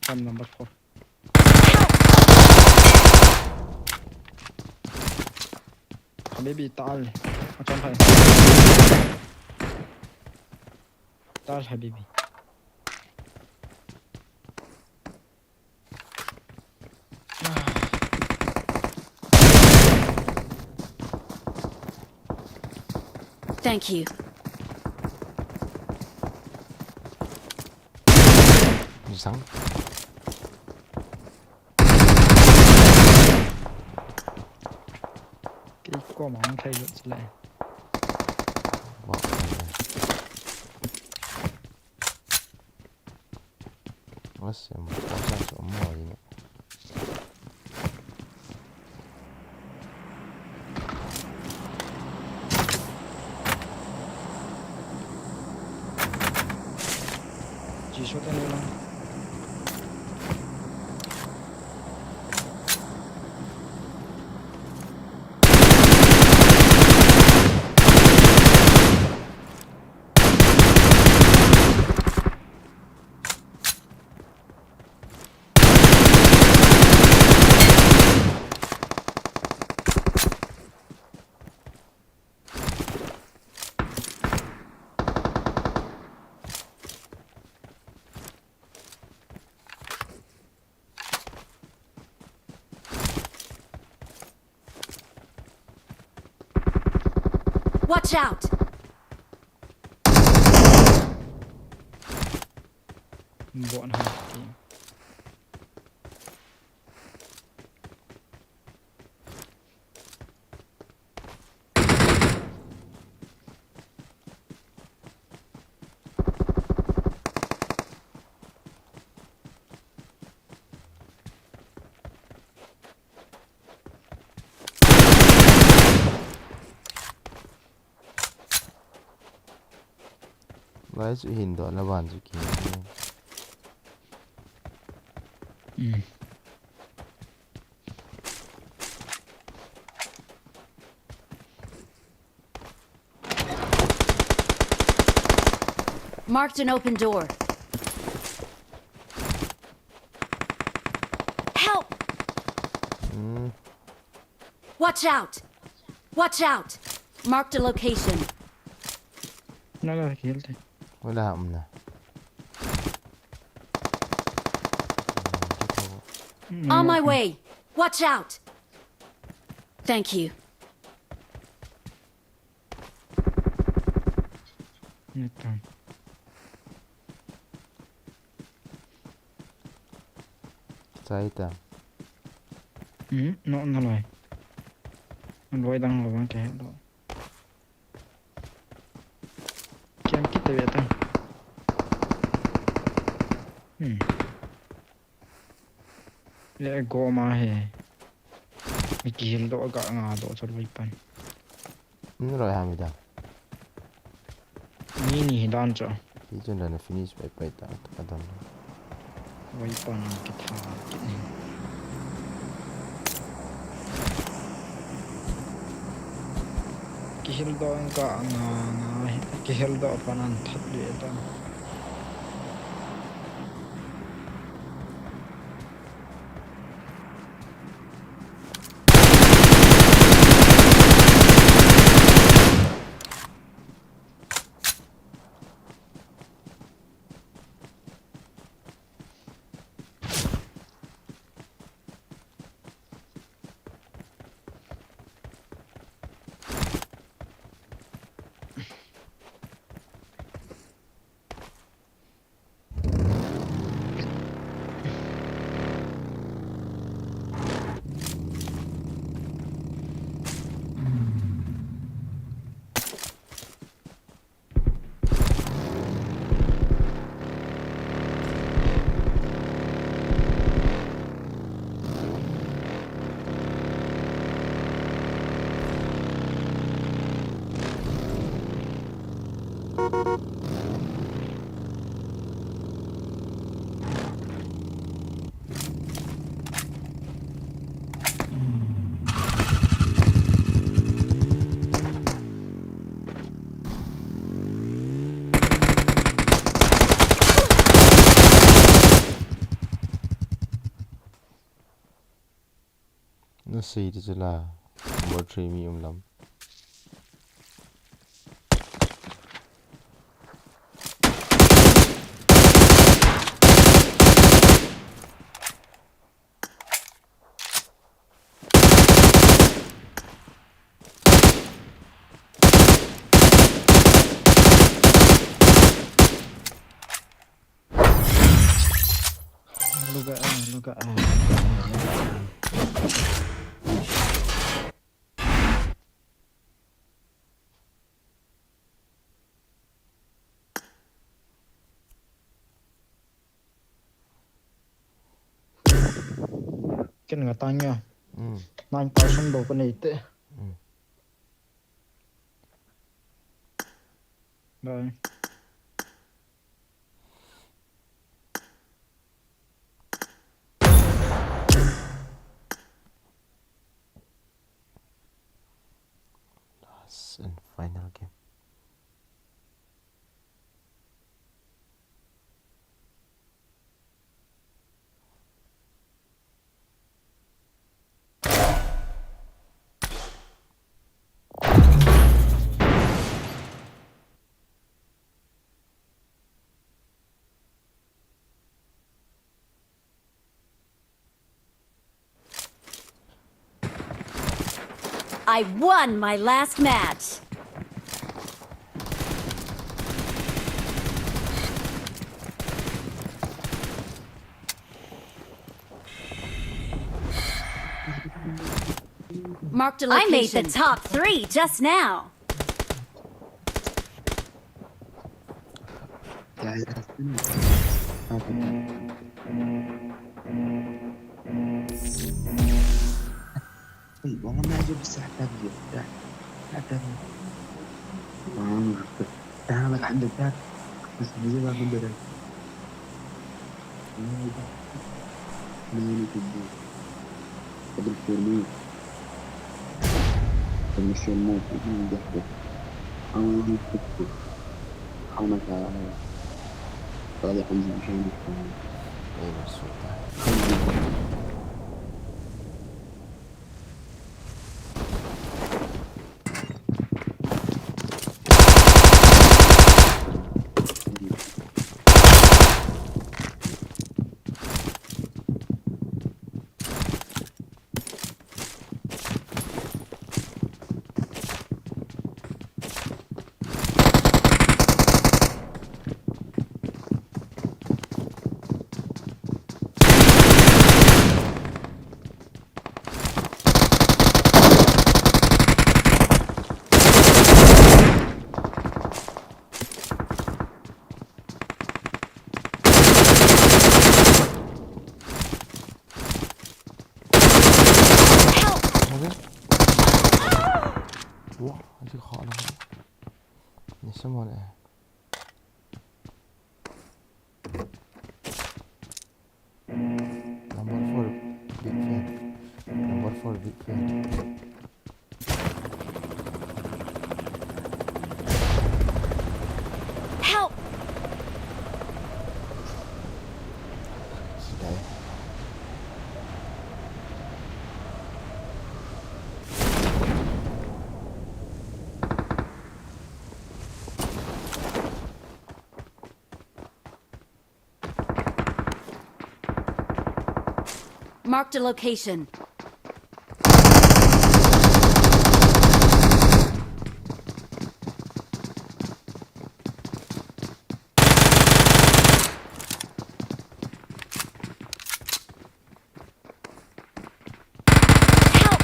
Kam number four. Habibi, taal. Achon hai. Taal, habibi. Thank you. Zang. Kei koma hung thei lut chule. Wa. Asem, pasa so mo ni. Jisu te ni lang. Watch out! Lai chu hin doh na ban chu ki. Marked an open door. Help! Watch out! Watch out! Marked a location. Nala kihel te. Wala hamna. On my way. Watch out! Thank you. Chai ta. Hmm, no, no loi. Loi dang lo bang ke lo. Kiam kit ve ta. Hmm. Le go ma he. Mi kihil doh ga nga doh cho loi pan. Ni loi ha mi da. Ni ni hi dan cho. Hi chun dan finish pai pai ta ka dan. Loi pan ki tha ki ni. Kihil doh ga nga nga hi. Kihil doh pan an that le ta. Na sei di chu la. Number three mi um lam. Luga, ah, luga, ah, luga, ah, luga, ah. Ken nga tang ya. Mm. Nine thousand do ko nei te. Mm. Bye. Last and final game. I won my last match. Marked a location. I made the top three just now. Hey, bang na jo bisa tak dia. Tak, tak. Bang, tak, tak, tak. Mas dia bang benda. Ini tu dia. Ada semua. Ada semua tu dia. Awak itu. Awak nak. Kalau ada anjing macam ni. Awak nak. Help! Wah, aji kha na. Ni semua ni. Number four, big fan. Number four, big fan. Help! Marked a location. Help!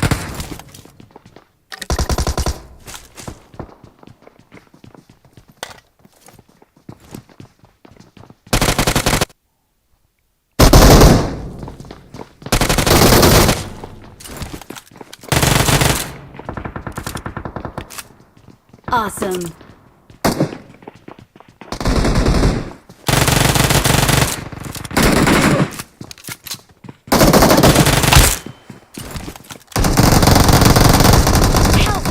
Awesome. Help!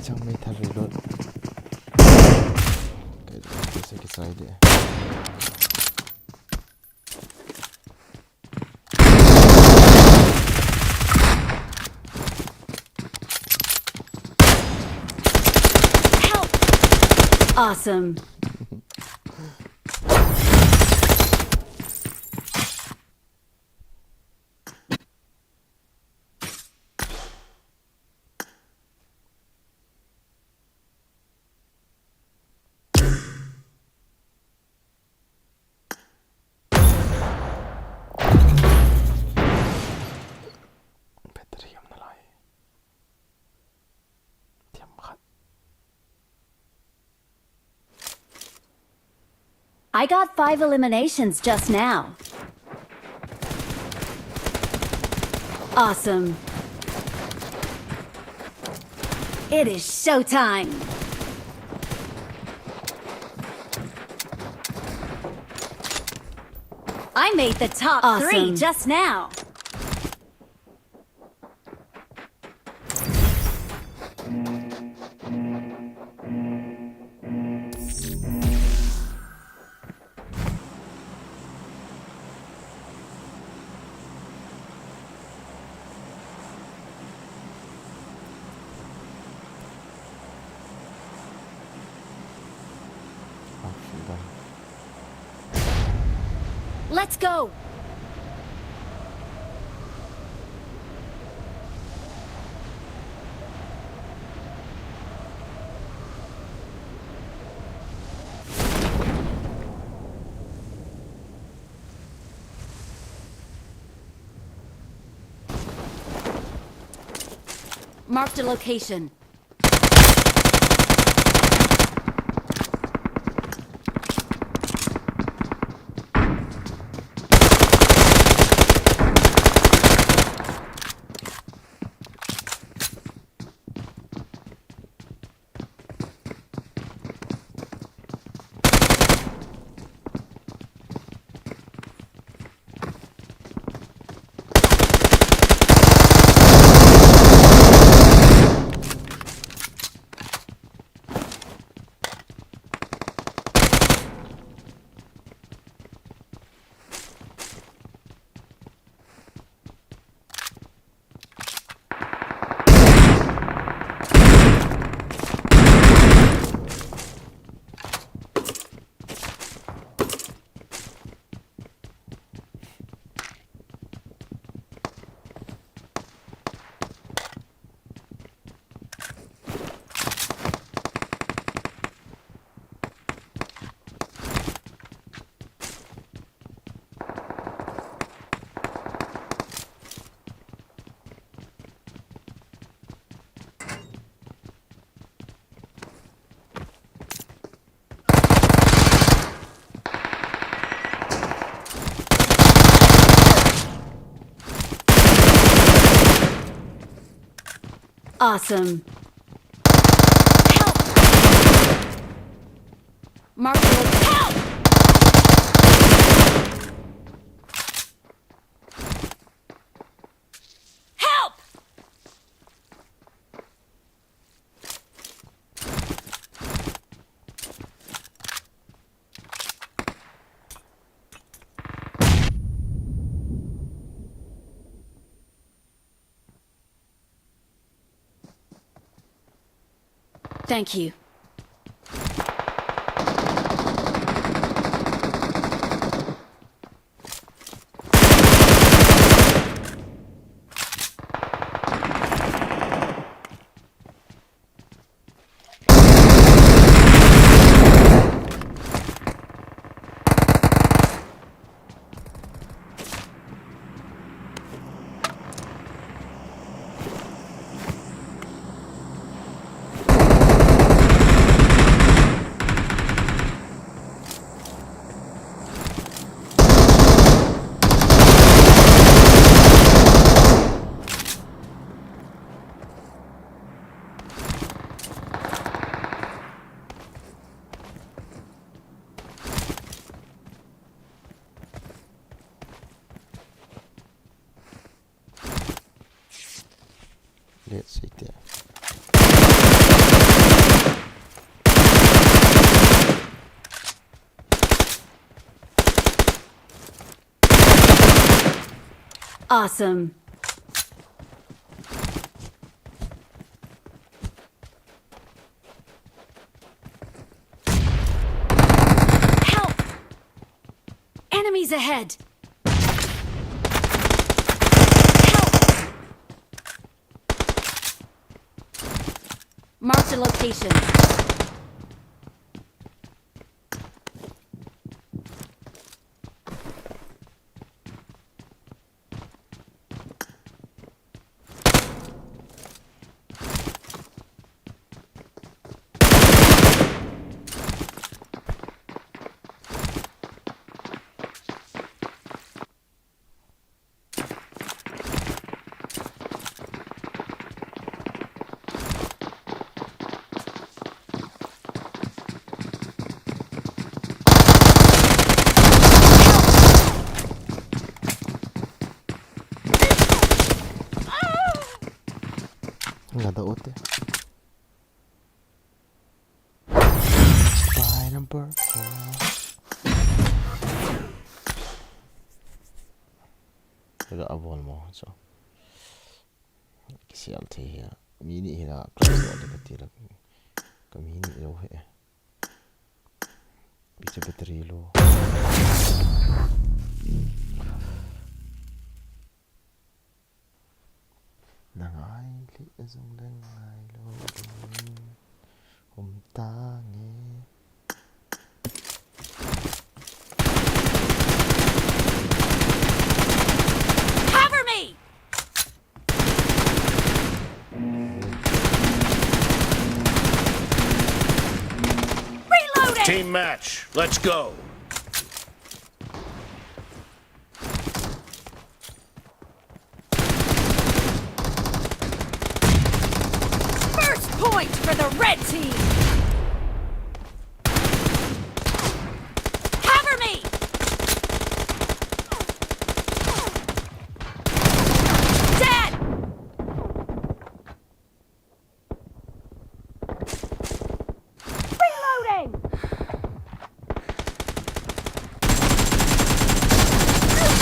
Chang mei tha reload. Kai se ki sai de. Awesome. Battery um nalai. Thiam khat. I got five eliminations just now. Awesome. It is showtime. I made the top three. Awesome. Just now. Let's go! Marked a location. Awesome. Help! Mark the lo-, help! Help! Thank you. Let's see there. Awesome. Enemies ahead! Help! Marked a location. Nga da ote. Bye number four. Ega abol mo so. Kisial thei hia. Mi ni hina close lo de kati la. Ka mi ni lo he. Picha battery lo. Na ngai le zong le ngai lo ding. Hum ta nge. Cover me! Reloading! Team match, let's go. First point for the red team. Cover me! Dead! Reloading!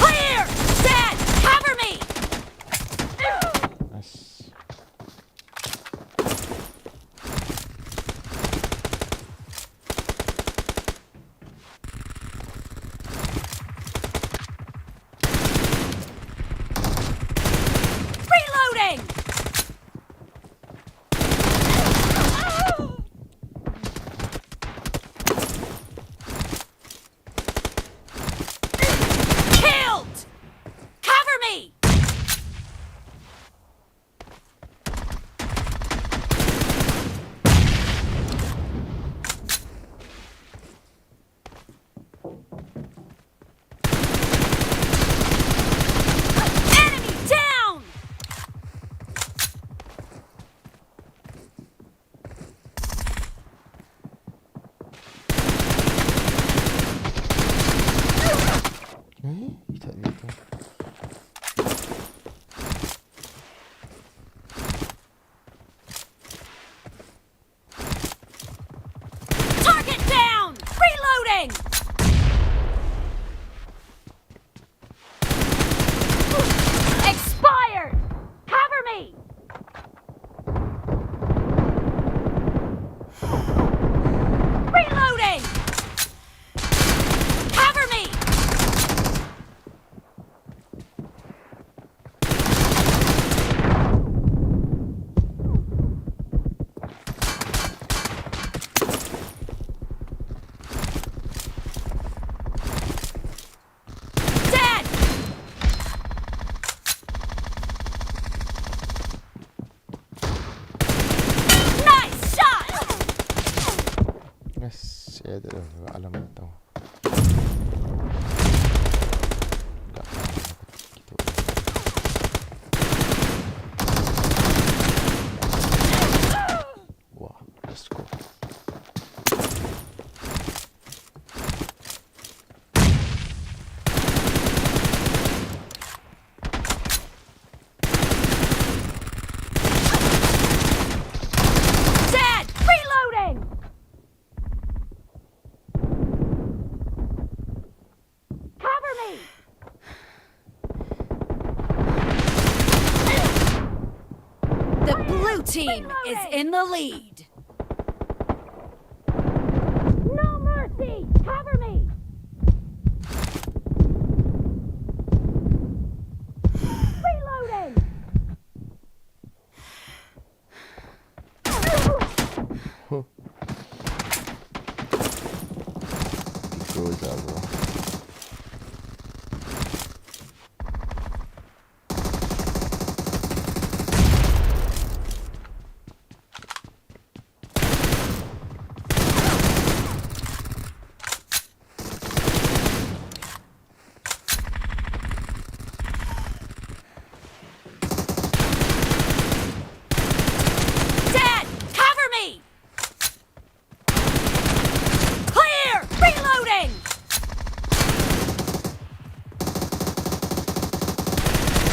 Clear! Dead! Cover me! Nice. Reloading! Killed! Cover me! Enemy down! Eh, ita, ita. Target down! Reloading! Expired! Cover me! Reloading! Cover me! Dead! Nice shot! Yes, ya, dia dah alam tu. Enggak. Wah, let's go. Dead! Reloading! Cover me! The blue team is in the lead. No mercy! Cover me! Oi, ja, ja. Dead! Cover me! Clear! Reloading!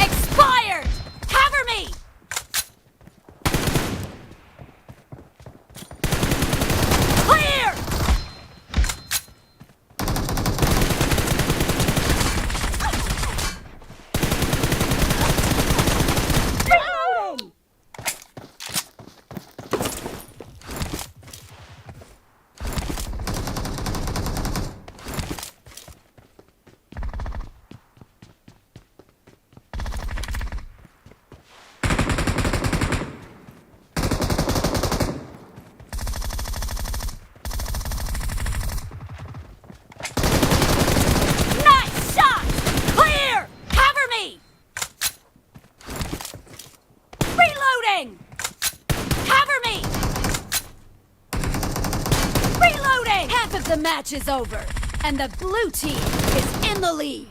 Expired! Cover me! Clear! Reloading! Nice shot! Clear! Cover me! Reloading! Cover me! Reloading! Half of the match is over, and the blue team is in the lead.